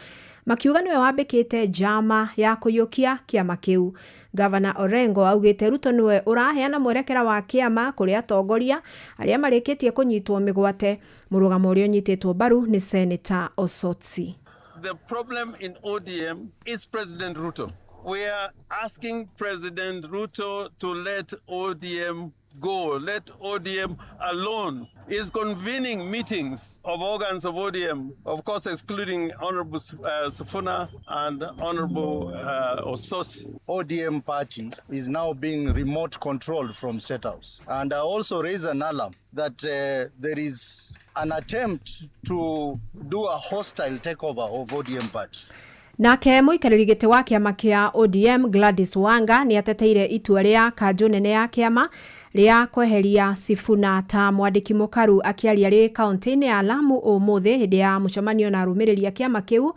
makiuga nĩwe wambĩkĩte njama ya kũiyũkia kĩama kĩu. Gavana Orengo augĩte Ruto nĩwe ũraheana mwerekera wa kĩama kũrĩ atongoria arĩa marĩkĩtie kũnyitwo mĩgwate. Mũrũgamo ũrĩa ũnyitĩtwo mbaru nĩ Senator Osotsi. The problem in ODM is President Ruto. We are asking President Ruto to let ODM go, let ODM alone. Is convening meetings of organs of ODM, of course excluding Honorable Sifuna and Honorable Osotsi. ODM party is now being remote controlled from State House. And I also raise an alarm that there is an attempt to do a hostile takeover of ODM party. Nake mũikarĩri gĩtĩ wa kĩama kĩa ODM Gladys Wanga nĩ ateteire itua rĩa kanjũ nene ya kĩama rĩa kweheria Sifuna ta mwandĩki mũkaru. Akĩaria rĩ kaunti-inĩ ya Lamu ũmũthĩ hĩndĩ ya mũcemanio na arũmĩrĩri a kĩama kĩu,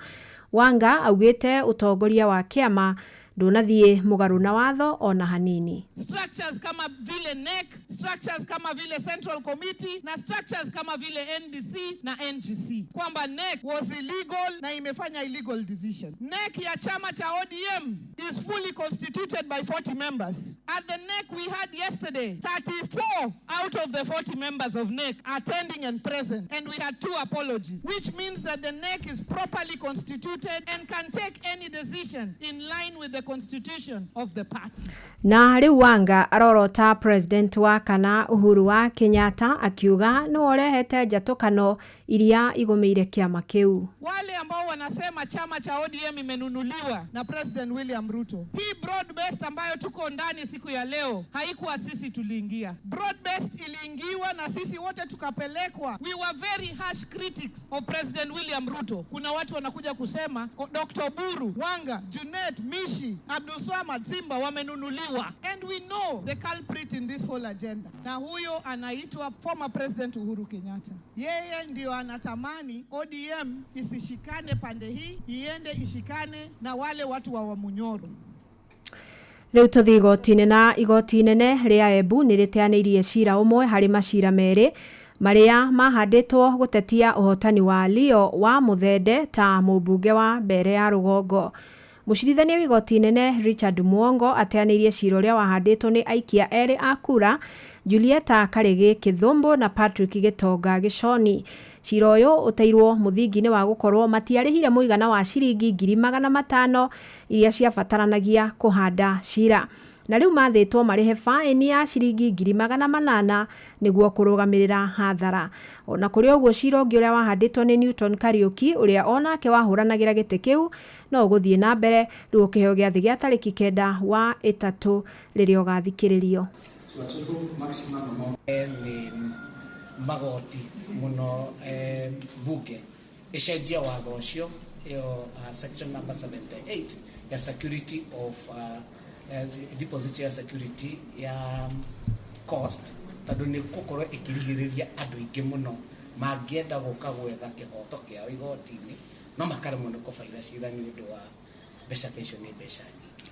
Wanga augĩte ũtongoria wa kĩama ndũnathiĩ mũgarũ na watho ona hanini. Structures kama vile NEC, structures kama vile Central Committee na structures kama vile NDC na NGC. Kwamba NEC was illegal na imefanya illegal decisions. NEC ya chama cha ODM is fully constituted by 40 members. At the NEC we had yesterday, 34 out of the 40 members of NEC attending and present, and we had 2 apologies, which means that the NEC is properly constituted and can take any decision in line with the constitution of the party. Na rĩu Wanga arorota president wa kana Uhuru wa Kenyatta akiuga no orehete njatũkano iria igũmĩire kĩama kĩu. Wale ambao wanasema chama cha ODM imenunuliwa na President William Ruto, hii broad based ambayo tuko ndani siku ya leo haikuwa sisi tuliingia. Broad based iliingiwa na sisi wote tukapelekwa. We were very harsh critics of President William Ruto. Kuna watu wanakuja kusema Dr. Buru, Wanga, Junet, Mishi, Abdul Swamad, Simba wamenunuliwa. And we know the culprit in this whole agenda. Na huyo anaitwa former President Uhuru Kenyatta. Yeye ndio anatamani ODM isishikane pande hii, iende ishikane na wale watu wa Wamunyoro. Rĩu tũthiĩ igoti-inĩ na igoti inene rĩa Embu nĩ rĩteanĩirie cira ũmwe harĩ macira merĩ marĩa mahandĩtwo gũtetia ũhotani wa Leo wa Muthende ta mũmbunge wa Mbere ya Rũgongo. Mũcirithania wa igoti inene Richard Mwongo ateanĩirie cira ũrĩa wahandĩtwo nĩ aikia erĩ a kura Julieta Karĩgĩ Kĩthũmbũ na Patrick Gĩtonga Gĩconi. Cira ũyũ ũteirwo mũthingi-inĩ wa gũkorwo matiarĩhire mũigana wa ciringi 500,000 iria ciabataranagia kũhanda cira. Na rĩu mathĩtwo marĩhe faĩni ya ciringi 800,000 nĩguo kũrũgamĩrĩra hathara. Ona kũrĩ ũguo, cira ũngĩ ũrĩa wahandĩtwo nĩ Newton Kariuki, ũrĩa onake wahũranagĩra gĩtĩ kĩu, no ũgũthiĩ na mbere rĩu ũkĩheo gĩathĩ gĩa tarĩki 9 wa 3 rĩrĩa ũgathikĩrĩrio. Nĩ magoti mũno bunge ĩcenjia watho ũcio ĩyo, section number 78 ya security of deposit ya security ya cost, tondũ nĩ gũkorwo ĩkĩrigĩrĩria andũ aingĩ mũno mangĩenda gũka gwetha kĩhoto kĩao igoti-inĩ, no makaremwo nĩ kũbaira cira nĩ ũndũ wa mbeca ta icio, nĩ mbeca nyingĩ.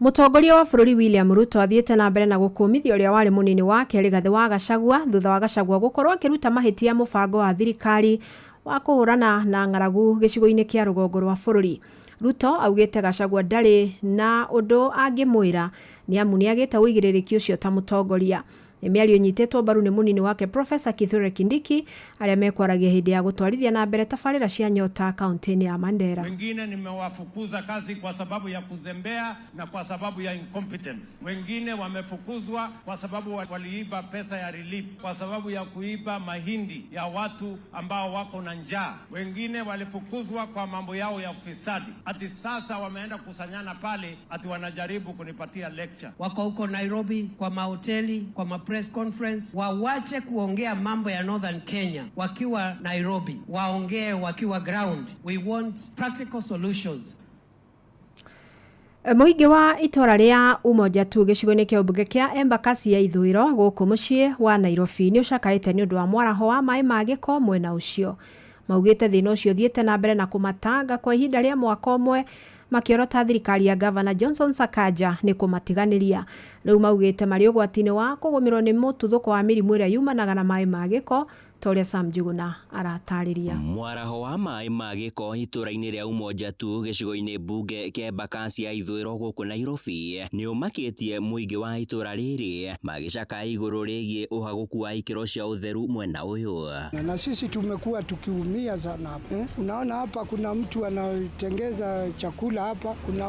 Mũtongoria wa bũrũri William Ruto athiĩte na mbere na gũkũmithia ũrĩa warĩ mũnini wake Rigathĩ wa Gachagua, thutha wa Gachagua gũkorwo akĩruta mahĩtia mũbango wa thirikari wa kũhũrana na ng'aragu gĩcigo-inĩ kĩa rũgongo rwa bũrũri. Ruto augĩte Gachagua ndarĩ na ũndũ angĩmwĩra nĩ amu nĩ agĩte ũigĩrĩrĩki ũcio ta mũtongoria. Nĩ mĩario ĩnyitĩtwo mbaru nĩ mũnini wake Profesa Kithure Kindiki, arĩa mekwaragia hĩndĩ ya gũtwarithia na mbere tabarĩra cia Nyota kaunti-inĩ ya Mandera. Wengine nimewafukuza kazi kwa sababu ya kuzembea na kwa sababu ya incompetence. Wengine wamefukuzwa kwa sababu waliiba pesa ya relief, kwa sababu ya kuiba mahindi ya watu ambao wako na njaa. Wengine walifukuzwa kwa mambo yao ya ufisadi. Ati sasa wameenda kusanyana pale, ati wanajaribu kunipatia lecture. Wako huko Nairobi kwa mahoteli, kwa ma press conference, wawache kuongea mambo ya Northern Kenya wakiwa Nairobi, waongee wakiwa ground. We want practical solutions. Mũingĩ wa itũra rĩa Umoja Tu gĩcigo-inĩ kĩa ũmbunge kĩa Embakasi ya ithũĩro gũkũ mũciĩ wa Nairobi nĩ ũcakaĩte nĩ ũndũ wa mwaraho wa maĩ ma gĩko mwena ũcio. Maugĩte thĩna ũcio ũthiĩte na mbere na kũmatanga kwa ihinda rĩa mwaka ũmwe, makĩorota thirikari ya Gavana Johnson Sakaja nĩ kũmatiganĩria. Rĩu maugĩte marĩ ũgwati-inĩ wa kũgũmĩrwo nĩ mũtuthũko wa mĩrimũ ĩrĩa yumanaga na maĩ ma gĩko, ta ũrĩa Sam Njuguna aratarĩria. Mwaraho wa maĩ ma gĩko itũra-inĩ rĩa Umoja Tu gĩcigo-inĩ mbunge kĩa Embakasi ya ithũĩro gũkũ Nairobi nĩ ũmakĩtie mũingĩ wa itũra rĩrĩ, magĩcakaya igũrũ rĩgiĩ ũhagũku wa ikĩro cia ũtheru mwena ũyũ. Na sisi tumekuwa tukiumia sana hapa eh? Unaona hapa kuna mtu anatengeza chakula hapa, kuna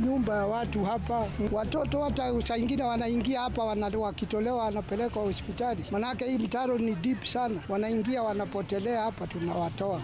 nyumba ya watu hapa, watoto hata saa ingine wanaingia hapa wakitolewa wanapelekwa hospitali, manake hii mtaro ni deep sana, wanaingia wanapotelea hapa, tunawatoa.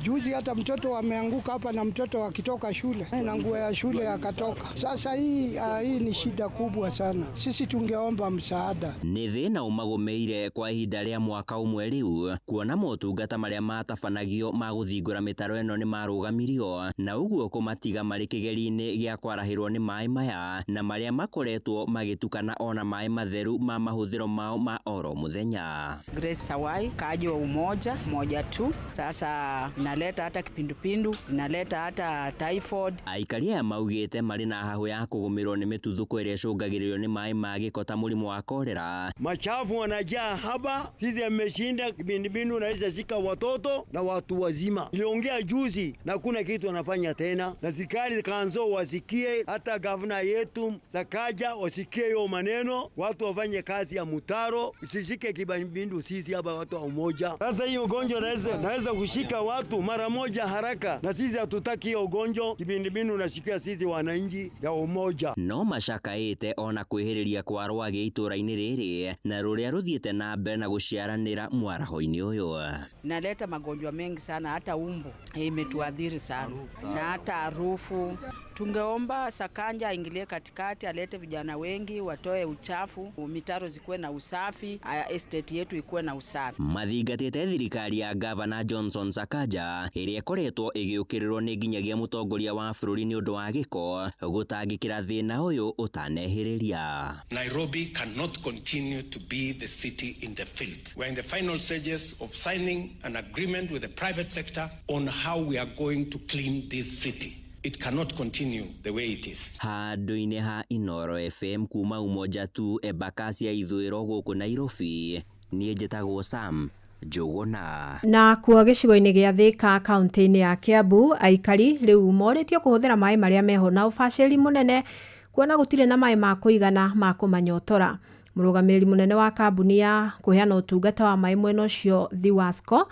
Juzi hata mtoto ameanguka hapa, na mtoto akitoka shule na nguo ya shule akatoka. Sasa hii ni shida kubwa sana, sisi tungeomba msaada. Nĩ thĩna ũmagũmĩire kwa ihinda rĩa mwaka ũmwe rĩu, kuona motungata marĩa matabanagio ma gũthingũra mĩtaro ĩno nĩ marũgamirio, na ũguo kũmatiga marĩ kĩgeri-inĩ gĩa kwarahĩrwo nĩ maĩ maya, na marĩa makoretwo magĩtukana ona maĩ matheru ma mahũthĩro mao ma oro mũthenya. Grace Sawai, kaaji wa Umoja Moja Tu. Sasa inaleta hata kipindupindu, inaleta hata typhoid. Aikari aya maugĩte marĩ na hahũ ya kũgũmĩrwo nĩ mĩtuthũko ĩrĩa ĩcũngagĩrĩrio nĩ maĩ ma gĩko ta mũrimũ wa kolera. Machafu wanajaa hapa, sisi ameshinda kipindupindu naweza shika watoto na watu wazima. Niliongea juzi na kuna kitu wanafanya tena, na serikali kanzo wasikie, hata gavana yetu Sakaja wasikie hiyo maneno, watu wafanye kazi ya mutaro, isishike kipindupindu sisi hapa watu wa Umoja. Sasa hiyo ugonjwa naweza kushika watu mara moja haraka, na sisi hatutaki hiyo ugonjwa kipindupindu unashikia sisi wananchi ya Umoja. No macakaĩte ona kwĩhĩrĩria kwa rwagĩ itũra-inĩ rĩrĩ na rũrĩa rũthiĩte na mbere na gũciaranĩra mwaraho-inĩ ũyũ. Inaleta magonjwa mengi sana, hata umbu imetuadhiri sana na hata harufu. Tungeomba Sakanja aingilie katikati, alete vijana wengi watoe uchafu, mitaro zikuwe na usafi, estate yetu ikuwe na usafi. Mathingatĩte thirikari ya Gavana Johnson Sakaja ĩrĩa ĩkoretwo ĩgĩũkĩrĩrwo nĩ nginyagia mũtongoria wa bũrũri nĩ ũndũ wa gĩko gũtangĩkĩra thĩna ũyũ ũtanehĩrĩria. Nairobi cannot continue to be the city in the field. We are in the final stages of signing an agreement with the private sector on how we are going to clean this city. It cannot continue the way it is. Handũ-inĩ ha Inooro FM kuma Umoja Tu Embakasi ya ithũĩro gũkũ Nairobi, niĩ njĩtagwo Sam Njuguna. Na kuo gĩcigo-inĩ gĩa Thika kaunti-inĩ ya Kiambu, aikari rĩu morĩtio kũhũthĩra maĩ marĩa meho na ũbacĩrĩri mũnene, kuona gũtirĩ na maĩ ma kũigana ma kũmanyotora. Mũrũgamĩrĩri mũnene wa kambuni ya kũheana ũtungata wa maĩ mwena ũcio Thiwasco,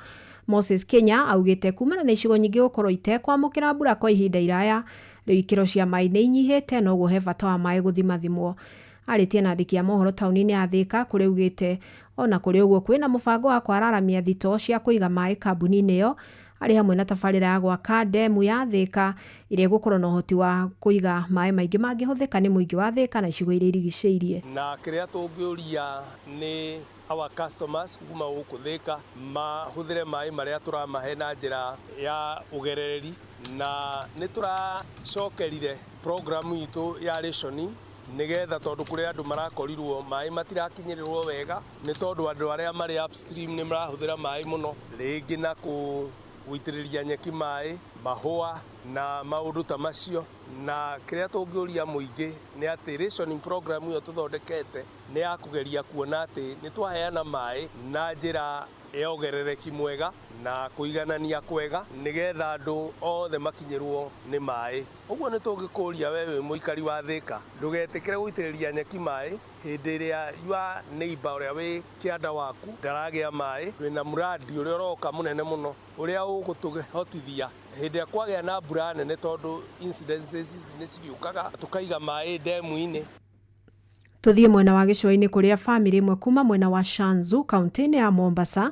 Moses Kenya, augĩte kumana na icigo nyingĩ gũkorwo itekwamũkĩra mbura kwa ihinda iraya, Rĩu ikĩro cia maĩ nĩ inyihĩte na ũguo he bata wa maĩ gũthimathimwo. Arĩtie na andĩki a mohoro taũni-inĩ ya Thĩka kũrĩa augĩte ona kũrĩ ũguo kwĩna mũbango wa kwararamia thitoo cia kũiga maĩ kambuni-inĩ ĩyo arĩ hamwe na tabarĩra ya gwaka ndemu ya Thĩka ĩrĩa ĩgũkorwo na ũhoti wa kũiga maĩ maingĩ mangĩhũthĩka nĩ mũingĩ wa Thĩka na icigo iria irigicĩirie. Na kĩrĩa tũngĩũria nĩ our customers kuma gũkũ Thĩka mahũthĩre maĩ marĩa tũramahe na njĩra ya ũgerereri, na nĩ tũracokerire programu itũ ya rationing nigetha tondu kuri andu marakorirwo maĩ matirakinyĩrĩrwo wega nĩ tondu andu arĩa marĩ upstream nĩ marahuthira maĩ mũno rĩngĩ na gũitĩrĩria nyeki maĩ mahũa na maũndũ ta macio. Na kĩrĩa tũngĩũria mũingĩ nĩ atĩ rationing program ĩyo tũthondekete nĩ ya kũgeria kuona atĩ nĩ twaheana maĩ na njĩra ya ũgerereki mwega na kũiganania kwega nĩgetha andũ othe makinyĩrwo nĩ maĩ. Ũguo nĩ tũngĩkũria we wĩ mũikari wa Thĩka ndũgetĩkĩre gũitĩrĩria nyeki maĩ hĩndĩ ĩrĩa your neighbor ũrĩa wĩ kĩanda waku ndaragĩa maĩ. Twĩna mradi ũrĩa ũroka mũnene mũno ũrĩa ũgũtũhotithia hĩndĩ ĩrĩa kwagĩa na mbura nene, tondũ incidences ici nĩ ciriũkaga, tũkaiga maĩ ndemu-inĩ. Tuthiĩ mwena wa gĩcũa-inĩ kũrĩa bamĩrĩ ĩmwe kuma mwena wa Shanzu kaunti-inĩ ya Mombasa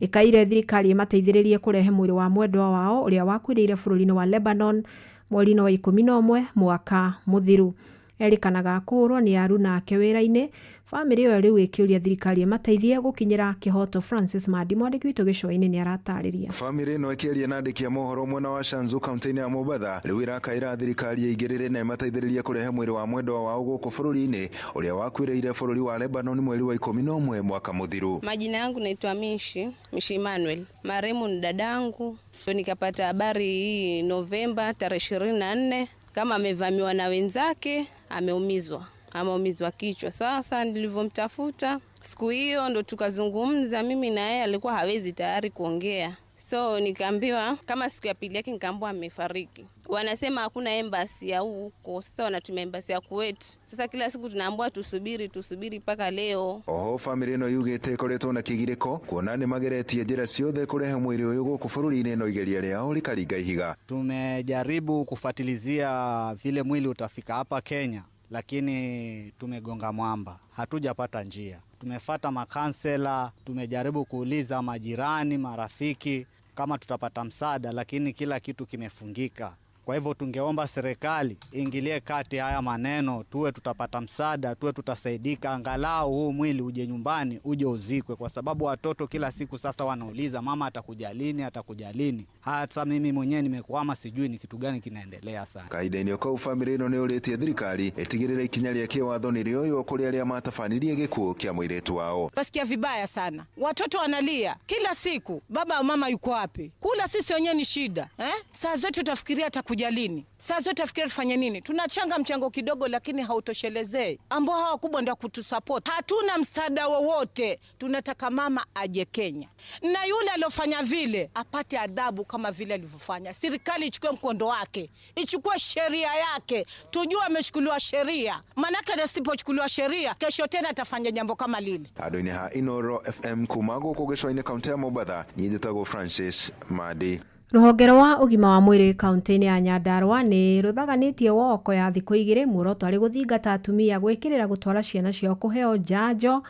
ĩkaire thirikari ĩmateithĩrĩrie kũrehe mwĩrĩ wa mwendwa wao ũrĩa wakuĩrĩire bũrũri-inĩ wa Lebanon mweri-inĩ wa 11 mwaka mũthiru. Erĩkanaga kũhũrwo nĩ aruna ake wĩra-inĩ. Bamĩrĩ ĩyo rĩu ĩkĩũria thirikari ĩmateithie gũkinyĩra kĩhoto. Francis Mandi mwandĩki witũ gĩcũa-inĩ nĩ aratarĩria. Bamĩrĩ ĩno ĩkĩaria na andĩki a mohoro mwena wa Shanzu kaunti-inĩ ya Mombatha rĩu ĩrakaĩra thirikari ĩingĩrĩre na ĩmateithĩrĩrie kũrehe mwĩrĩ wa mwendwa wao gũkũ bũrũri-inĩ ũrĩa wakuĩrĩire bũrũri wa Lebanon mweri wa 11 mwaka mũthiru. Majina yangu naitwa Mishi Emmanuel. Marehemu ni dadangu. Nikapata habari hii Novemba tarehe 24 kama amevamiwa na wenzake, ameumizwa kichwa. Sasa nilivyomtafuta siku hiyo ndo tukazungumza mimi na yeye, alikuwa hawezi tayari kuongea. So nikaambiwa kama siku ya pili yake nikaambiwa amefariki. Wanasema hakuna embassy ya huko, sasa wanatumia embassy ya Kuwait. Sasa kila siku tunaambiwa tusubiri mpaka leo. Oho family ĩno yugĩte ĩkoretwo na kĩgirĩko kuona nĩ mageretie njĩra ciothe kũrehe mwĩrĩ ũyũ gũkũ bũrũri-inĩ no igeria rĩao rĩkaringa ihiga. Tumejaribu kufuatilizia vile mwili utafika hapa Kenya, lakini tumegonga mwamba, hatujapata njia. Tumefata makansela, tumejaribu kuuliza majirani, marafiki kama tutapata msaada, lakini kila kitu kimefungika. Kwa hivyo tungeomba serikali ingilie kati haya maneno, tuwe tutapata msaada, tuwe tutasaidika, angalau huu mwili uje nyumbani, uje uzikwe, kwa sababu watoto kila siku sasa wanauliza mama atakuja lini, atakuja lini. Hata mimi mwenyewe nimekwama, sijui ni kitu gani kinaendelea sana. Kahinda-inĩ kau family ĩno nĩ ũrĩtie thirikari ĩtigĩrĩre ikinya rĩa kĩwatho nĩ rĩoywo kũrĩ arĩa matabanirie gĩkuũ kĩa mũirĩtu wao. Basikia vibaya sana, watoto wanalia kila siku, baba mama yuko wapi? Kula sisi wenyewe ni shida, eh? Saa zote tutafikiria atakuja lini, saa zote tutafikiria tufanye nini. Tunachanga mchango kidogo lakini hautoshelezei, ambao hawa wakubwa ndio kutusupport. Hatuna msaada wowote, tunataka mama aje Kenya, na yule aliyofanya vile apate adhabu kama vile alivyofanya. Serikali ichukue mkondo wake, ichukue sheria yake, tujue amechukuliwa sheria, manake asipochukuliwa sheria kesho tena atafanya jambo kama lile. Andũ-inĩ ha Inoro FM kuma gũkũ gĩcũa-inĩ kaunti ya Mombatha, niĩ njĩtagwo Francis Mandi. Rũhonge rwa ũgima wa mwĩrĩ kaunti-inĩ ya Nyandarua nĩ rũthaganĩtie woko ya thikũ igĩrĩ muoroto arĩ gũthingata atumia gwĩkĩrĩra gũtwara ciana ciao kũheo njanjo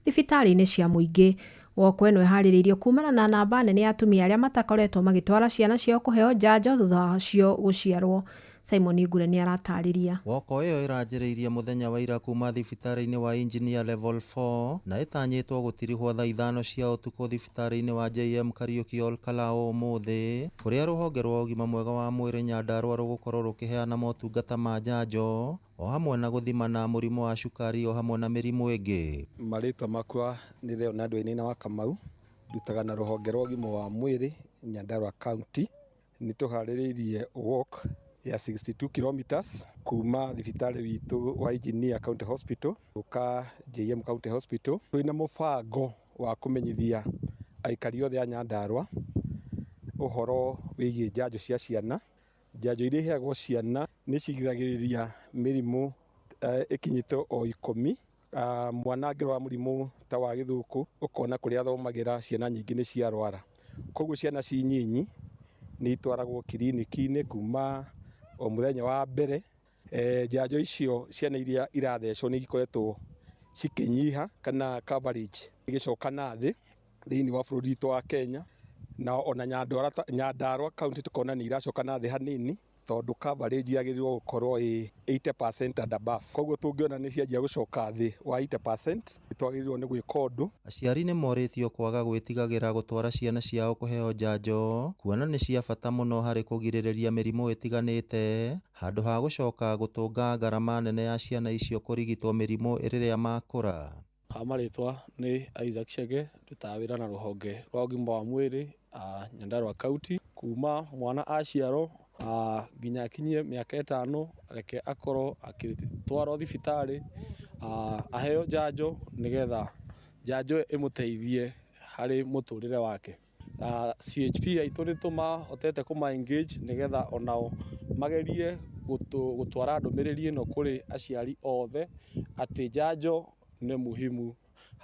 thibitarĩ-inĩ cia mũingĩ. Woko ĩno ĩharĩrĩirio kumana na namba nene ya atumia arĩa matakoretwo magĩtwara ciana ciao kũheo njanjo thutha wacio gũciarwo. Simon Ngure nĩ aratarĩria. Woko ĩyo ĩranjĩrĩirie mũthenya wa ira kuma thibitarĩ-inĩ wa Engineer Level 4 na ĩtanyĩtwo gũtirihwo thaa 5 cia ũtukũ thibitarĩ-inĩ wa JM Kariuki Ol Kalou ũmũthĩ, kũrĩa rũhonge rwa ũgima mwega wa mwĩrĩ Nyandarua rũgũkorwo rũkĩheana motungata ma njanjo o hamwe na gũthimana mũrimũ wa cukari o hamwe na mĩrimũ ĩngĩ. Marĩtwa makwa nĩ Leonard Wainaina wa Kamau, ndutaga na rũhonge rwa ũgima wa mwĩrĩ Nyandarua County. Nĩ tũharĩrĩirie walk ya 62 kilometers kuma thibitarĩ witũ wa Engineer County Hospital gũka JM County Hospital. Twĩna mũbango wa kũmenyithia aikari othe a Nyandarua ũhoro wĩgiĩ njanjo cia ciana. Njanjo iria iheagwo ciana nĩ cigiragĩrĩria mĩrimũ ĩkinyĩte o 10. Mwana angĩrwara mũrimũ ta wa gĩthũkũ, ũkona kũrĩa athomagĩra ciana nyingĩ nĩ ciarwara. Koguo ciana ci nyinyi nĩ itwaragwo kiriniki-inĩ kuma O mũthenya wa mbere njanjo icio ciana iria irathecwo nĩ ikoretwo cikĩnyiha kana coverage ĩgĩcoka na thĩ thĩinĩ wa bũrũri witũ wa Kenya, na ona Nyandarua county tukona nĩ iracoka na thĩ hanini tondũ coverage yagĩrĩirwo gũkorwo ĩ 80% and above. Koguo tũngĩona nĩ cianjia gũcoka thĩ wa 80% twagĩrĩirwo nĩ gwĩka ũndũ. Aciari nĩ morĩtio kwaga gwĩtigagĩra gũtwara ciana ciao kũheo njanjo kuona nĩ cia bata mũno harĩ kũgirĩrĩria mĩrimũ ĩtiganĩte handũ ha gũcoka gũtũnga ngarama nene ya ciana icio kũrigitwo mĩrimũ rĩrĩa makũra. Ha marĩtwa nĩ Isaac Chege, ndutaga wĩra na rũhonge rwa ũgima wa mwĩrĩ Nyandarua County. Kuma mwana aciarwo nginya akinyie mĩaka 5 reke akorwo akĩtwarwo thibitarĩ aheo njanjo nĩgetha njanjo ĩmũteithie harĩ mũtũrĩre wake. CHP aitũ nĩ tũmahotete kũma engage nĩgetha onao magerie gũtwara ndũmĩrĩri ĩno kũrĩ aciari othe atĩ njanjo nĩ muhimu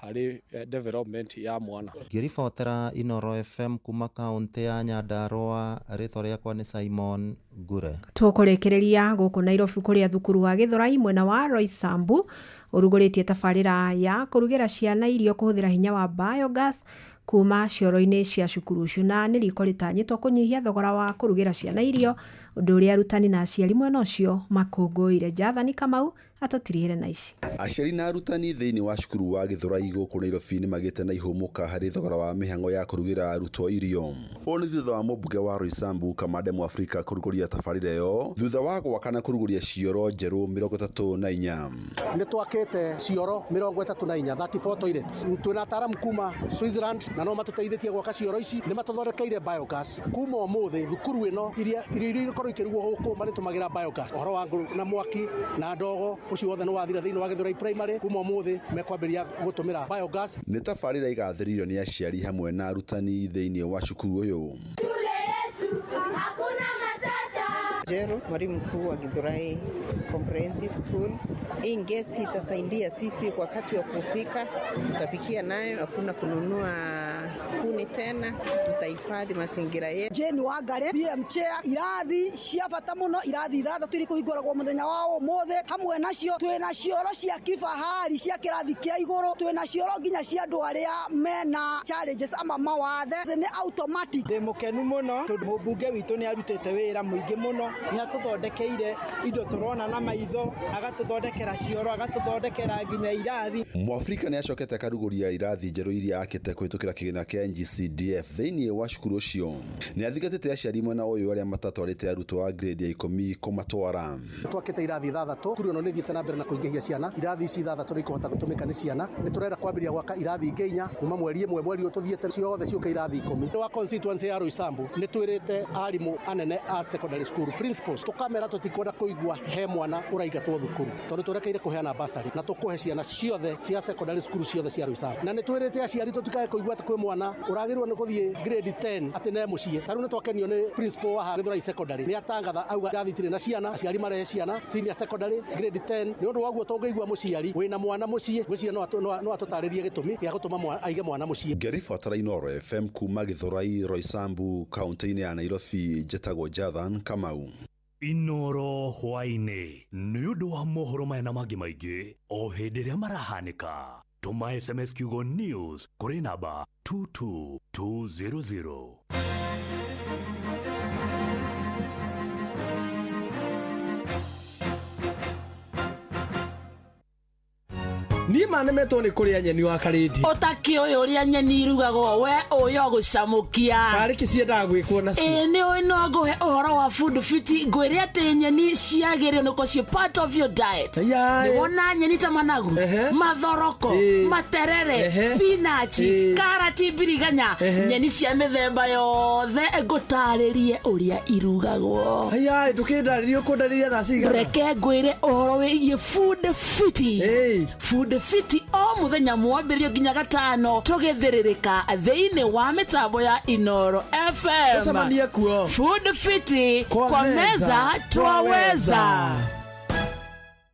harĩ development ya mwana. Ngĩribotera Inooro FM kuma kaũntĩ ya Nyandarua, rĩtwa rĩakwa nĩ Simon Ngure. Tũkũrĩkĩrĩria gũkũ Nairobi kũrĩa thukuru wa Gĩthũrai mwena wa Roysambu ũrugũrĩtie tabarĩra ya kũrugĩra ciana irio kũhũthĩra hinya wa biogas kuma cioro-inĩ cia cukuru ũcio, na nĩ riko rĩtanyĩtwo kũnyihia thogora wa kũrugĩra ciana irio, ũndũ ũrĩa arutani na aciari mwena ũcio makũngũĩire. Jathani Kamau atũtirihĩre na ici. Aciari na arutani thĩinĩ wa cukuru wa Gĩthũrai gũkũ Nairobi nĩ magĩte na ihũmũka harĩ thogora wa mĩhang'o ya kũrugĩra arutwo irio. Ũũ nĩ thutha wa mũmbunge wa Roysambu Kamande Mũafrika kũrugũria tabarĩra ĩyo thutha wa gwaka na kũrugũria cioro njerũ 34. Nĩ twakĩte cioro 34, 34 toilets. Twĩna ataaramu kuma Switzerland na no matũteithĩtie gwaka cioro ici, nĩ matũthondekeire biogas. Kuma ũmũthĩ thukuru ĩno irio iria igũkorwo ikĩrugwo gũkũ marĩtũmagĩra biogas. Ũhoro wa ngũ na mwaki na ndogo ũcio wothe nĩ wathira thĩinĩ wa Gĩthũrai Primary. Kuma ũmũthĩ mekwambĩrĩria gũtũmĩra biogas. Nĩ tabarĩra igathĩrĩirio nĩ aciari hamwe na arutani thĩinĩ wa cukuru ũyũ. Jeru, mwalimu mkuu wa Githurai Comprehensive School. Hii ngesi itasaidia sisi wakati wa kupika, tutapikia nayo, hakuna kununua kuni tena, tutahifadhi mazingira yetu. Jane Wangari, BM chair, irathi cia bata muno, irathi ithathatũ iria ikũhingũragwo mũthenya wa ũmũthĩ, hamwe nacio twĩna cioro cia kifahari cia kĩrathi kĩa igũrũ, twĩna cioro nginya cia andũ arĩa mena challenges ama mawathe, nĩ automatic. Ndĩ mũkenu mũno tondũ mũmbunge witũ nĩ arutĩte wĩra mũingĩ mũno, nĩ atũthondekeire indo tũrona na maitho, agatũthondekera cioro, agatũthondekera nginya irathi. Mũafrika nĩ acokete akarugũria irathi njerũ iria akĩte kũhĩtũkĩra kĩgĩna kĩa NGCDF thĩinĩ wa cukuru ũcio. Nĩ athingatĩte aciari mwena ũyũ arĩa matatwarĩte arutwo a grade ya 10 kũmatwara. Twakĩte irathi ithathatũ, cukuru ĩno nĩ ĩthiĩte na mbere na kũingĩhia ciana. Irathi ici ithathatũ nĩ ikũhota gũtũmĩka nĩ ciana. Nĩ tũrenda kwambĩrĩria gwaka irathi ingĩ 4 kuma mweri 1 mweri ũyũ tũthiĩte, ciothe ciũke irathi 10. Wa constituency ya Roysambu nĩ twĩrĩte arimũ anene a secondary school principals tũkamera tũtikwenda kũigua he mwana ũraingatwo thukuru tondũ tũrekeire kũheana bursary na tũkũhe ciana ciothe cia secondary school ciothe cia Roysambu. Na nĩ twĩrĩte aciari tũtikae kũigua atĩ kwĩ mwana ũragĩrĩirwo nĩ gũthiĩ grade 10 atĩ ne mũciĩ. Ta rĩu nĩ twakenio nĩ principal wa Gĩthũrai Secondary nĩ atangatha auga irathi itirĩ na ciana, aciari marehe ciana senior secondary grade 10. Nĩ ũndũ wa ũguo tũngĩigua mũciari wĩna mwana mũciĩ ngwĩciria no atũtarĩrie gĩtũmi gĩa gũtũma aige mwana mũciĩ. Ngĩribotera Inooro FM kuma Gĩthũrai Roysambu kaunti-inĩ ya Nairobi, njĩtagwo Jathan Kamau. Inooro hwaĩ-inĩ nĩ ũndũ wa mohoro maya na mangĩ maingĩ o hĩndĩ ĩrĩa marahanĩka. Tũma SMS kiugo news kũrĩ namba 22200. Niĩ manemetwo nĩ kũrĩa nyeni wa karĩndi. Ũtakĩũĩ ũrĩa nyeni irugagwo we ũyũ gũcamũkia. Karĩ kĩ ciendaga gwĩkwo nacio? Ĩĩ nĩ ũĩ no ngũhe ũhoro wa food fit, ngwĩre atĩ nyeni ciagĩrĩirwo nĩ gũkorwo ciĩ part of your diet. Nĩ wona nyeni ta managu, mathoroko, materere, spinach, karati, mbiriganya, nyeni cia mĩthemba yothe ngũtarĩrie ũrĩa irugagwo. Aya, ndũkĩndarĩrie ũkũndarĩria thaa cigana? Reke ngwĩre ũhoro wĩgiĩ food fit. Food fit o muthenya mwambĩrĩrio nginya gatano tũgĩthĩrĩrĩka thĩinĩ wa mĩtambo ya Inooro FM. Tũcemanie kuo. Food fit kwa meza twaweza.